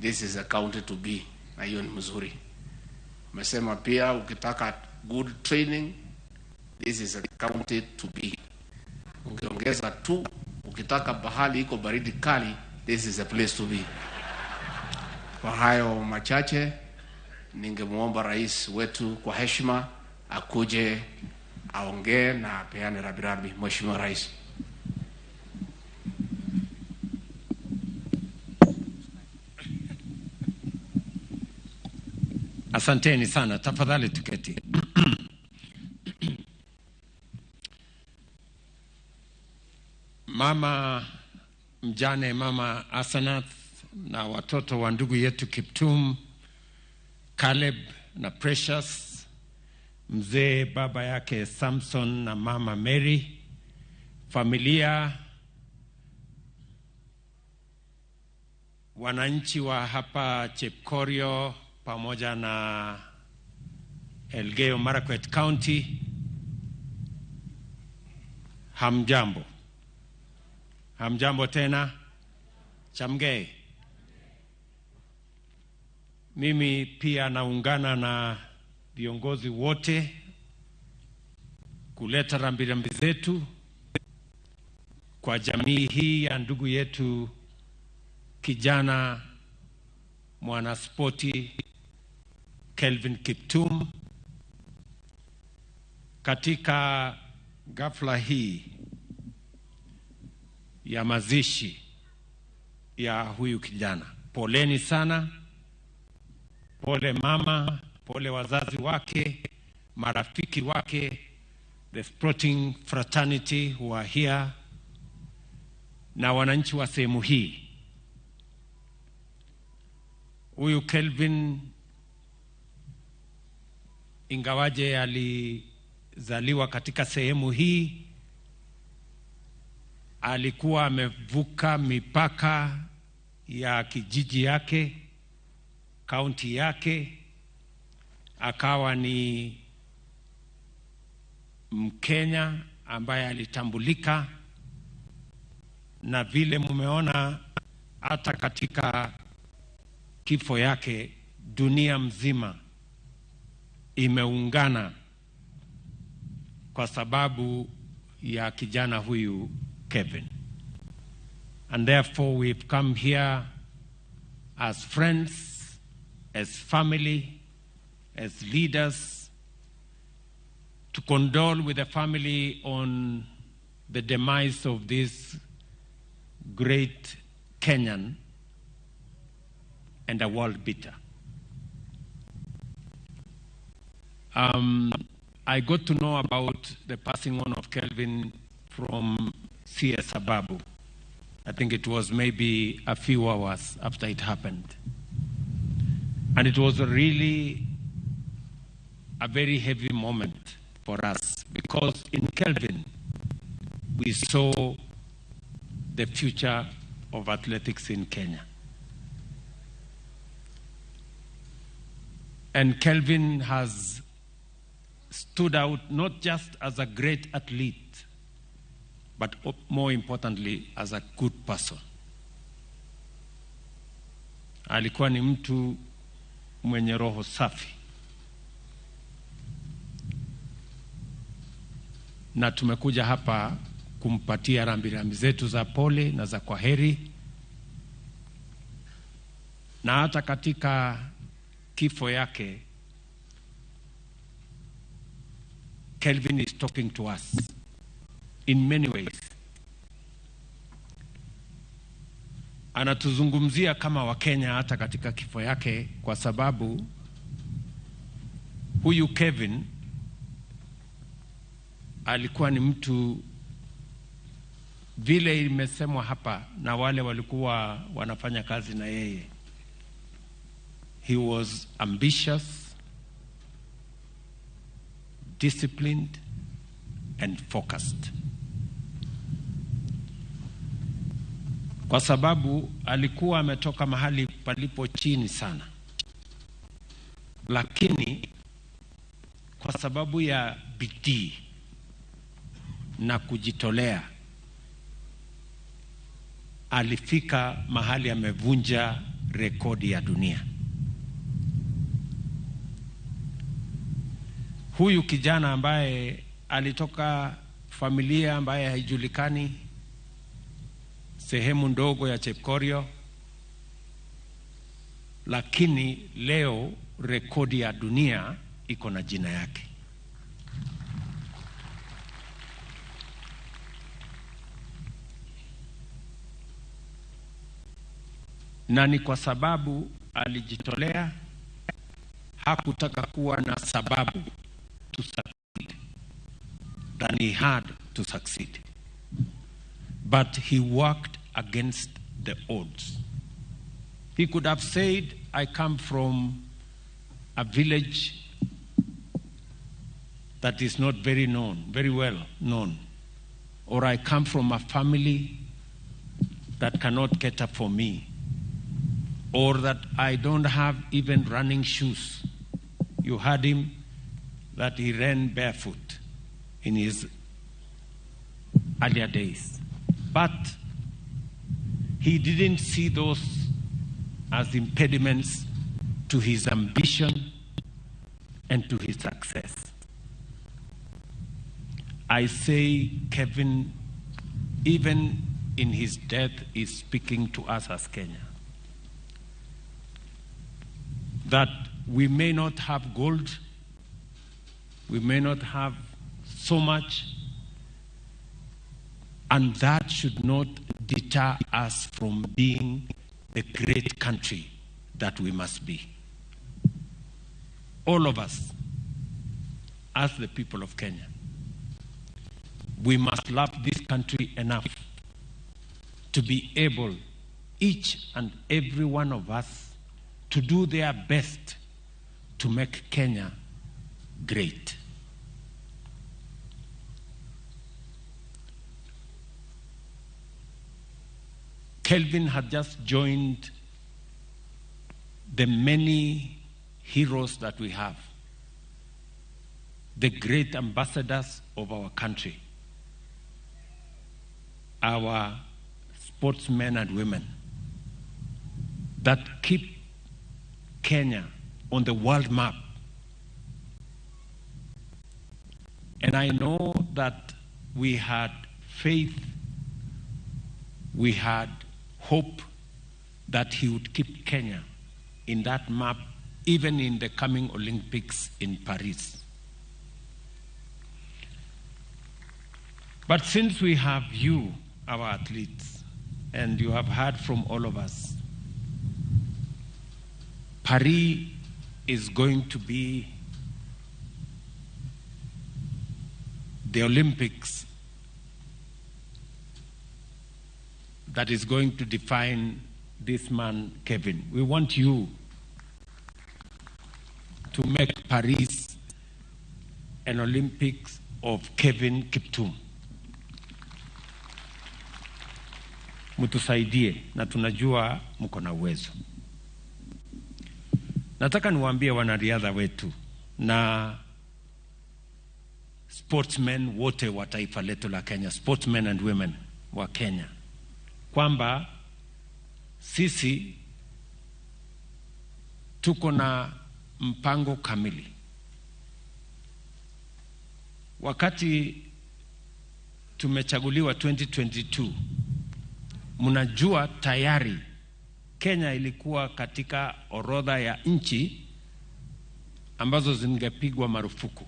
this is a county to be, na hiyo ni mzuri. Umesema pia ukitaka good training, this is a county to be. Ungeongeza tu, ukitaka bahali iko baridi kali, this is a place to be. Kwa hayo machache, ningemuomba rais wetu kwa heshima akuje aongee na apeane rabirabi. Mheshimiwa Rais. Asanteni sana, tafadhali tuketi. Mama mjane, Mama Asenath, na watoto wa ndugu yetu Kiptum, Caleb na Precious, mzee baba yake Samson na Mama Mary, familia, wananchi wa hapa Chepkorio pamoja na Elgeyo Marakwet County, hamjambo. Hamjambo tena. Chamgei. Mimi pia naungana na viongozi wote kuleta rambirambi zetu kwa jamii hii ya ndugu yetu kijana mwanaspoti Kelvin Kiptum katika ghafla hii ya mazishi ya huyu kijana. Poleni sana. Pole mama, Pole wazazi wake, marafiki wake, the sporting fraternity who are here, na wananchi wa sehemu hii. Huyu Kelvin ingawaje alizaliwa katika sehemu hii, alikuwa amevuka mipaka ya kijiji yake, kaunti yake, akawa ni Mkenya ambaye alitambulika, na vile mumeona hata katika kifo yake dunia mzima imeungana kwa sababu ya kijana huyu Kevin. And therefore we've come here as friends, as family, as leaders, to condole with the family on the demise of this great Kenyan and a world beater. I got to know about the passing on of Kelvin from CS Ababu. I think it was maybe a few hours after it happened. And it was really a very heavy moment for us, because in Kelvin, we saw the future of athletics in Kenya. And Kelvin has stood out not just as a great athlete, but more importantly, as a good person. Alikuwa ni mtu mwenye roho safi. Na tumekuja hapa kumpatia rambirambi zetu za pole na za kwaheri. Na hata katika kifo yake, Kelvin is talking to us in many ways. Anatuzungumzia kama Wakenya hata katika kifo yake, kwa sababu huyu Kevin alikuwa ni mtu, vile imesemwa hapa na wale walikuwa wanafanya kazi na yeye, he was ambitious, disciplined and focused. Kwa sababu alikuwa ametoka mahali palipo chini sana, lakini kwa sababu ya bidii na kujitolea alifika mahali amevunja rekodi ya dunia. Huyu kijana ambaye alitoka familia ambaye haijulikani, sehemu ndogo ya Chepkorio, lakini leo rekodi ya dunia iko na jina yake. Na ni kwa sababu alijitolea, hakutaka kuwa na sababu to succeed than he had to succeed. But he worked against the odds. He could have said, I come from a village that is not very known, very well known, or I come from a family that cannot cater for me, or that I don't have even running shoes. You heard him that he ran barefoot in his earlier days. But he didn't see those as impediments to his ambition and to his success. I say Kevin, even in his death, is speaking to us as Kenya. That we may not have gold, we may not have so much, and that should not deter us from being the great country that we must be. All of us, as the people of Kenya, we must love this country enough to be able, each and every one of us, to do their best to make Kenya great. Kelvin had just joined the many heroes that we have, the great ambassadors of our country, our sportsmen and women that keep Kenya on the world map. And I know that we had faith, we had hope that he would keep Kenya in that map, even in the coming Olympics in Paris. But since we have you, our athletes, and you have heard from all of us, Paris is going to be the Olympics that is going to define this man, Kevin. We want you to make Paris an Olympics of Kevin Kiptum. Mtusaidie, na tunajua mko na uwezo. Nataka niwaambie wanariadha wetu na sportsmen wote wa taifa letu la Kenya, sportsmen and women wa Kenya, kwamba sisi tuko na mpango kamili. Wakati tumechaguliwa 2022, mnajua tayari Kenya ilikuwa katika orodha ya nchi ambazo zingepigwa marufuku.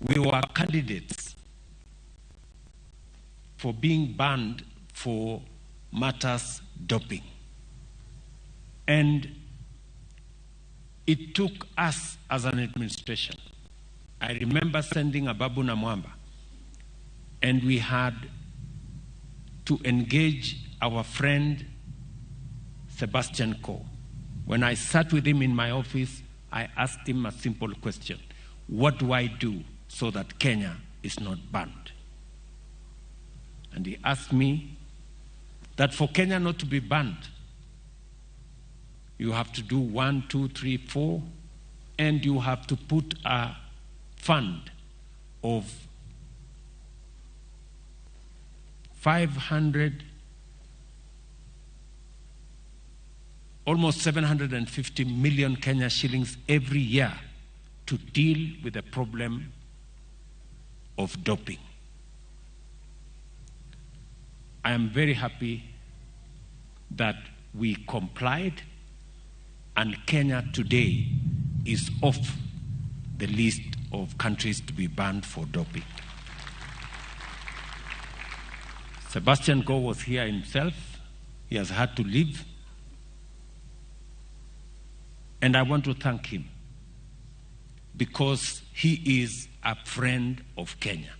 We were candidates for being banned for matters doping. And it took us as an administration. I remember sending Ababu Namwamba, and we had to engage our friend Sebastian Coe. When I sat with him in my office, I asked him a simple question. What do I do so that Kenya is not banned? And he asked me that for Kenya not to be banned, you have to do 1, 2, 3, 4, and you have to put a fund of 500, almost 750 million Kenya shillings every year to deal with the problem of doping. I am very happy that we complied, and Kenya today is off the list of countries to be banned for doping. Sebastian Coe was here himself. He has had to leave. And I want to thank him because he is a friend of Kenya.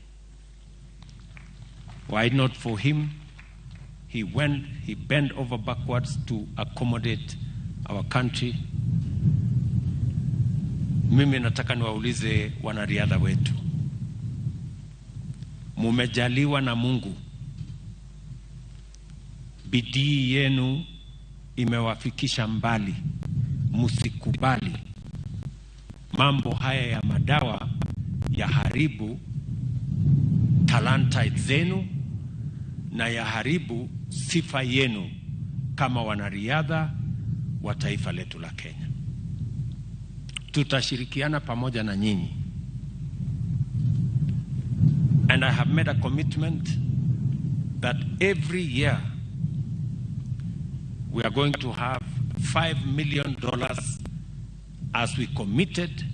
Why not for him? He bent over backwards to accommodate our country. Mimi nataka niwaulize wanariadha wetu, mumejaliwa na Mungu, bidii yenu imewafikisha mbali. Msikubali mambo haya ya madawa yaharibu talanta zenu na yaharibu sifa yenu kama wanariadha wa taifa letu la Kenya. Tutashirikiana pamoja na nyinyi. And I have made a commitment that every year we are going to have $5 million as we committed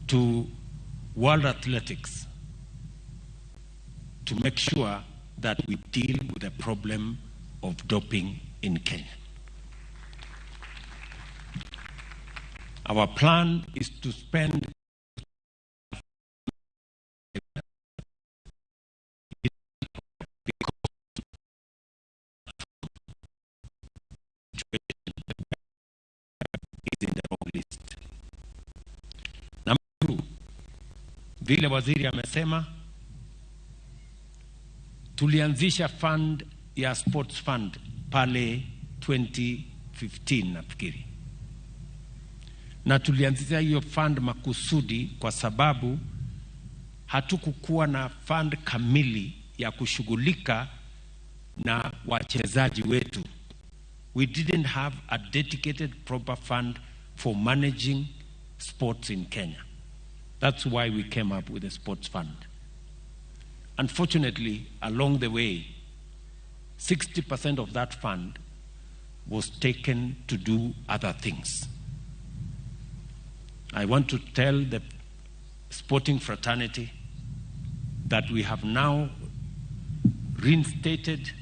to World Athletics to make sure that we deal with the problem of doping in Kenya. Our plan is to spend is in the wrong list. Number 2, vile waziri amesema, tulianzisha fund ya sports fund pale 2015 nafikiri. Na tulianzisha hiyo fund makusudi kwa sababu hatukukuwa na fund kamili ya kushughulika na wachezaji wetu. We didn't have a dedicated proper fund for managing sports in Kenya. That's why we came up with the sports fund. Unfortunately, along the way, 60% of that fund was taken to do other things. I want to tell the sporting fraternity that we have now reinstated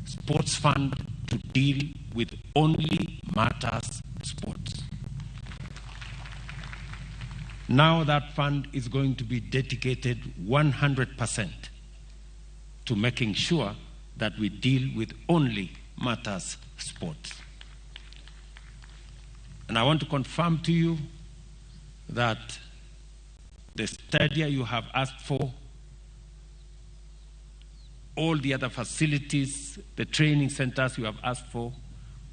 sports fund to deal with only matters sports. Now that fund is going to be dedicated 100% to making sure that we deal with only matters sports. And I want to confirm to you that the stadia you have asked for, all the other facilities, the training centers you have asked for,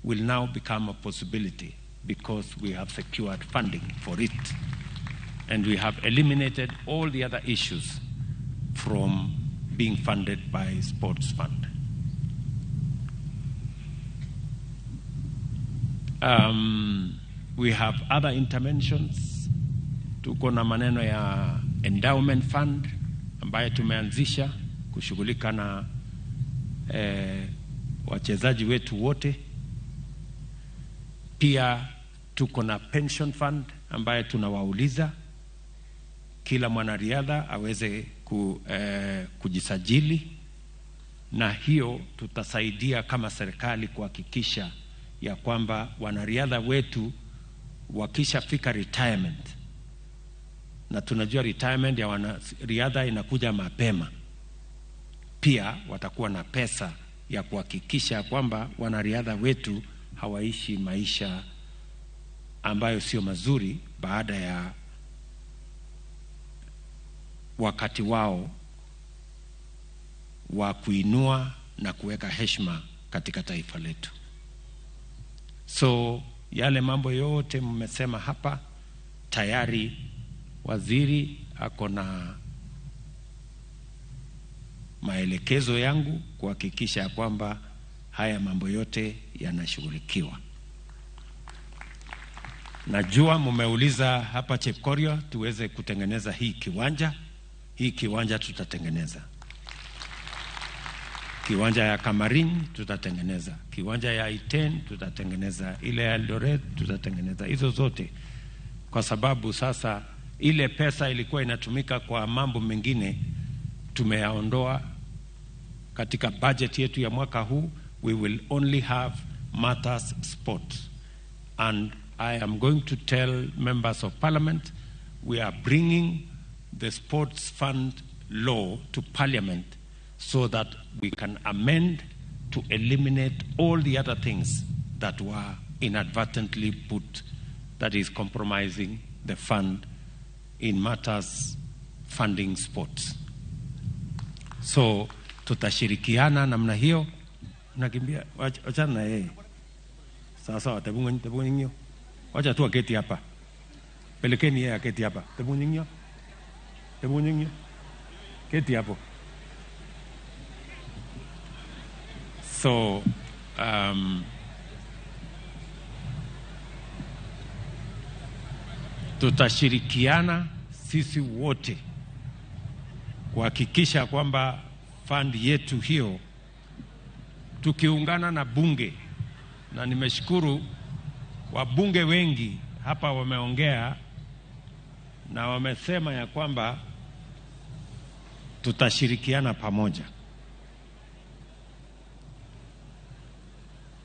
will now become a possibility because we have secured funding for it. And we have eliminated all the other issues from being funded by sports fund. We have other interventions. Tuko na maneno ya endowment fund ambayo tumeanzisha kushughulika na wachezaji wetu wote. Pia tuko na pension fund ambayo tunawauliza kila mwanariadha aweze kujisajili, na hiyo tutasaidia kama serikali kuhakikisha ya kwamba wanariadha wetu wakishafika retirement, na tunajua retirement ya wanariadha inakuja mapema, pia watakuwa na pesa ya kuhakikisha kwamba wanariadha wetu hawaishi maisha ambayo sio mazuri baada ya wakati wao wa kuinua na kuweka heshima katika taifa letu. So yale mambo yote mmesema hapa tayari waziri ako na maelekezo yangu kuhakikisha kwamba haya mambo yote yanashughulikiwa. Najua mmeuliza hapa Chepkorio tuweze kutengeneza hii kiwanja. Hii kiwanja tutatengeneza. Kiwanja ya Kamarin tutatengeneza, kiwanja ya Iten tutatengeneza, ile ya Eldoret tutatengeneza, hizo zote. Kwa sababu sasa ile pesa ilikuwa inatumika kwa mambo mengine tumeyaondoa katika budget yetu ya mwaka huu. We will only have matters sport. And I am going to tell members of parliament we are bringing the sports fund law to parliament so that we can amend to eliminate all the other things that were inadvertently put, that is compromising the fund in matters funding sports. So tutashirikiana namna hiyo. Nakimbia, wachana na yeye. Sasa tebungo. Wacha tu aketi hapa. Pelekeni yeye aketi hapa. Tebungo. Keti hapo. So tutashirikiana sisi wote kuhakikisha kwamba fund yetu hiyo tukiungana na bunge, na nimeshukuru wabunge wengi hapa wameongea na wamesema ya kwamba tutashirikiana pamoja.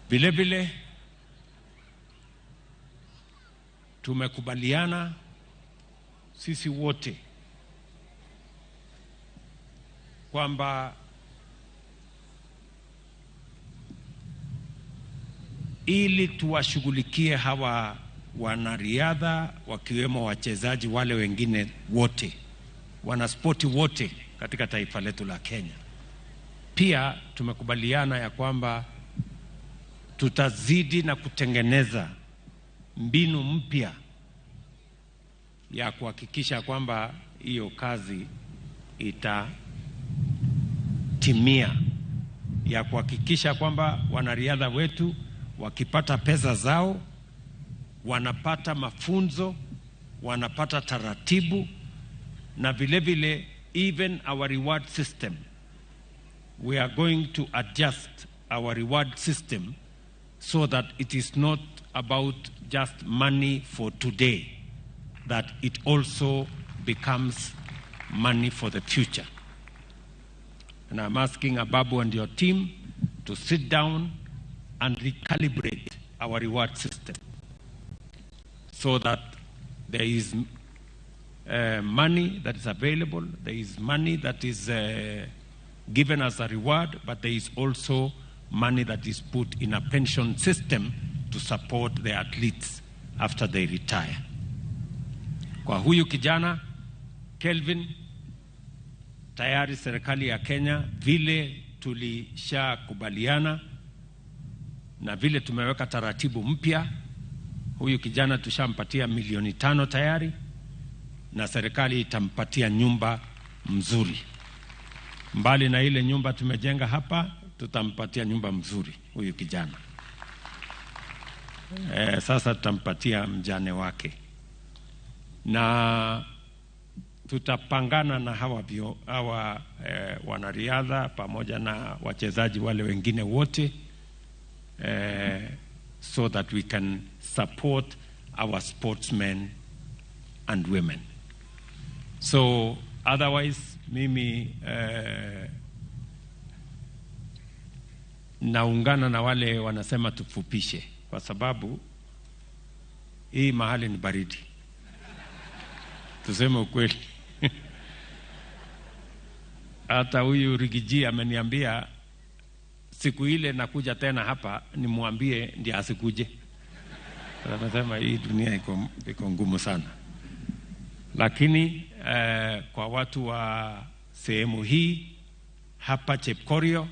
Vile vile Tumekubaliana sisi wote kwamba ili tuwashughulikie hawa wanariadha wakiwemo wachezaji wale wengine wote, wanaspoti wote katika taifa letu la Kenya. Pia tumekubaliana ya kwamba tutazidi na kutengeneza mbinu mpya ya kuhakikisha kwamba hiyo kazi itatimia, ya kuhakikisha kwamba wanariadha wetu wakipata pesa zao wanapata mafunzo, wanapata taratibu, na vile vile even our reward system, we are going to adjust our reward system so that it is not about just money for today, that it also becomes money for the future. And I'm asking Ababu and your team to sit down and recalibrate our reward system so that there is money that is available, there is money that is given as a reward, but there is also money that is put in a pension system to support the athletes after they retire. Kwa huyu kijana Kelvin, tayari serikali ya Kenya vile tulishakubaliana na vile tumeweka taratibu mpya, huyu kijana tushampatia 5 milioni tayari, na serikali itampatia nyumba mzuri. Mbali na ile nyumba tumejenga hapa, tutampatia nyumba mzuri huyu kijana. Sasa tutampatia mjane wake, na tutapangana na hawa wanariadha pamoja na wachezaji wale wengine wote so that we can support our sportsmen and women. So otherwise mimi naungana na wale wanasema tufupishe, kwa sababu hii mahali ni baridi, tuseme ukweli. Hata huyu Riggy G ameniambia siku ile nakuja tena hapa nimwambie ndiye asikuje. Anasema hii dunia iko ngumu sana, lakini kwa watu wa sehemu hii hapa Chepkorio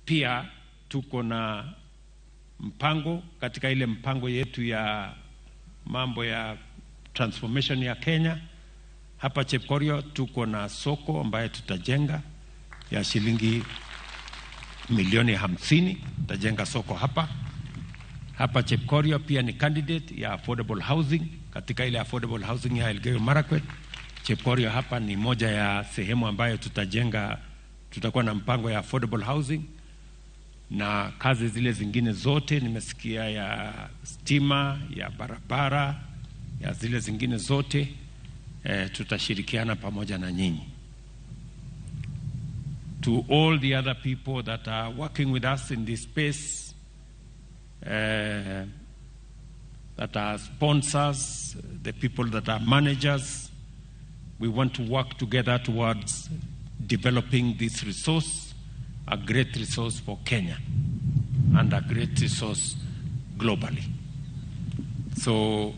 pia tuko na mpango katika ile mpango yetu ya mambo ya transformation ya Kenya. Hapa Chepkorio tuko na soko ambayo tutajenga ya shilingi milioni 50. Tutajenga soko hapa hapa Chepkorio. Pia ni candidate ya affordable housing katika ile affordable housing ya Elgeyo Marakwet. Chepkorio hapa ni moja ya sehemu ambayo tutajenga, tutakuwa na mpango ya affordable housing na kazi zile zingine zote nimesikia ya stima, ya barabara, ya zile zingine zote tutashirikiana pamoja na nyinyi. To all the other people that are working with us in this space, that are sponsors, the people that are managers, we want to work together towards developing this resource, a great resource for Kenya and a great resource globally. So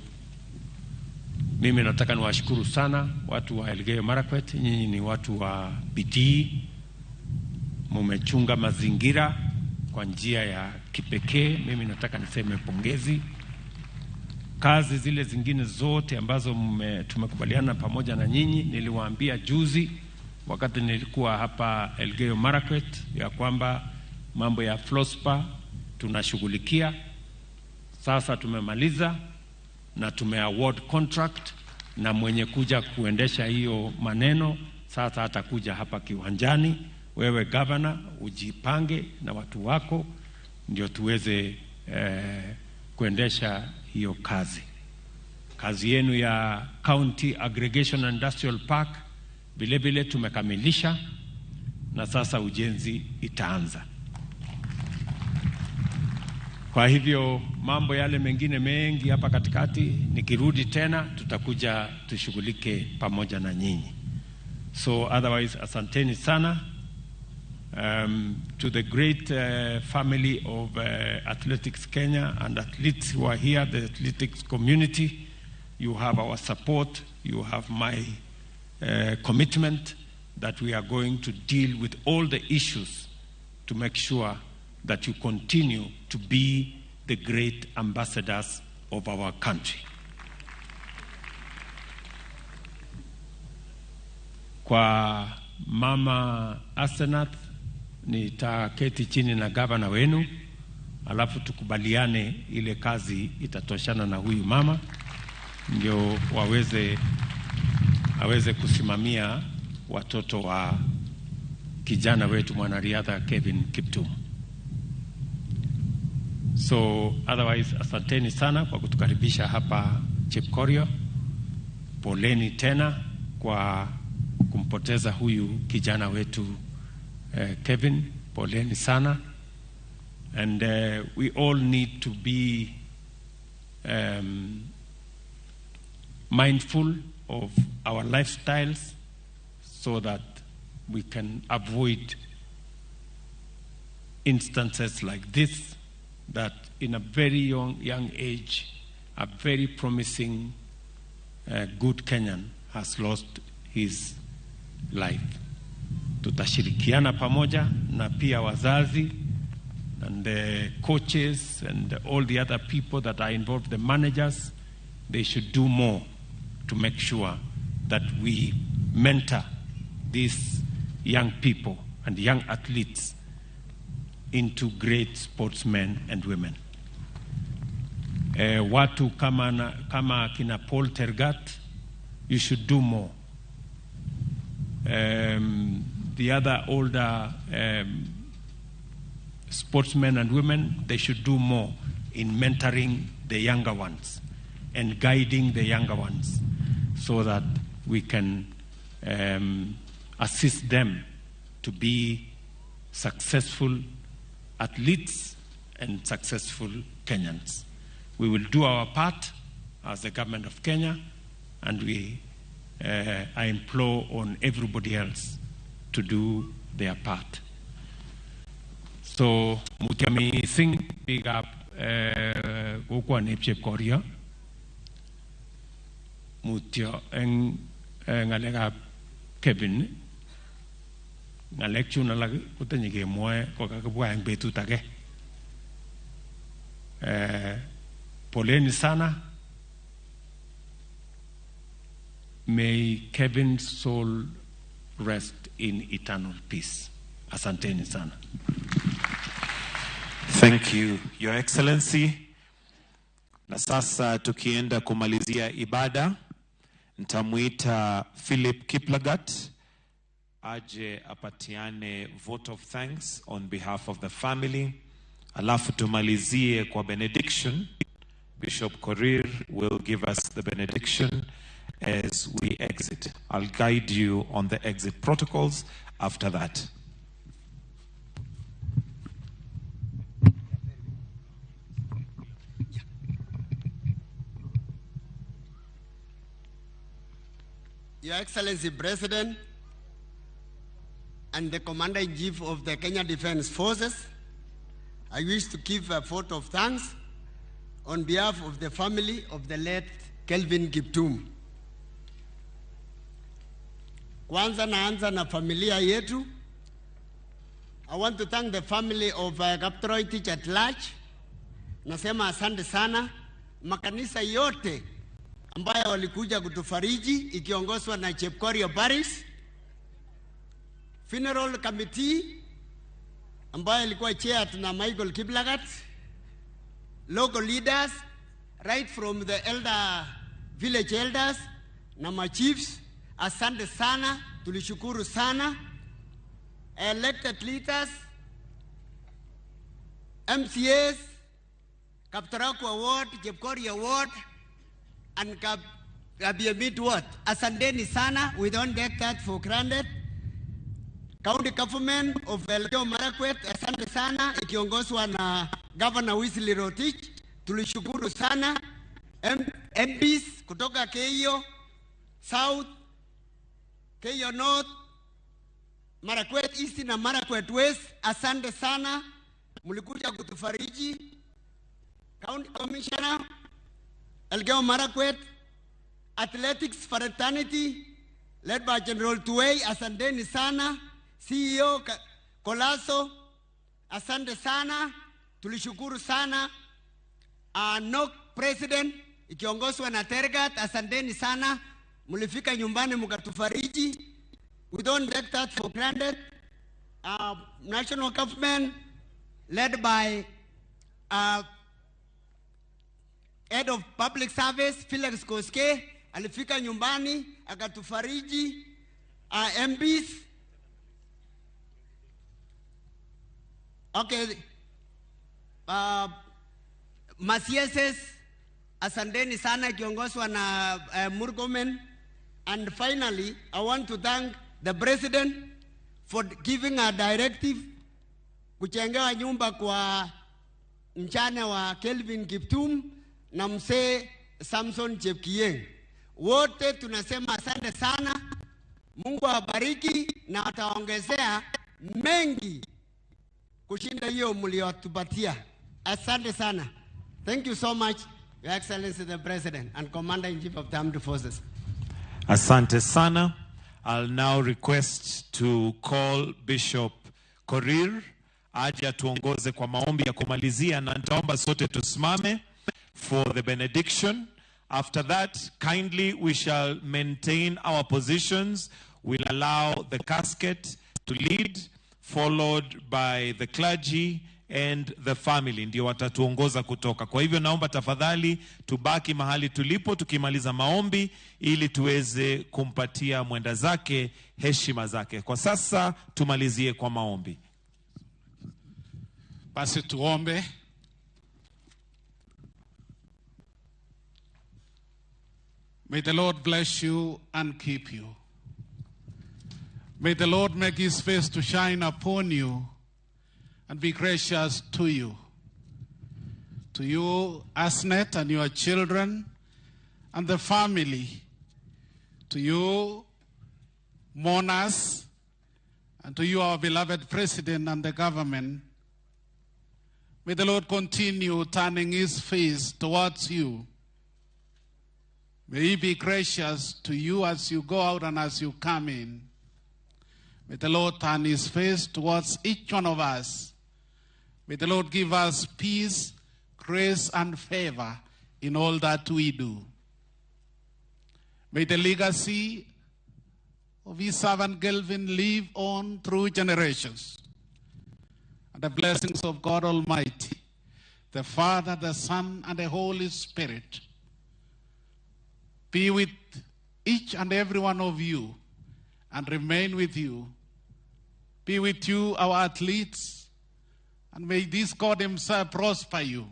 mimi nataka niwashukuru sana watu wa Elgeyo Marakwet, nyinyi ni watu wa bidii, mumechunga mazingira kwa njia ya kipekee. Mimi nataka niseme pongezi. Kazi zile zingine zote ambazo tumekubaliana pamoja na nyinyi, niliwaambia juzi wakati nilikuwa hapa Elgeyo Marakwet ya kwamba mambo ya Flospa tunashughulikia. Sasa tumemaliza na tumeaward contract, na mwenye kuja kuendesha hiyo maneno sasa atakuja hapa kiwanjani. Wewe governor, ujipange na watu wako ndio tuweze kuendesha hiyo kazi. Kazi yenu ya County Aggregation and Industrial Park vile vile tumekamilisha na sasa ujenzi itaanza. Kwa hivyo mambo yale mengine mengi hapa katikati, nikirudi tena tutakuja tushughulike pamoja na nyinyi. So otherwise, asanteni sana to the great family of Athletics Kenya and athletes who are here, the athletics community. You have our support, you have my commitment that we are going to deal with all the issues to make sure that you continue to be the great ambassadors of our country. Kwa Mama Asenath, nitaketi chini na gavana wenu, alafu tukubaliane ile kazi itatoshana na huyu mama, ndio aweze kusimamia watoto wa kijana wetu mwanariadha Kevin Kiptum. So otherwise, asanteni sana kwa kutukaribisha hapa Chepkorio. Poleni tena kwa kumpoteza huyu kijana wetu Kevin. Poleni sana. And we all need to be mindful of our lifestyles so that we can avoid instances like this, that in a very young age, a very promising good Kenyan has lost his life. Tutashirikiana pamoja na pia wazazi and the coaches and all the other people that are involved, the managers, they should do more to make sure that we mentor these young people and young athletes into great sportsmen and women. Watu kama kina Paul Tergat, you should do more. The other older sportsmen and women, they should do more in mentoring the younger ones and guiding the younger ones so that we can assist them to be successful athletes and successful Kenyans. We will do our part as the government of Kenya, and I implore on everybody else to do their part. So, mutyo mising biikab kokwani Chepkorio, mutyo eng ng'alekab Kevin, ng'alek chun alak kotinye kemwoe kokakibwa eng betut age. Poleni sana. May Kevin's soul rest in eternal peace. Asanteni sana. Thank you, Your Excellency. Na sasa tukienda kumalizia ibada, nitamuita Philip Kiplagat aje apatiane vote of thanks on behalf of the family. Alafu tumalizie kwa benediction. Bishop Korir will give us the benediction as we exit. I'll guide you on the exit protocols after that. Your Excellency President and the Commander-in-Chief of the Kenya Defense Forces, I wish to give a vote of thanks on behalf of the family of the late Kelvin Kiptum. Kwanza naanza na familia yetu. I want to thank the family of Kaptoroitich at large. Nasema asante sana. Makanisa yote ambayo walikuja kutufariji ikiongozwa na Chepkorio Parish. Funeral Committee ambayo ilikuwa chaired na Michael Kiplagat. Local leaders right from the elder village elders na ma chiefs, asante sana, tulishukuru sana. Elected leaders, MCAs, Kaptarakwa Ward, Chepkorio Ward, and Kabiamit Ward. Asanteni sana, we don't take that for granted. County Government of Elgeyo Marakwet, asante sana, ikiongozwa na Governor Wesley Rotich, tulishukuru sana. MPs kutoka Keiyo South, Keiyo North, Marakwet East na Marakwet West, asante sana, mlikuja kutufariji. County Commissioner Elgeyo Marakwet, Athletics Fraternity led by General Tuwei, asanteni sana. CEO Kolaso, asante sana, tulishukuru sana. NOC President ikiongozwa na Tergat, asanteni sana, mlifika nyumbani mkatufariji. We don't take that for granted. National government led by Head of Public Service Felix Koskei alifika nyumbani akatufariji. MPs, okay, Masieses, asanteni sana ikiongozwa na Murkomen. And finally, I want to thank the President for giving a directive kujengewa nyumba kwa mchane wa Kelvin Kiptum na mzee Samson Chepkieng. Wote tunasema asante sana. Mungu awabariki na ataongezea mengi kushinda hiyo mliotupatia. Asante sana. Thank you so much, Your Excellency the President and Commander-in-Chief of the Armed Forces. Asante sana. I'll now request to call Bishop Korir aje atuongoze kwa maombi ya kumalizia, na nitaomba sote tusimame for the benediction. After that, kindly we shall maintain our positions. We'll allow the casket to lead, followed by the clergy and the family. Ndio watatuongoza kutoka. Kwa hivyo naomba tafadhali tubaki mahali tulipo tukimaliza maombi ili tuweze kumpatia mwenda zake heshima zake. Kwa sasa tumalizie kwa maombi. Basi tuombe. May the Lord bless you and keep you. May the Lord make his face to shine upon you and be gracious to you. To you, Asnet, and your children and the family. To you, mourners, and to you, our beloved President and the government. May the Lord continue turning his face towards you. May he be gracious to you as you go out and as you come in. May the Lord turn his face towards each one of us. May the Lord give us peace, grace, and favor in all that we do. May the legacy of his servant Kelvin live on through generations. And the blessings of God Almighty, the Father, the Son, and the Holy Spirit be with each and every one of you and remain with you. Be with you, our athletes, and may this God himself prosper you,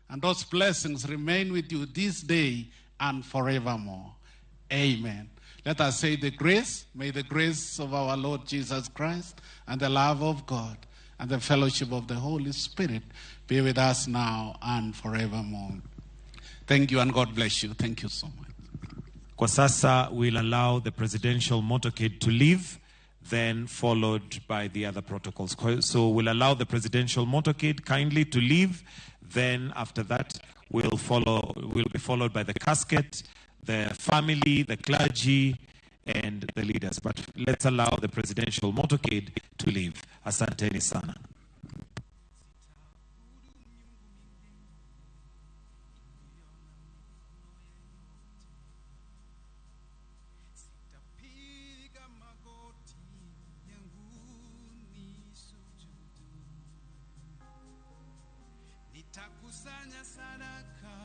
and those blessings remain with you this day and forevermore. Amen. Let us say the grace. May the grace of our Lord Jesus Christ and the love of God and the fellowship of the Holy Spirit be with us now and forevermore. Thank you, and God bless you. Thank you so much. Kwa sasa, we'll allow the presidential motorcade to leave, then followed by the other protocols. So we'll allow the presidential motorcade kindly to leave. Then after that, we'll be followed by the casket, the family, the clergy, and the leaders. But let's allow the presidential motorcade to leave. Asanteni sana. Nitakusanya sadaka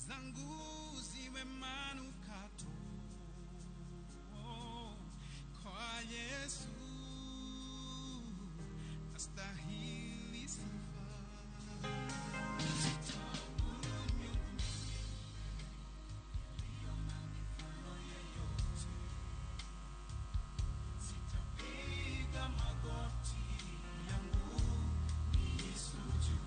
zangu ziwe manukato kwa Yesu astahili sifa. Sitaabudu miungu mingine iliyo na mifano yeyote, sitapiga magoti yangu nisujudu.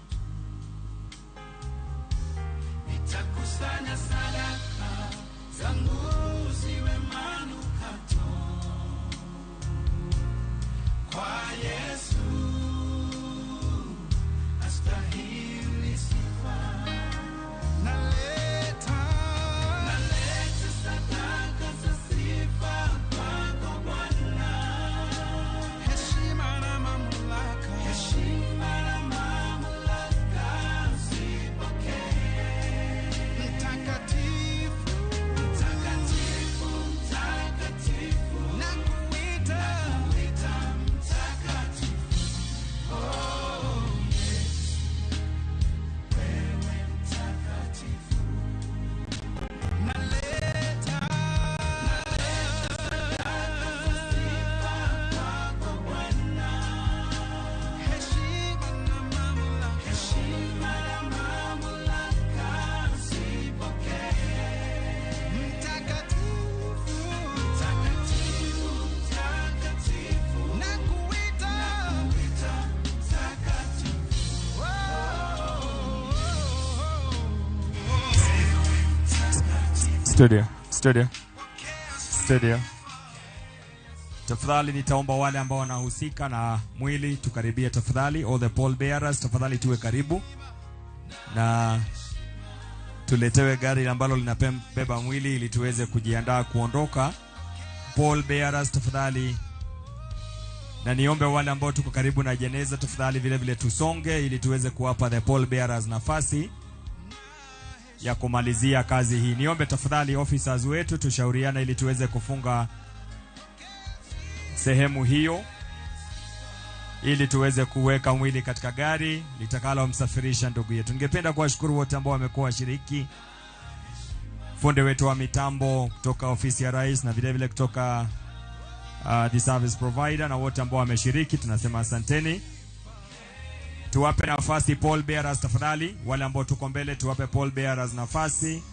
Studio, studio, studio. Tafadhali nitaomba wale ambao wanahusika na mwili tukaribie tafadhali, all the pall bearers tafadhali tuwe karibu na tuletewe gari ambalo linabeba mwili ili tuweze kujiandaa kuondoka. Pall bearers tafadhali, na niombe wale ambao tuko karibu na jeneza tafadhali vile vile tusonge ili tuweze kuwapa the pall bearers nafasi ya kumalizia kazi hii. Niombe tafadhali officers wetu tushauriane ili tuweze kufunga sehemu hiyo ili tuweze kuweka mwili katika gari litakalo msafirisha ndugu yetu. Ningependa kuwashukuru wote ambao wamekuwa washiriki, fundi wetu wa mitambo kutoka ofisi ya rais na vile vile kutoka the service provider, na wote ambao wameshiriki tunasema asanteni. Tuwape nafasi pall bearers tafadhali, wale ambao tuko mbele tuwape pall bearers nafasi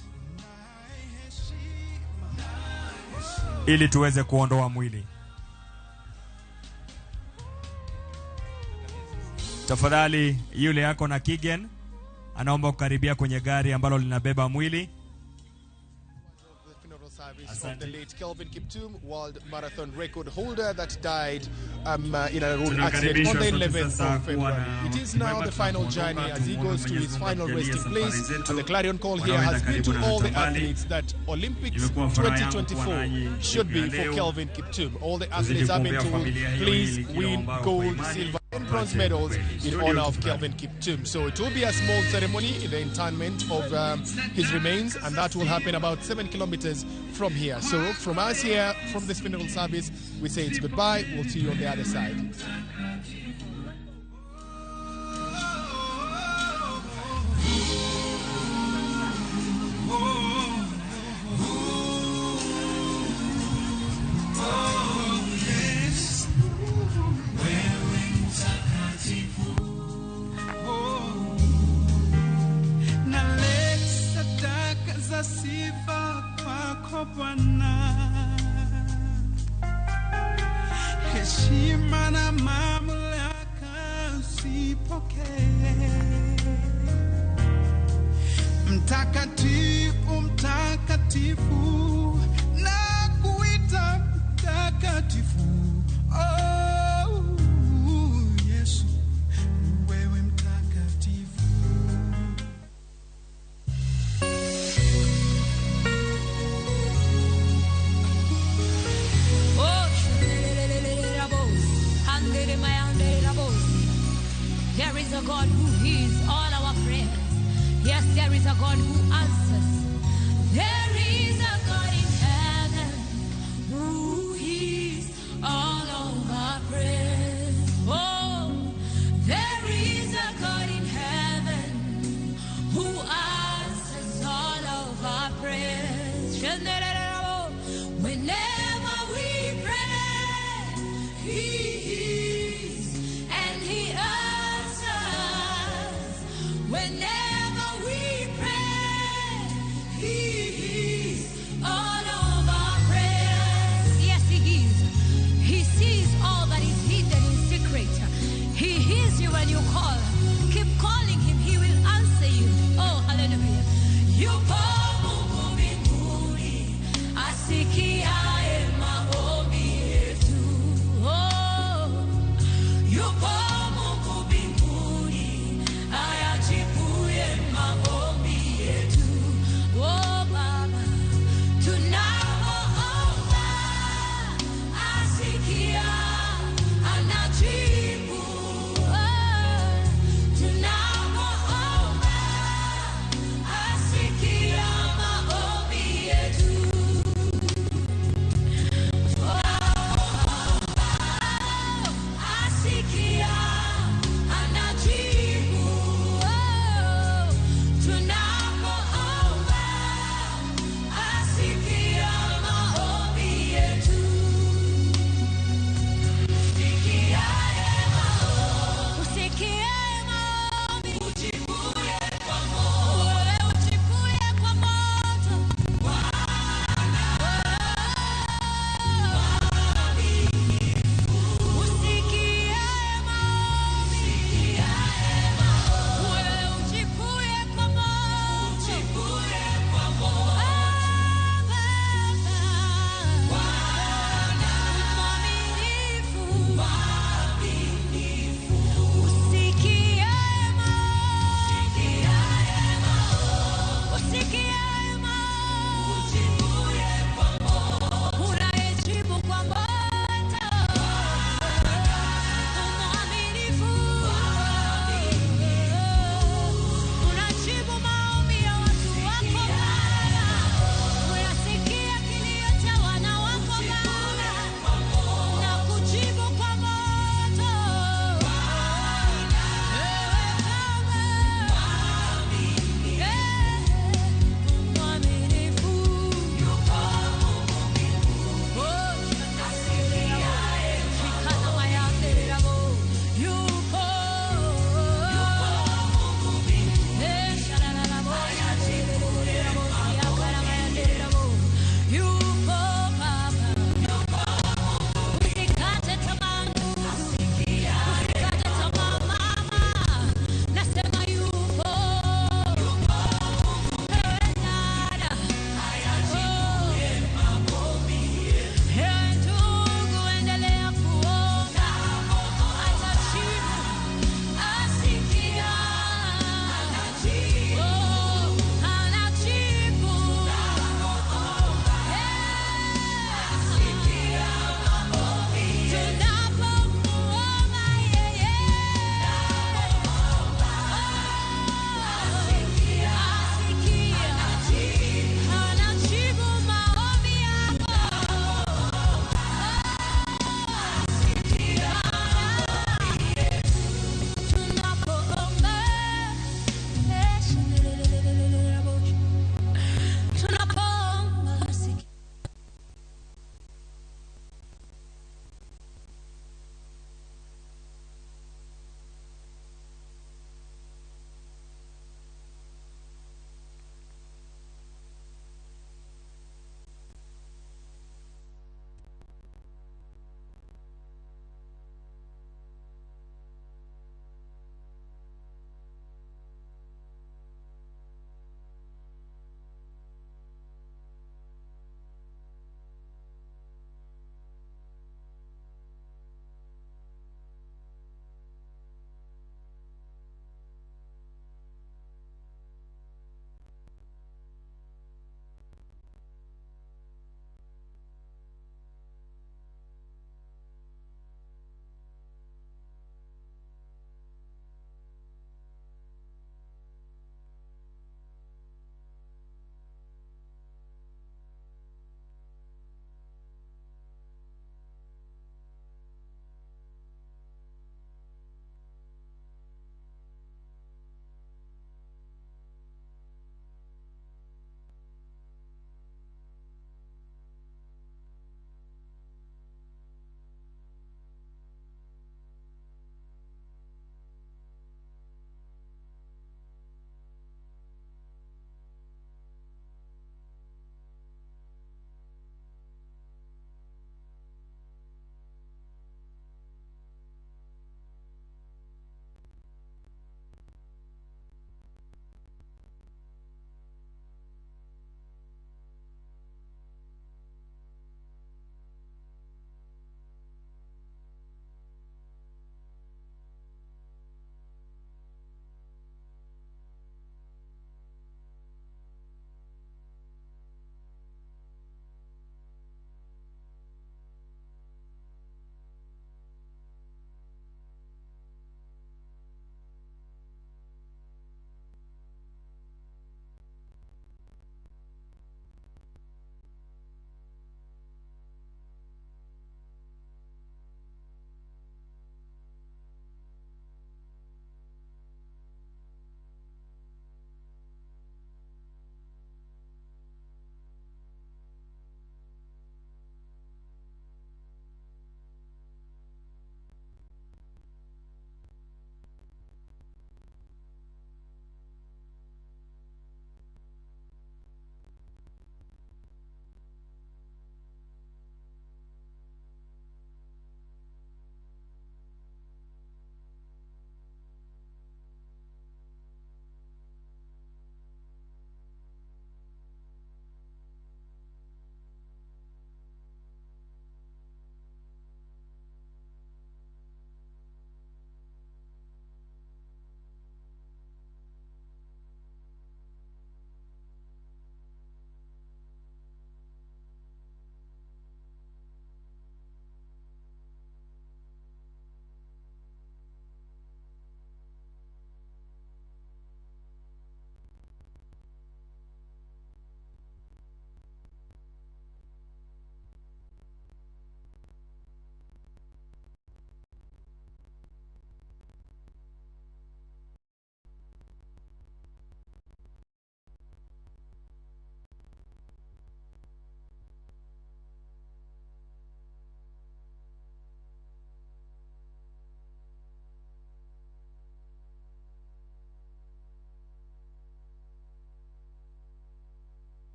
ili tuweze kuondoa mwili. Tafadhali yule yako na Kigen anaomba kukaribia kwenye gari ambalo linabeba mwili. Service of the late Kelvin Kiptum, world marathon record holder that died in a road accident on the 11th of February. It is now the final journey as he goes to his final resting place, and the clarion call here has been to all the athletes that Olympics 2024 should be for Kelvin Kiptum. All the athletes have been told, please win gold, silver and bronze medals in honor of Kelvin Kiptum. So it will be a small ceremony in the interment of his remains, and that will happen about 7 kilometers from here. So from us here, from this funeral service, we say it's goodbye. We'll see you on the other side. Sifa kwako Bwana, heshima na mamlaka usipokee. Mtakatifu, mtakatifu, na kuita mtakatifu. Oh, Yesu, wewe mtakatifu. There is a God who hears all our prayers. Yes, there is a God who answers. There is a God in heaven who hears all of our prayers. Oh, there is a God in heaven who answers all of our prayers. Whenever we pray, he hears and he answers. Whenever we pray,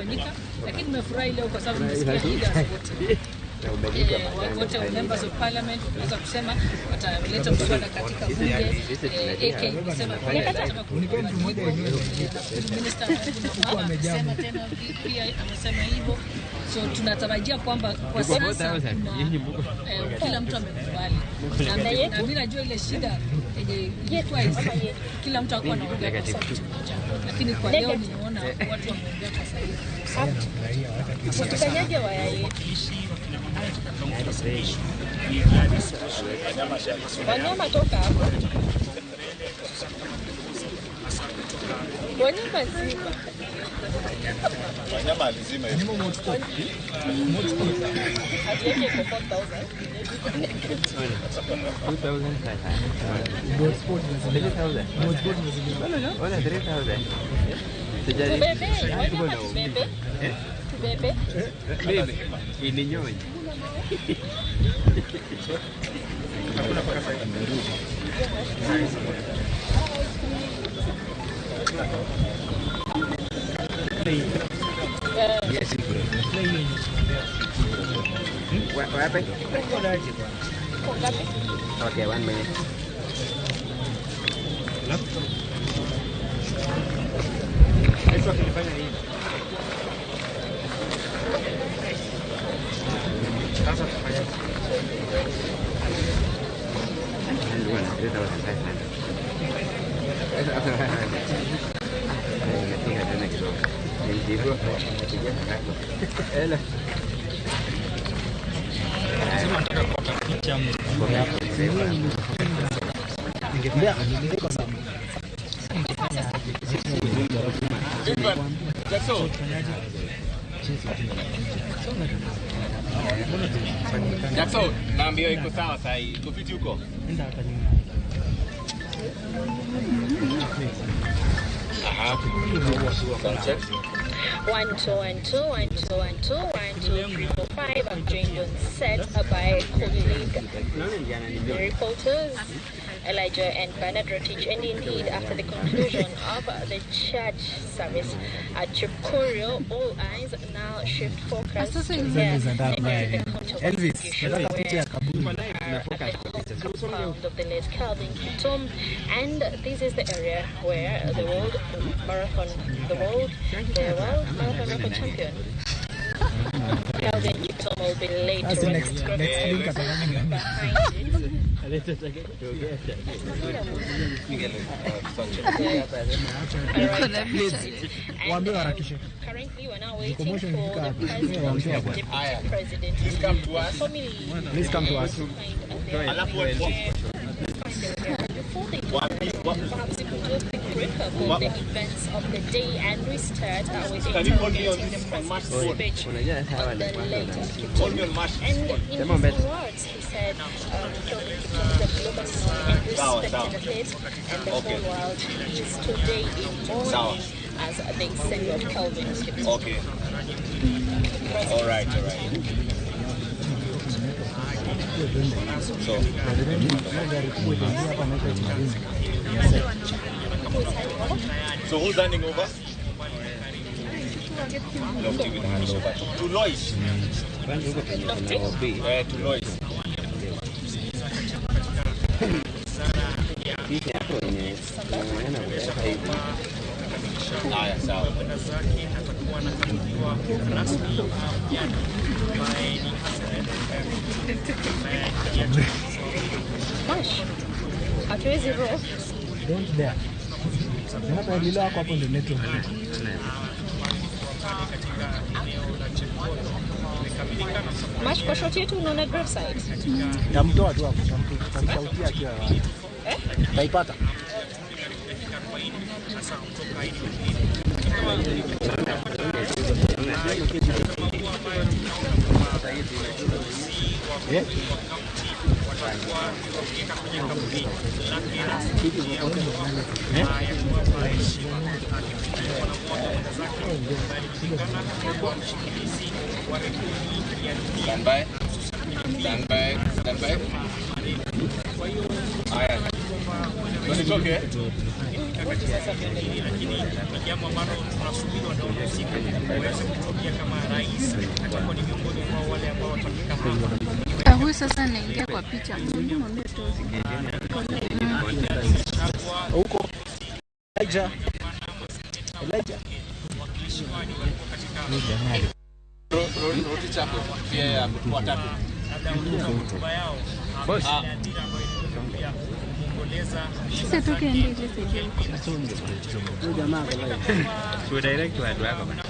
imefanyika, lakini nimefurahi leo kwa sababu nimesikia leaders wote wote members of parliament wameweza kusema wataleta mswada katika bunge. AK imesema pia atasema kuna minister amesema tena pia amesema hivyo. So tunatarajia kwamba kwa sasa kila mtu amekubali. Na mimi najua ile shida yenye ilikuwa kila mtu hakuwa anaongea kwa sauti moja, lakini kwa leo nimeona watu wameongea kwa sauti. Tufanyaje wayai? Wanyama toka hapo. Wanyama zima. Wanyama alizima hivi. Atiweke kwa 4,000. 2,500. 3,000. Tubebe, wanyama tubebe. Tubebe. Bebe. Ilinyonyi. What happened? Okay, 1 minute. Sasa tufanye Jackson, naambia iko sawa sasa hii. Iko fiti huko. Aha. Sound check. 1 2 1 2 1 2 1 2 1 2 3 4 5. I'm joined on set by colleague reporters Elijah and Bernard Rotich, and indeed after the conclusion of the church service at Chepkorio, all eyes now shift focus to here in the county of where at the compound of the late Kelvin Kiptum, and this is the area where the world marathon record champion Kelvin Kiptum will be laid to rest. Behind it. Currently, we're now waiting for the president, deputy president, Please come to us. Please come to us. Perhaps we could do a quick recap of the events of the day, and we start with interrogating the president's speech on the late Kiptum. And in his own words, he said, Kelvin Kiptum is a globally known and respected athlete, and the whole world is today in mourning as they send off Kelvin Kiptum. Okay. All right, all right. So who's handing over? Lofty will hand over to Lois. To Lois. Haya, sawa. Mash. Hatuwezi roho. Don't dare. Lilo wako hapo ndio network. Mash, kwa shoti yetu unaona gravesite. Tamtoa tu hapo, tamshautia akiwa. Eh? Taipata. Eh? Stand by. Stand by. Stand by. Haya. It's okay. Tungoje sasa tuendelee, lakini ni jambo ambalo tunasubiri wadau husika waweze kutuambia kama rais atakuwa ni miongoni mwa wale ambao watafika hapa. Huyu sasa anaingia kwa picha. Mwambie tu huko Elijah. Elijah. Boss. Sasa toke ende ile side huko. So direct watu wako bana.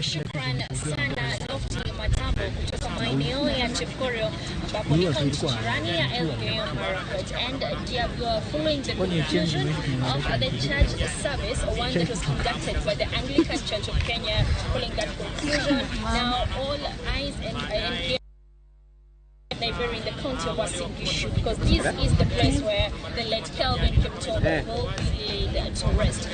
Shukran sana Lofty Matambo kutoka maeneo ya Chepkorio ambapo ni kaunti jirani ya Elgeyo Marakwet. And we are following the conclusion of the church service, one that was conducted by the Anglican Church of Kenya. Following that conclusion, now all eyes and Liberia in the county of Uasin Gishu, because this is the place where the late Kelvin Kiptum will be laid to rest.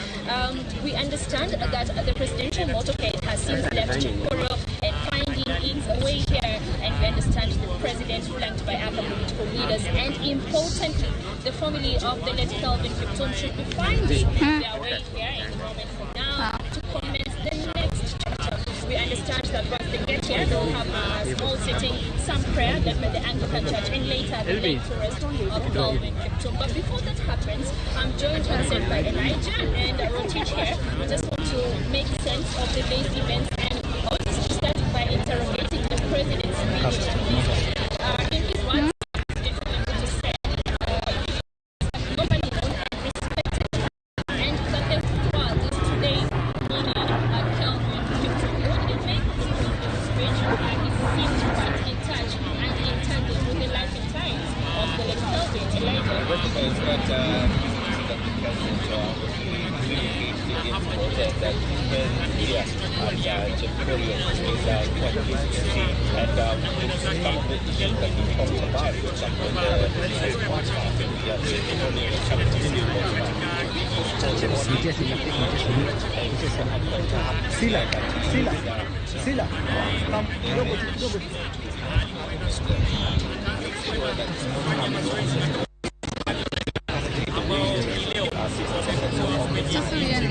We understand that the presidential motorcade has since left Chepkorio and finding its way here, and we understand the president flanked by other political leaders, and importantly, the family of the late Kelvin Kiptum should be finding their way here in the moment from now to commence the next chapter. We understand that once they get here, they'll have a small sitting, some prayer led by the Anglican Church, and later the late to rest of Kelvin Kiptum. But before that happens, I'm joined on set by Elijah and Rotich here. We just want to make sense of the day's events, and I want us to start by interrogating the president's speech. In his words, to say, globally known and respected, and that the world is today mourning Kelvin Kiptum. What did you make of his speech? He seemed quite in touch and in tandem with the life and times of the late Kelvin. Elijah. It's quite easy to see that the president really engaged in the protest that his presence here at Chepkorio is quite easy to see. And some of the issues that we talked about, for example, the sports park, the Chepkorio Sila, Sila, Sila. Kidogo tu, kidogo tu. Sasa yani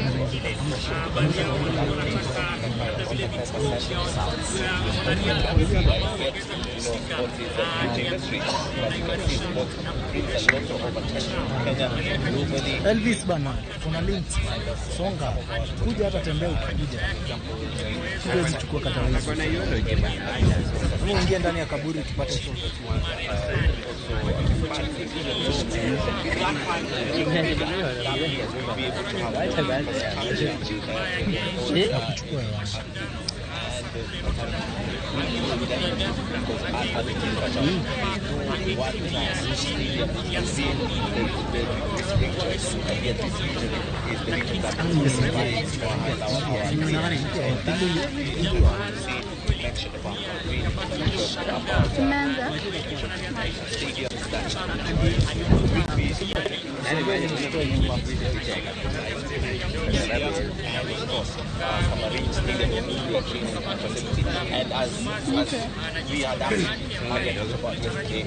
Elvis bana, kuna link. Songa. Kuja hata tembea ukikuja. Siwezi chukua kata hizo. Wewe ingia ndani ya kaburi tupate shot. Nakuchukua hewani. Tumeanza. And as we had asked about yesterday,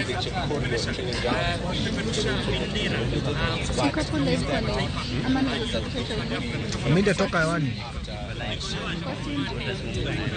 the Chepkorio training ground. Tuko hapo live kwa live. Ama naweza kutoka. Aminde toka hewani.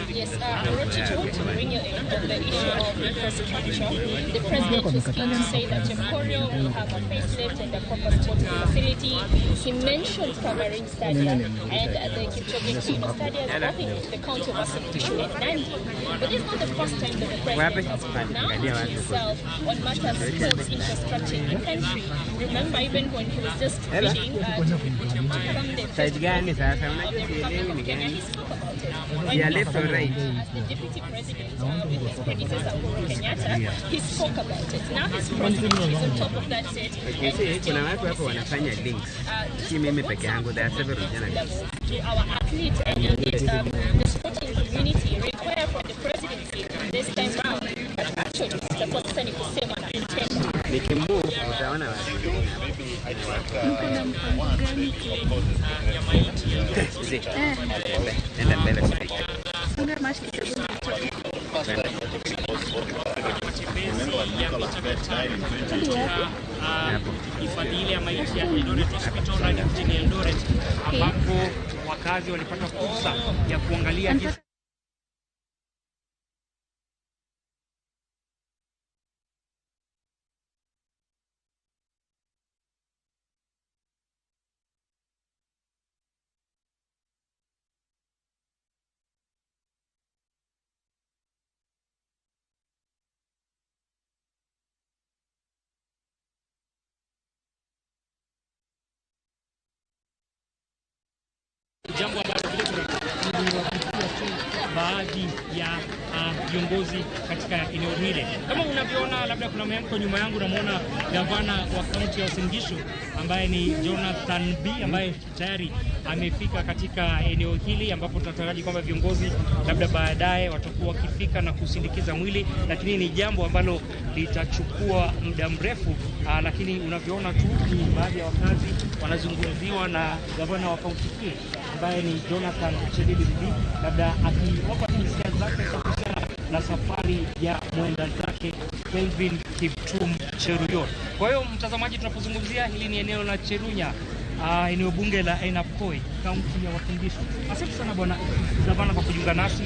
Yes, Rotich, want to bring you in on the issue of infrastructure. The president was keen to say that Chepkorio will have a facelift and a proper sporting facility. He mentioned Kamarin Stadium and the Kipchoge Keino Stadium, both in the county of Uasin Gishu and Nandi. But it's not the first time that the president has pronounced himself on matters sports infrastructure in the country. Remember, even when he was just bidding to become the Side gani sasa? of Unajua the sielewi Republic ni of Kenya, gani. he spoke about it. When Yeah, he left or right? As the deputy president with his predecessor Uhuru Kenyatta, he spoke about it. Now he's president, he's on top of that seat. You see, kuna watu hapo wanafanya links. Si mimi peke yangu, there are several journalists. Do our athletes and indeed the sporting community require from the presidency this time round? But actually, itakuwa sasa ni kusema na kutenda. Nikimove utaona watu. Zi. Nenda mbele speak. Funga macho kidogo nitoke. Hadi wapi? hifadhi ile ya maiti ya Eldoret Hospital hadi mjini Eldoret, ambapo wakazi walipata fursa ya kuangalia jinsi jambo ambalo vile tuliwapitia tu baadhi ya viongozi katika eneo hili. Kama unavyoona, labda kuna mwanamke nyuma yangu, namuona gavana wa kaunti ya Uasin Gishu ambaye ni Jonathan B ambaye tayari amefika katika eneo hili, ambapo tunataraji kwamba viongozi labda baadaye watakuwa wakifika na kusindikiza mwili, lakini ni jambo ambalo litachukua muda mrefu. Lakini unavyoona tu ni baadhi ya wakazi wanazungumziwa na gavana wa kaunti hii ambaye ni Jonathan Chelili B, labda akiwapa hisia zake kuhusiana na safari ya mwenda zake Kelvin Kiptum Cheruiyot. Kwa hiyo mtazamaji, tunapozungumzia hili ni eneo la Cherunya, eneo bunge la Ainabkoi, kaunti ya Uasin Gishu. Asante sana bwana gavana kwa kujiunga nasi.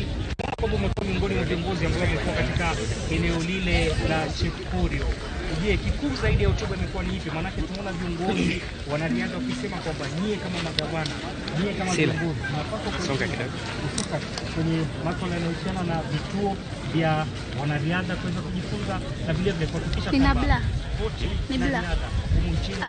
Kwamba umekuwa miongoni mwa viongozi ambao wamekuwa katika eneo lile la Chepkorio. Je, kikuu zaidi ya hotuba imekuwa ni ipi? Maanake tunaona viongozi wanariadha wakisema kwamba nyie kama magavana, nyie kama viongozi mnapaswa kuhususan kwenye masuala yanayohusiana na vituo vya wanariadha kuweza kujifunza na vile vile kuhakikisha kwamba spoti na riadha humu nchini.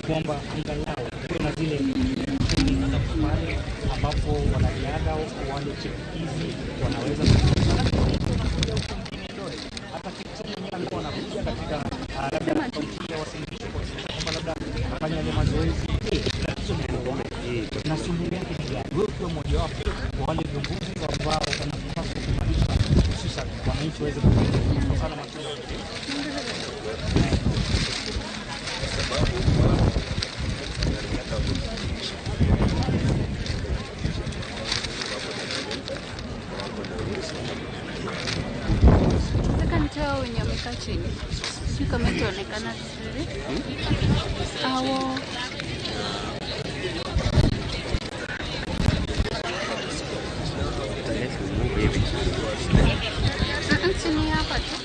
Kwamba angalau kuwe na zile pale ambapo wanariadha wale chipukizi wanaweza hata mwenyewe anakuja katika labda kaunti ya Uasin Gishu kwamba labda afanye yale mazoezi. Tatizo ni na suluhu yake ni gani? Wewe ukiwa mmojawapo wa wale viongozi ambao wanapaswa kuimarisha hususan wananchi waweze kupata sana matunda. Nataka nitoe wenye wamekaa chini. Sijui kama itaonekana vizuri. Awo. Chini hapa tu.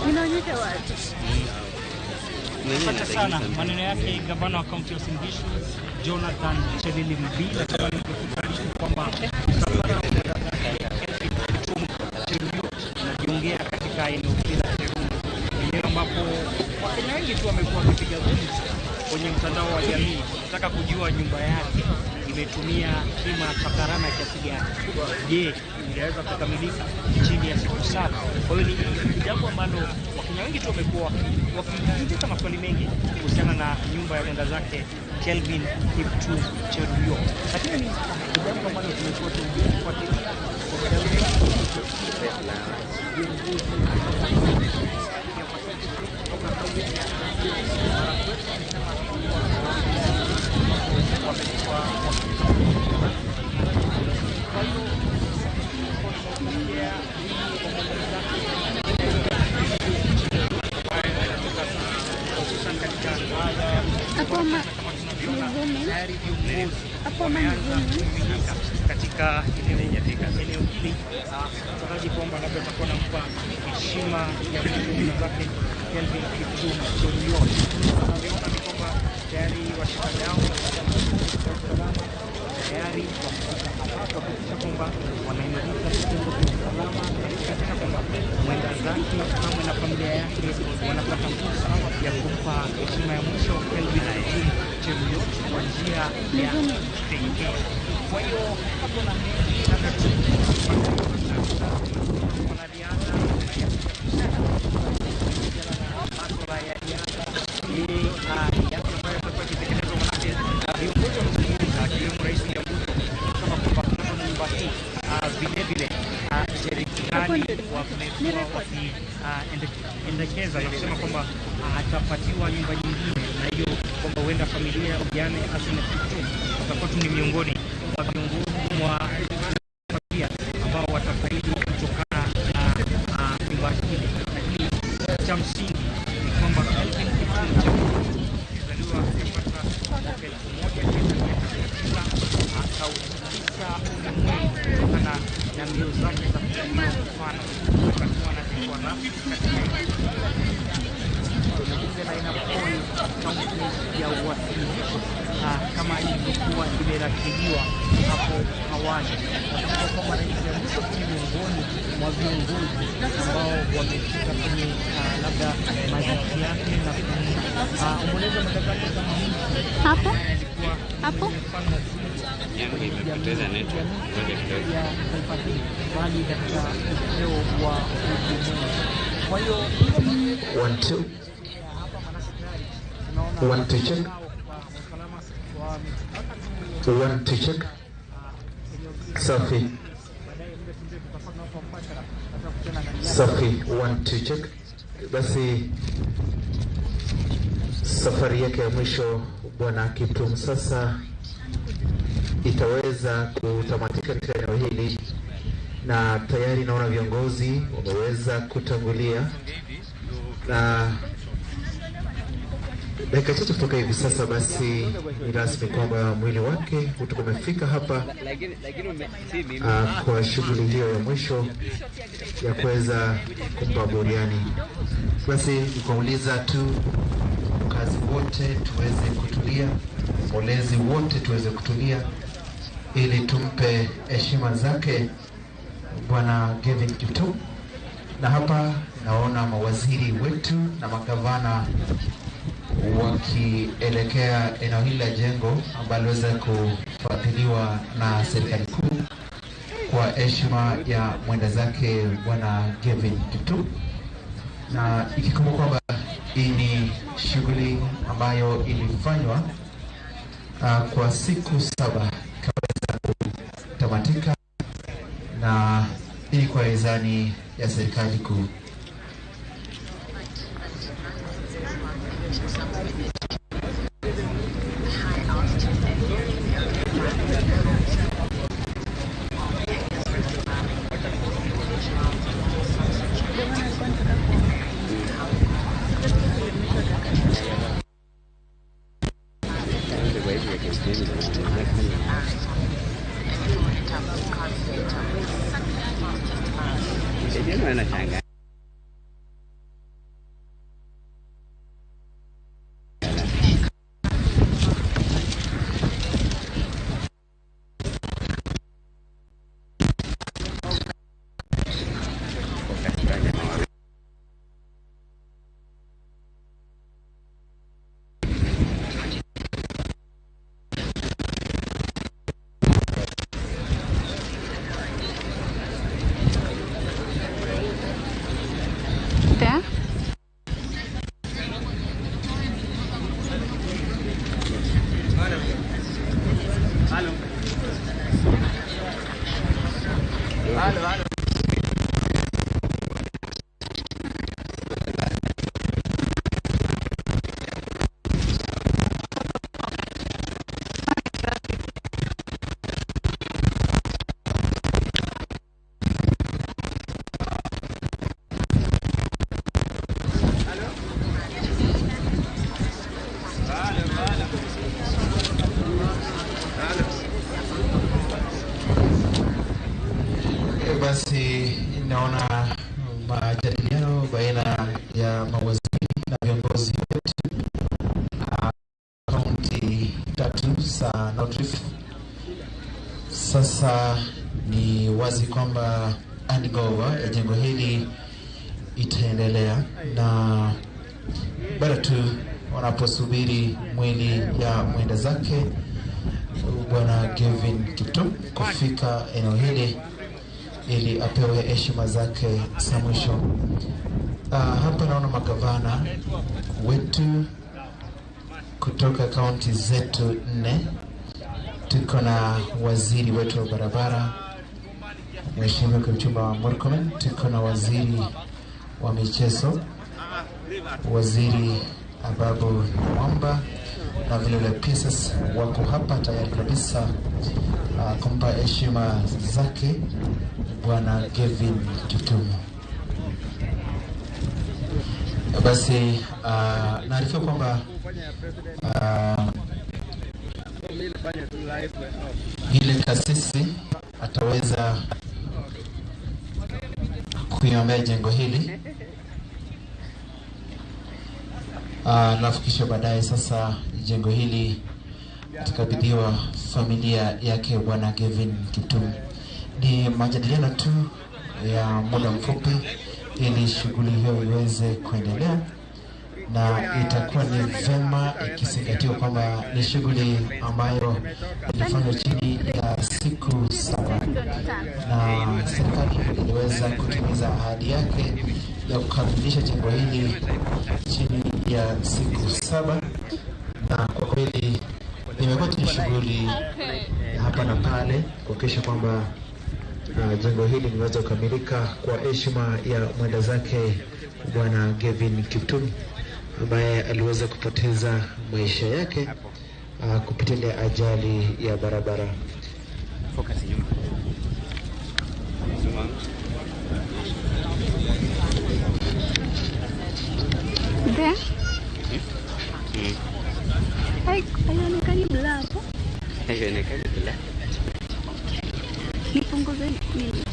Inaonyesha watu. Asante sana. Maneno yake gavana wa kaunti ya Uasin Gishu Jonathan Chelili Mbii akikutaarifu kwamba msafara wa Kelvin Cheruiyot unajiongea katika eneo hili la Cheruiyot, eneo ambapo Wakenya wengi tu wamekuwa wakipiga gumzo kwenye mtandao wa jamii wakitaka kujua nyumba yake imetumia kima cha gharama ya kiasi gani. Je, inaweza kukamilika chini ya siku 7? Kwa hiyo ni jambo ambalo Wakenya wengi tu wamekuwa wakijiuliza maswali mengi kuhusiana na nyumba ya mwenda zake Kelvin Kiptum Cheruiyot. Lakini ni jambo ambalo tumekuwa tukifuatilia kwa muda mrefu. Katika eneo hili taraji kwamba labda atakuwa nampa heshima ya mwenda zake Kelvin Kiptum Cheruiyot. Tunavyoona ni kwamba tayari washikadau wa usalama tayari wamefika hapa kuhakikisha kwamba wanaimarisha kitengo cha usalama kuhakikisha kwamba mwenda zake kamwe na familia yake wanapata fursa ya kumpa heshima ya mwisho Kelvin Kiptum Cheruiyot kwa njia ya kipekee. Kwa hiyo hapo na mengi labda mwanariadha masuala ya riadha ni yapi ambayo yatakuwa yakitekelezwa, manake viongozi wamezungumza akiwemo Rais William Ruto kusema kwamba kunako nyumba hii vilevile serikali wamekuwa wakiendekeza na kusema kwamba atapatiwa nyumba nyingine, na hiyo kwamba huenda familia ya mjane Asenath Kiptum watakuwa tu ni miongoni mwa viongozi mwa familia ambao watafaidi kutokana na nyumba hili. Lakini cha msingi ni kwamba Kelvin Kiptum Cheruiyot alizaliwa yapata mwaka 1999 akautikisa ulimwengu kutokana na mbio zake za kupigia mfano, akakuwa anapigwa rasmi katika bunge la Ainabkoi kaunti ya Uasin Gishu kama ilivyokuwa imeratibiwa hapo awali. Nakumbuka kwamba Rais William Ruto ni miongoni mwa viongozi ambao wamefika kwenye labda mazishi yake na kuomboleza mwenda zake kama mtu Hapo? alikuwa Hapo? mfano wa Yangu imepoteza network. Ngoja kidogo. ya taifa hili bali katika upeo wa ulimwengu. Kwa hiyo 1 2 1 2 check 1 2 check. Safi safi, 1 2 check. Basi safari yake ya mwisho Bwana Kiptum sasa itaweza kutamatika katika eneo hili, na tayari naona viongozi wameweza kutangulia, na dakika chache kutoka hivi sasa, basi ni rasmi kwamba mwili wake utakuwa umefika hapa kwa shughuli hiyo ya mwisho ya kuweza kumpa buriani. Basi nikuuliza tu wakazi wote tuweze kutulia, walezi wote tuweze kutulia ili tumpe heshima zake Bwana Kelvin Kiptum. Na hapa naona mawaziri wetu na magavana wakielekea eneo hili la jengo ambalo liweza kufadhiliwa na serikali kuu kwa heshima ya mwenda zake Bwana Kelvin Kiptum, na ikikumbuka kwamba hii ni shughuli ambayo ilifanywa kwa siku 7 ikaweza kutamatika, na hii kwa hisani ya serikali kuu. Yenyewe anashangaa. There. Basi naona majadiliano baina ya mawaziri na viongozi wetu kaunti tatu za North Rift. Sasa ni wazi kwamba handover ya jengo hili itaendelea, na bado tu wanaposubiri mwili ya mwenda zake Bwana Gavin Kiptum kufika eneo hili ili apewe heshima zake za mwisho. Hapa naona magavana wetu kutoka kaunti zetu 4. Tuko na waziri wetu wa barabara Mheshimiwa Kipchumba Murkomen, tuko na waziri wa michezo Waziri Ababu Mwamba, na vile vile PSS wako hapa tayari kabisa kumpa heshima zake Bwana Gavin Kiptum. Basi naarifiwa kwamba ile kasisi ataweza kuiombea jengo hili, alafu kisha baadaye sasa jengo hili atakabidhiwa familia yake Bwana Gavin Kiptum. Ni majadiliano tu ya muda mfupi ili shughuli hiyo iweze kuendelea, na itakuwa ni vema ikizingatiwa kwamba ni shughuli ambayo ilifanywa chini ya siku 7 na serikali iliweza kutimiza ahadi yake ya kukamilisha jengo hili chini ya siku 7, na kwa kweli imekuwa tu shughuli hapa na pale kuhakikisha kwamba jengo hili limeweza kukamilika kwa heshima ya mwenda zake Bwana Gavin Kiptum ambaye aliweza kupoteza maisha yake kupitia ajali ya barabara. Focus nyuma. Zoom out. There. Haionekani blur hapo. Haionekani blur. Nipunguze nini?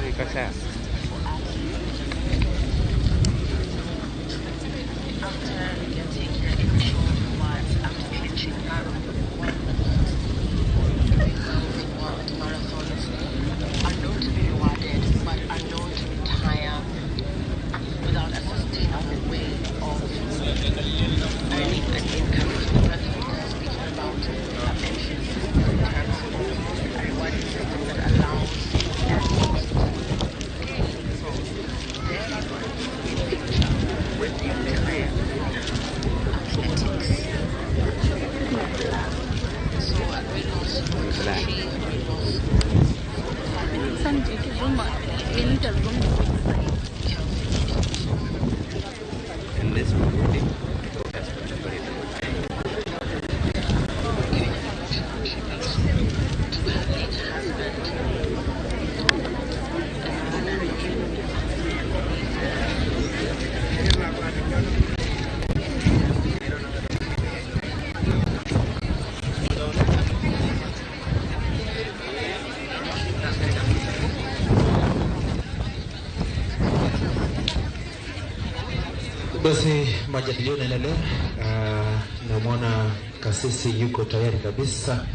Iko sawa. And this recording, focus Basi majadiliano yanaendelea. Namwona kasisi yuko tayari kabisa.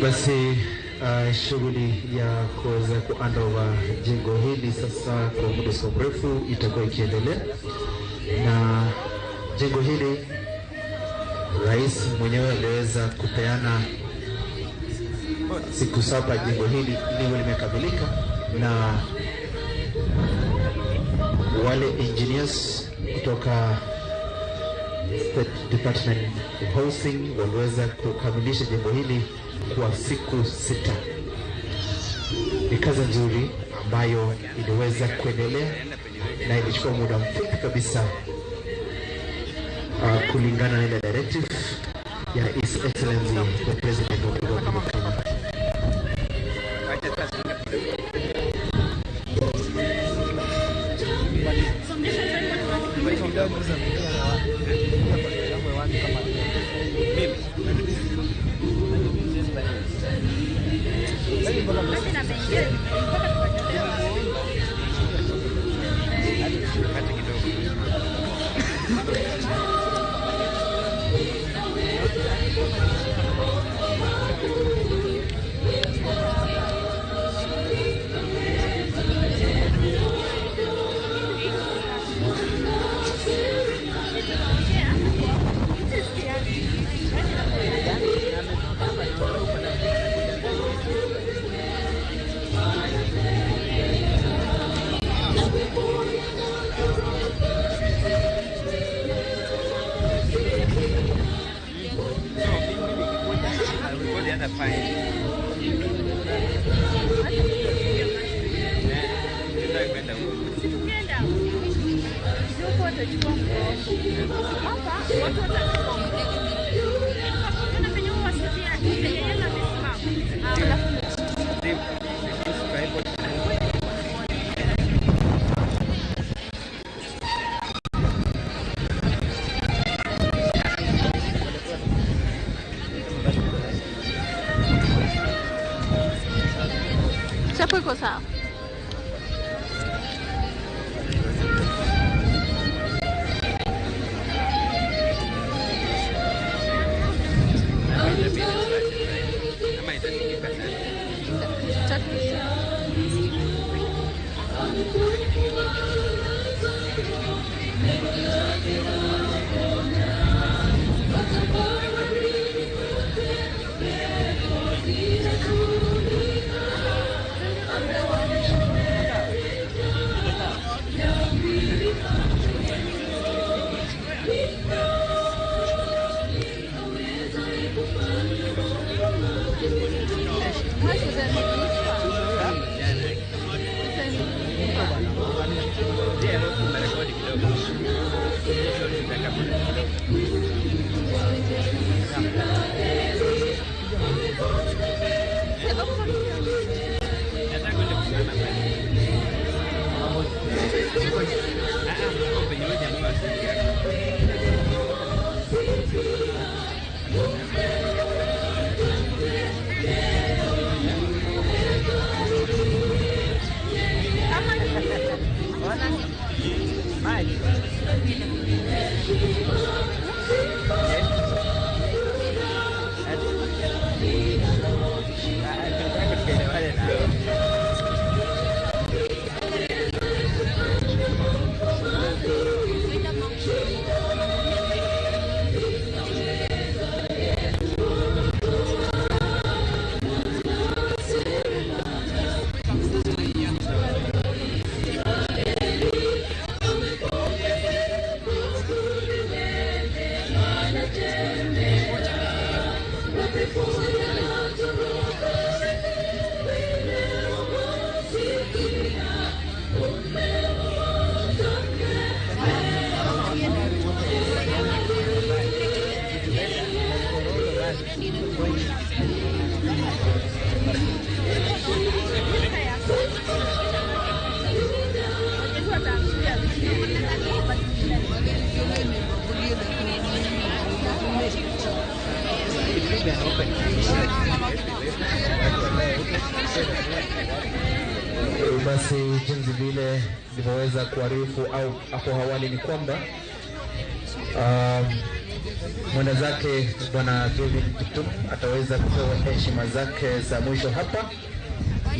Basi shughuli ya kuweza kuandoa jengo hili sasa kwa muda sio mrefu itakuwa ikiendelea, na jengo hili rais mwenyewe aliweza kupeana siku 7 jengo hili liwe limekamilika, na wale engineers kutoka State Department of Housing waliweza kukamilisha jengo hili kwa siku 6. Ni kazi nzuri ambayo iliweza kuendelea na ilichukua muda mfupi kabisa, kulingana na ile directive ya His Excellency the President of the Republic of Kenya. Iko sawa. Basi jinsi vile nilivyoweza kuarifu au hapo awali ni kwamba mwenda zake Bwana Kelvin Kiptum ataweza kupewa heshima zake za mwisho hapa,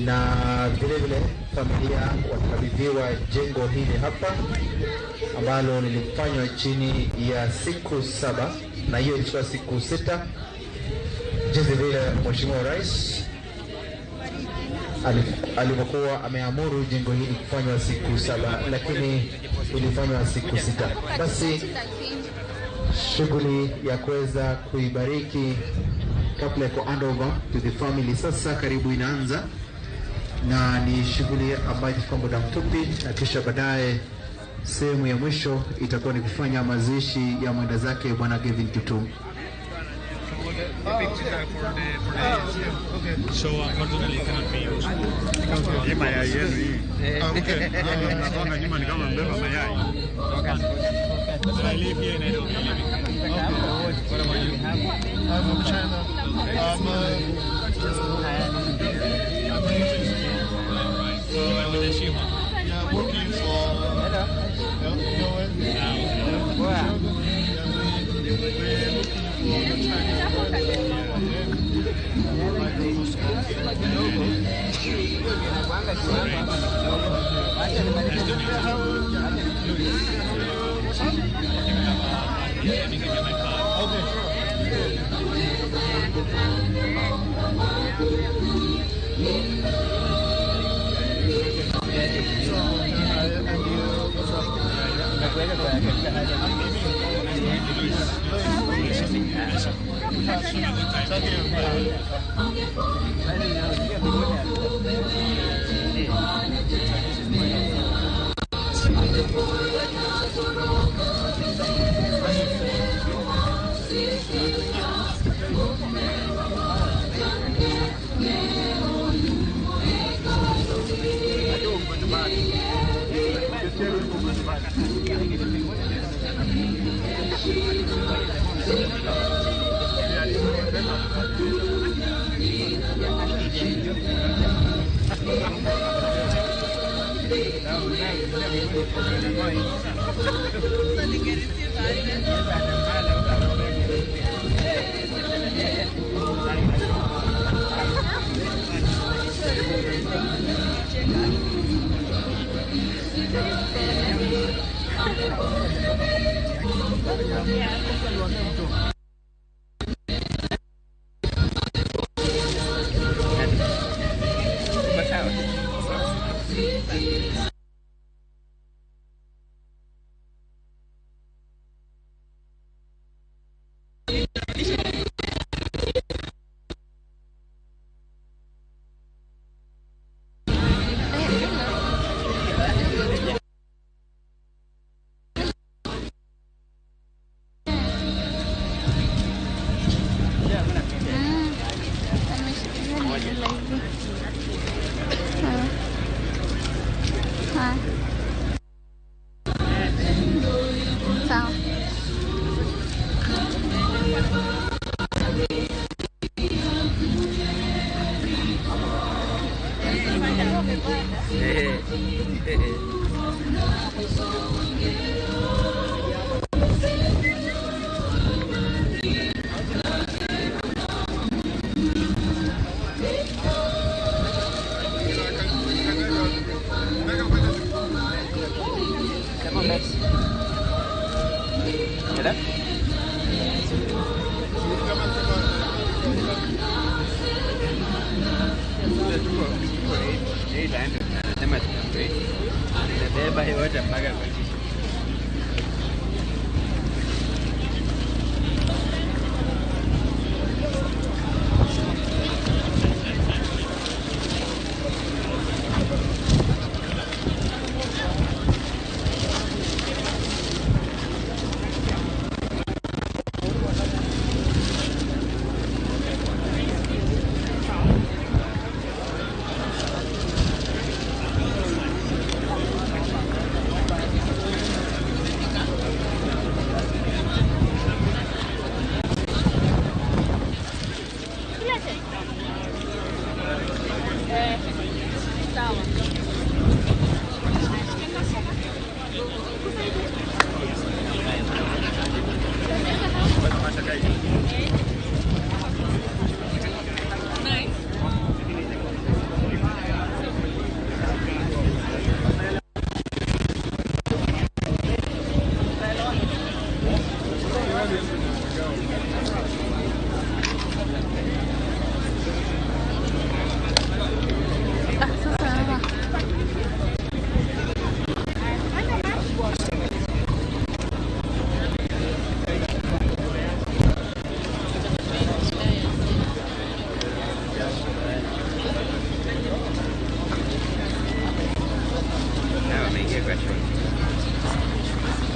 na vile vile familia watakabidhiwa jengo hili hapa ambalo lilifanywa chini ya siku 7, na hiyo ilikuwa siku 6. Jinsi vile Mheshimiwa Rais alivyokuwa ameamuru jengo hili kufanywa siku 7, lakini ilifanywa siku 6. Basi shughuli ya kuweza kuibariki kabla ya ku hand over to the family sasa karibu inaanza, na ni shughuli ambayo itachukua muda mfupi, na kisha baadaye sehemu ya mwisho itakuwa ni kufanya mazishi ya mwenda zake Bwana Kelvin Kiptum. So unfortunately it cannot be used. But I live here in Nairobi. What about you? I'm from China. I'm yeah, working for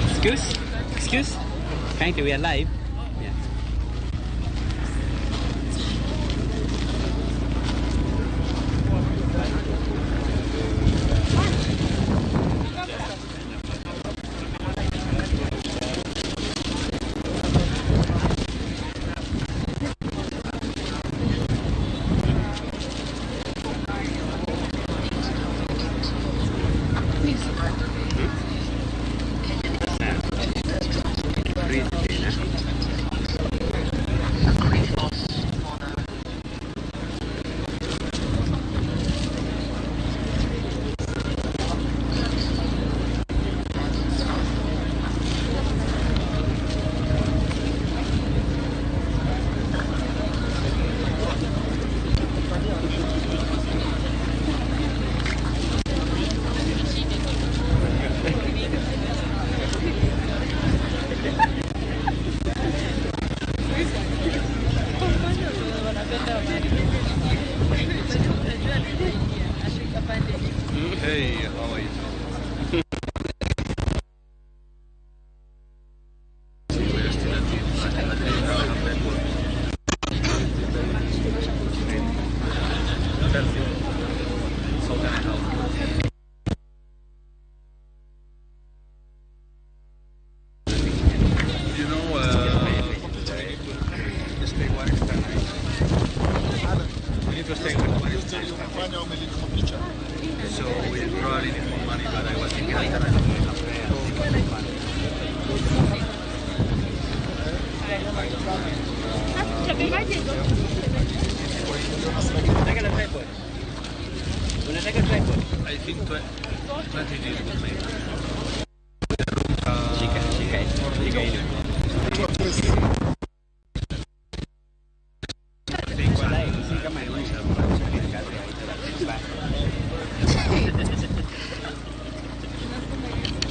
Excuse? Excuse? Kindly, we are live. Yeah. Hey, how are you? You know, just stay one extra night. We need to stay one extra night. So we probably need more money, but I was thinking I can I think 20 days would make.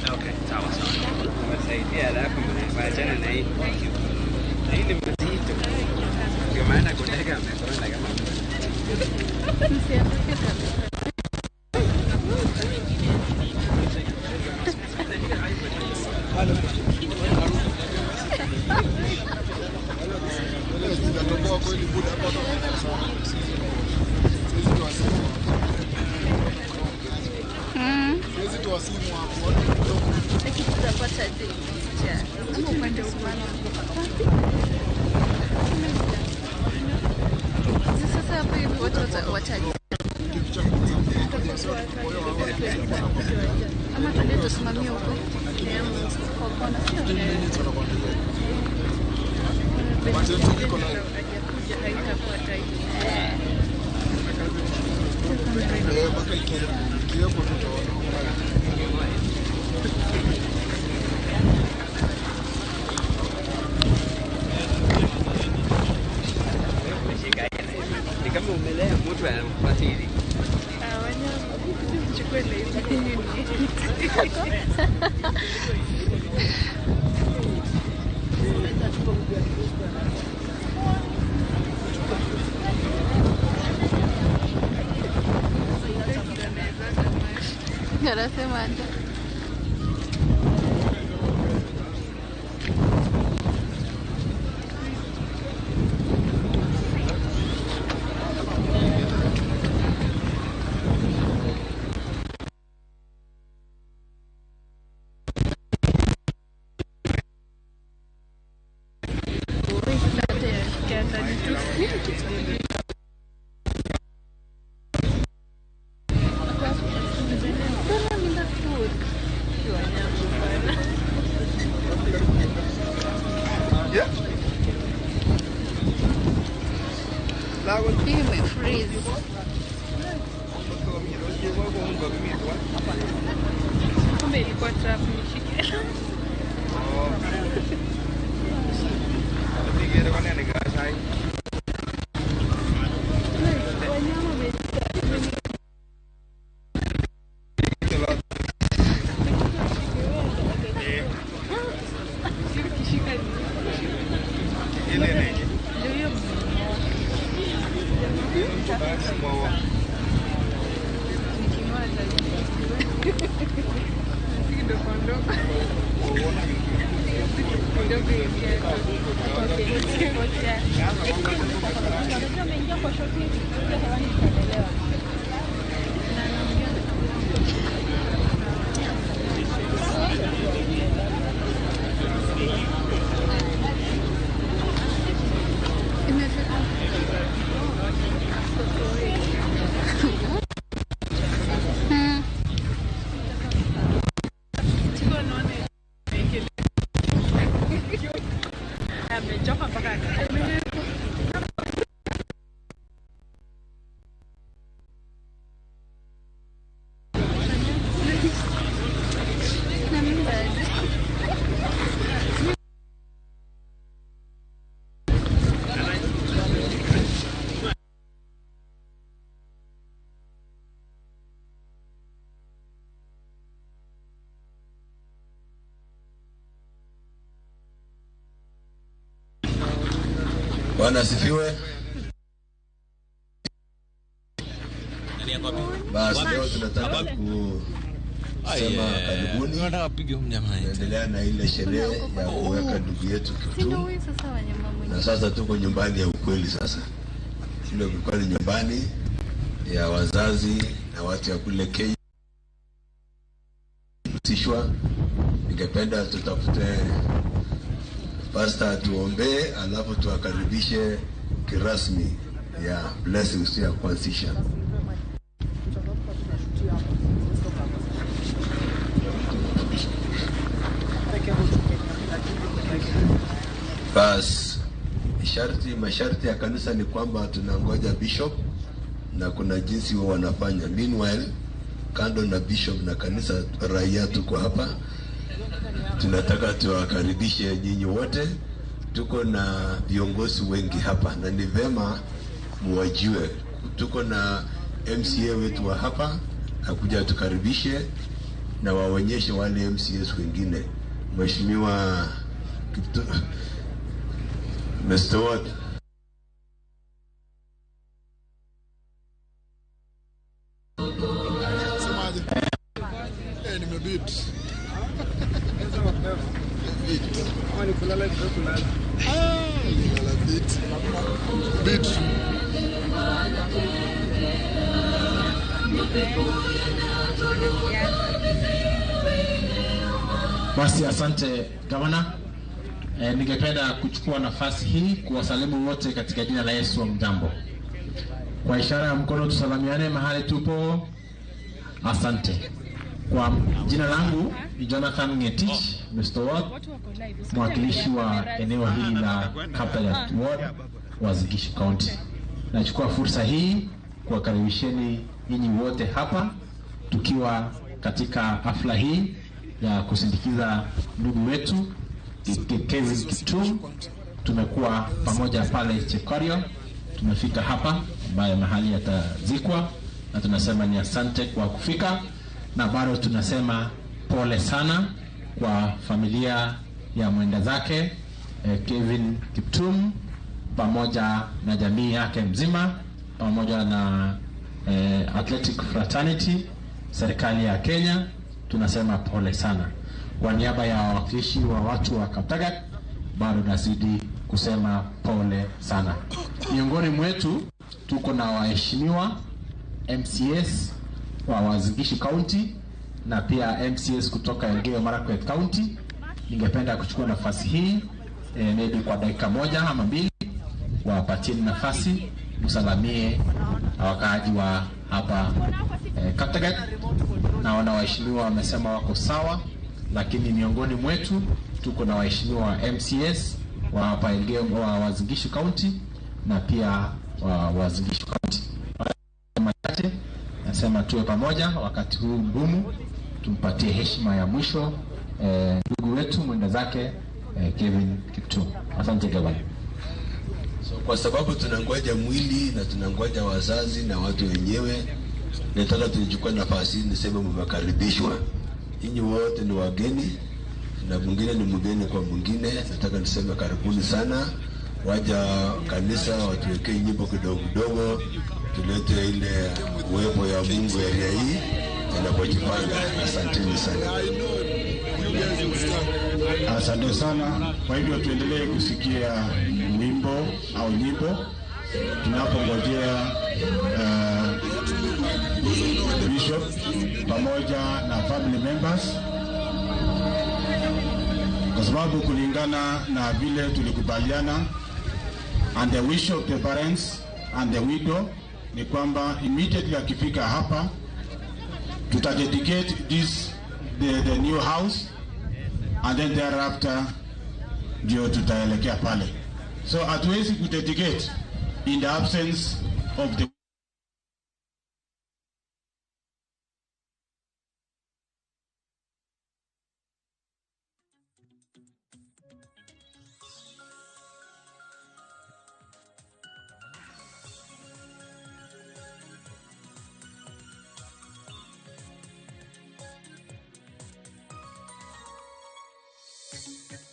Okay, sawa sawa. Wasaidia alafu waachana na hii. Hii ni mzito. Ndio maana kutaka amekonda kama Sasa hapa hivi watu wataji ama tuende tusimamie huko kwa kona, sio? Ni kama umelea mtu anakupatia hivi. Anasema aje? Kumbe ilikuwa trap nishike. Bwana asifiwe. Basi leo tunataka kusema karibuni. Tunaendelea na ile sherehe ya kuweka ndugu yetu Kiptum, na sasa tuko nyumbani ya ukweli. Sasa ile ilikuwa ni nyumbani ya wazazi na watu ya kule Kenya husishwa. Ningependa tutafute pastor tuombee, alafu tuwakaribishe kirasmi ya blessings ya kuanzisha. Bas, masharti ya kanisa ni kwamba tunangoja bishop na kuna jinsi wao wanafanya. Meanwhile, kando na bishop na kanisa, raia tuko hapa. Tunataka tuwakaribishe nyinyi wote. Tuko na viongozi wengi hapa na ni vema muwajue. Tuko na MCA wetu wa hapa akuja tukaribishe na waonyeshe wale MCAs wengine. Mheshimiwa Mr. Ward. Semaje? Nimebit. Bit. Basi asante gavana. Ningependa kuchukua nafasi hii kuwasalimu wote katika jina la Yesu. Mjambo. Kwa ishara ya mkono tusalamiane mahali tupo. Asante. Kwa jina langu ni Jonathan Ngetich, Mr. Ward, mwakilishi wa eneo hili la Kaptagat Ward, Uasin Gishu County. Nachukua fursa hii kuwakaribisheni nyinyi wote hapa tukiwa katika hafla hii ya kusindikiza ndugu wetu Kevin Kiptum. Tumekuwa pamoja pale Chepkorio, tumefika hapa ambaye mahali atazikwa, na tunasema ni asante kwa kufika, na bado tunasema pole sana kwa familia ya mwenda zake Kevin Kiptum pamoja na jamii yake mzima, pamoja na Athletic Fraternity, serikali ya Kenya. Tunasema pole sana. Kwa niaba ya wawakilishi wa watu wa Kaptagat, bado nazidi kusema pole sana. Miongoni mwetu tuko na waheshimiwa MCS wa Uasin Gishu County na pia MCS kutoka Elgeyo Marakwet County. Ningependa kuchukua nafasi hii maybe kwa dakika moja ama mbili, wapatieni nafasi msalamie wakaaji wa hapa Kaptagat. Naona waheshimiwa wamesema wako sawa, lakini miongoni mwetu tuko na waheshimiwa wa MCS wa hapa Elgeyo wa Uasin Gishu County na pia wa Uasin Gishu County. Nasema tuwe pamoja wakati huu mgumu, tumpatie heshima ya mwisho ndugu wetu mwenda zake Kevin Kiptum. Asante gavana. So, kwa sababu tunangoja mwili na tunangoja wazazi na watu wenyewe, nataka tuchukue nafasi hii niseme mmekaribishwa. Nyinyi wote ni wageni na mwingine ni mgeni kwa mwingine. Nataka niseme karibuni sana, waja kanisa watuwekee nyimbo kidogo kidogo, tulete ile uwepo ya Mungu area hii inapojipanga. Asanteni sana. Asante sana. Kwa hivyo tuendelee kusikia wimbo au nyimbo tunapongojea bishop pamoja na family members, kwa sababu kulingana na vile tulikubaliana and the wish of the parents and the widow ni kwamba immediately akifika hapa tutadedicate this the new house and then thereafter ndio tutaelekea pale. So hatuwezi kudedicate in the absence of the Thank you.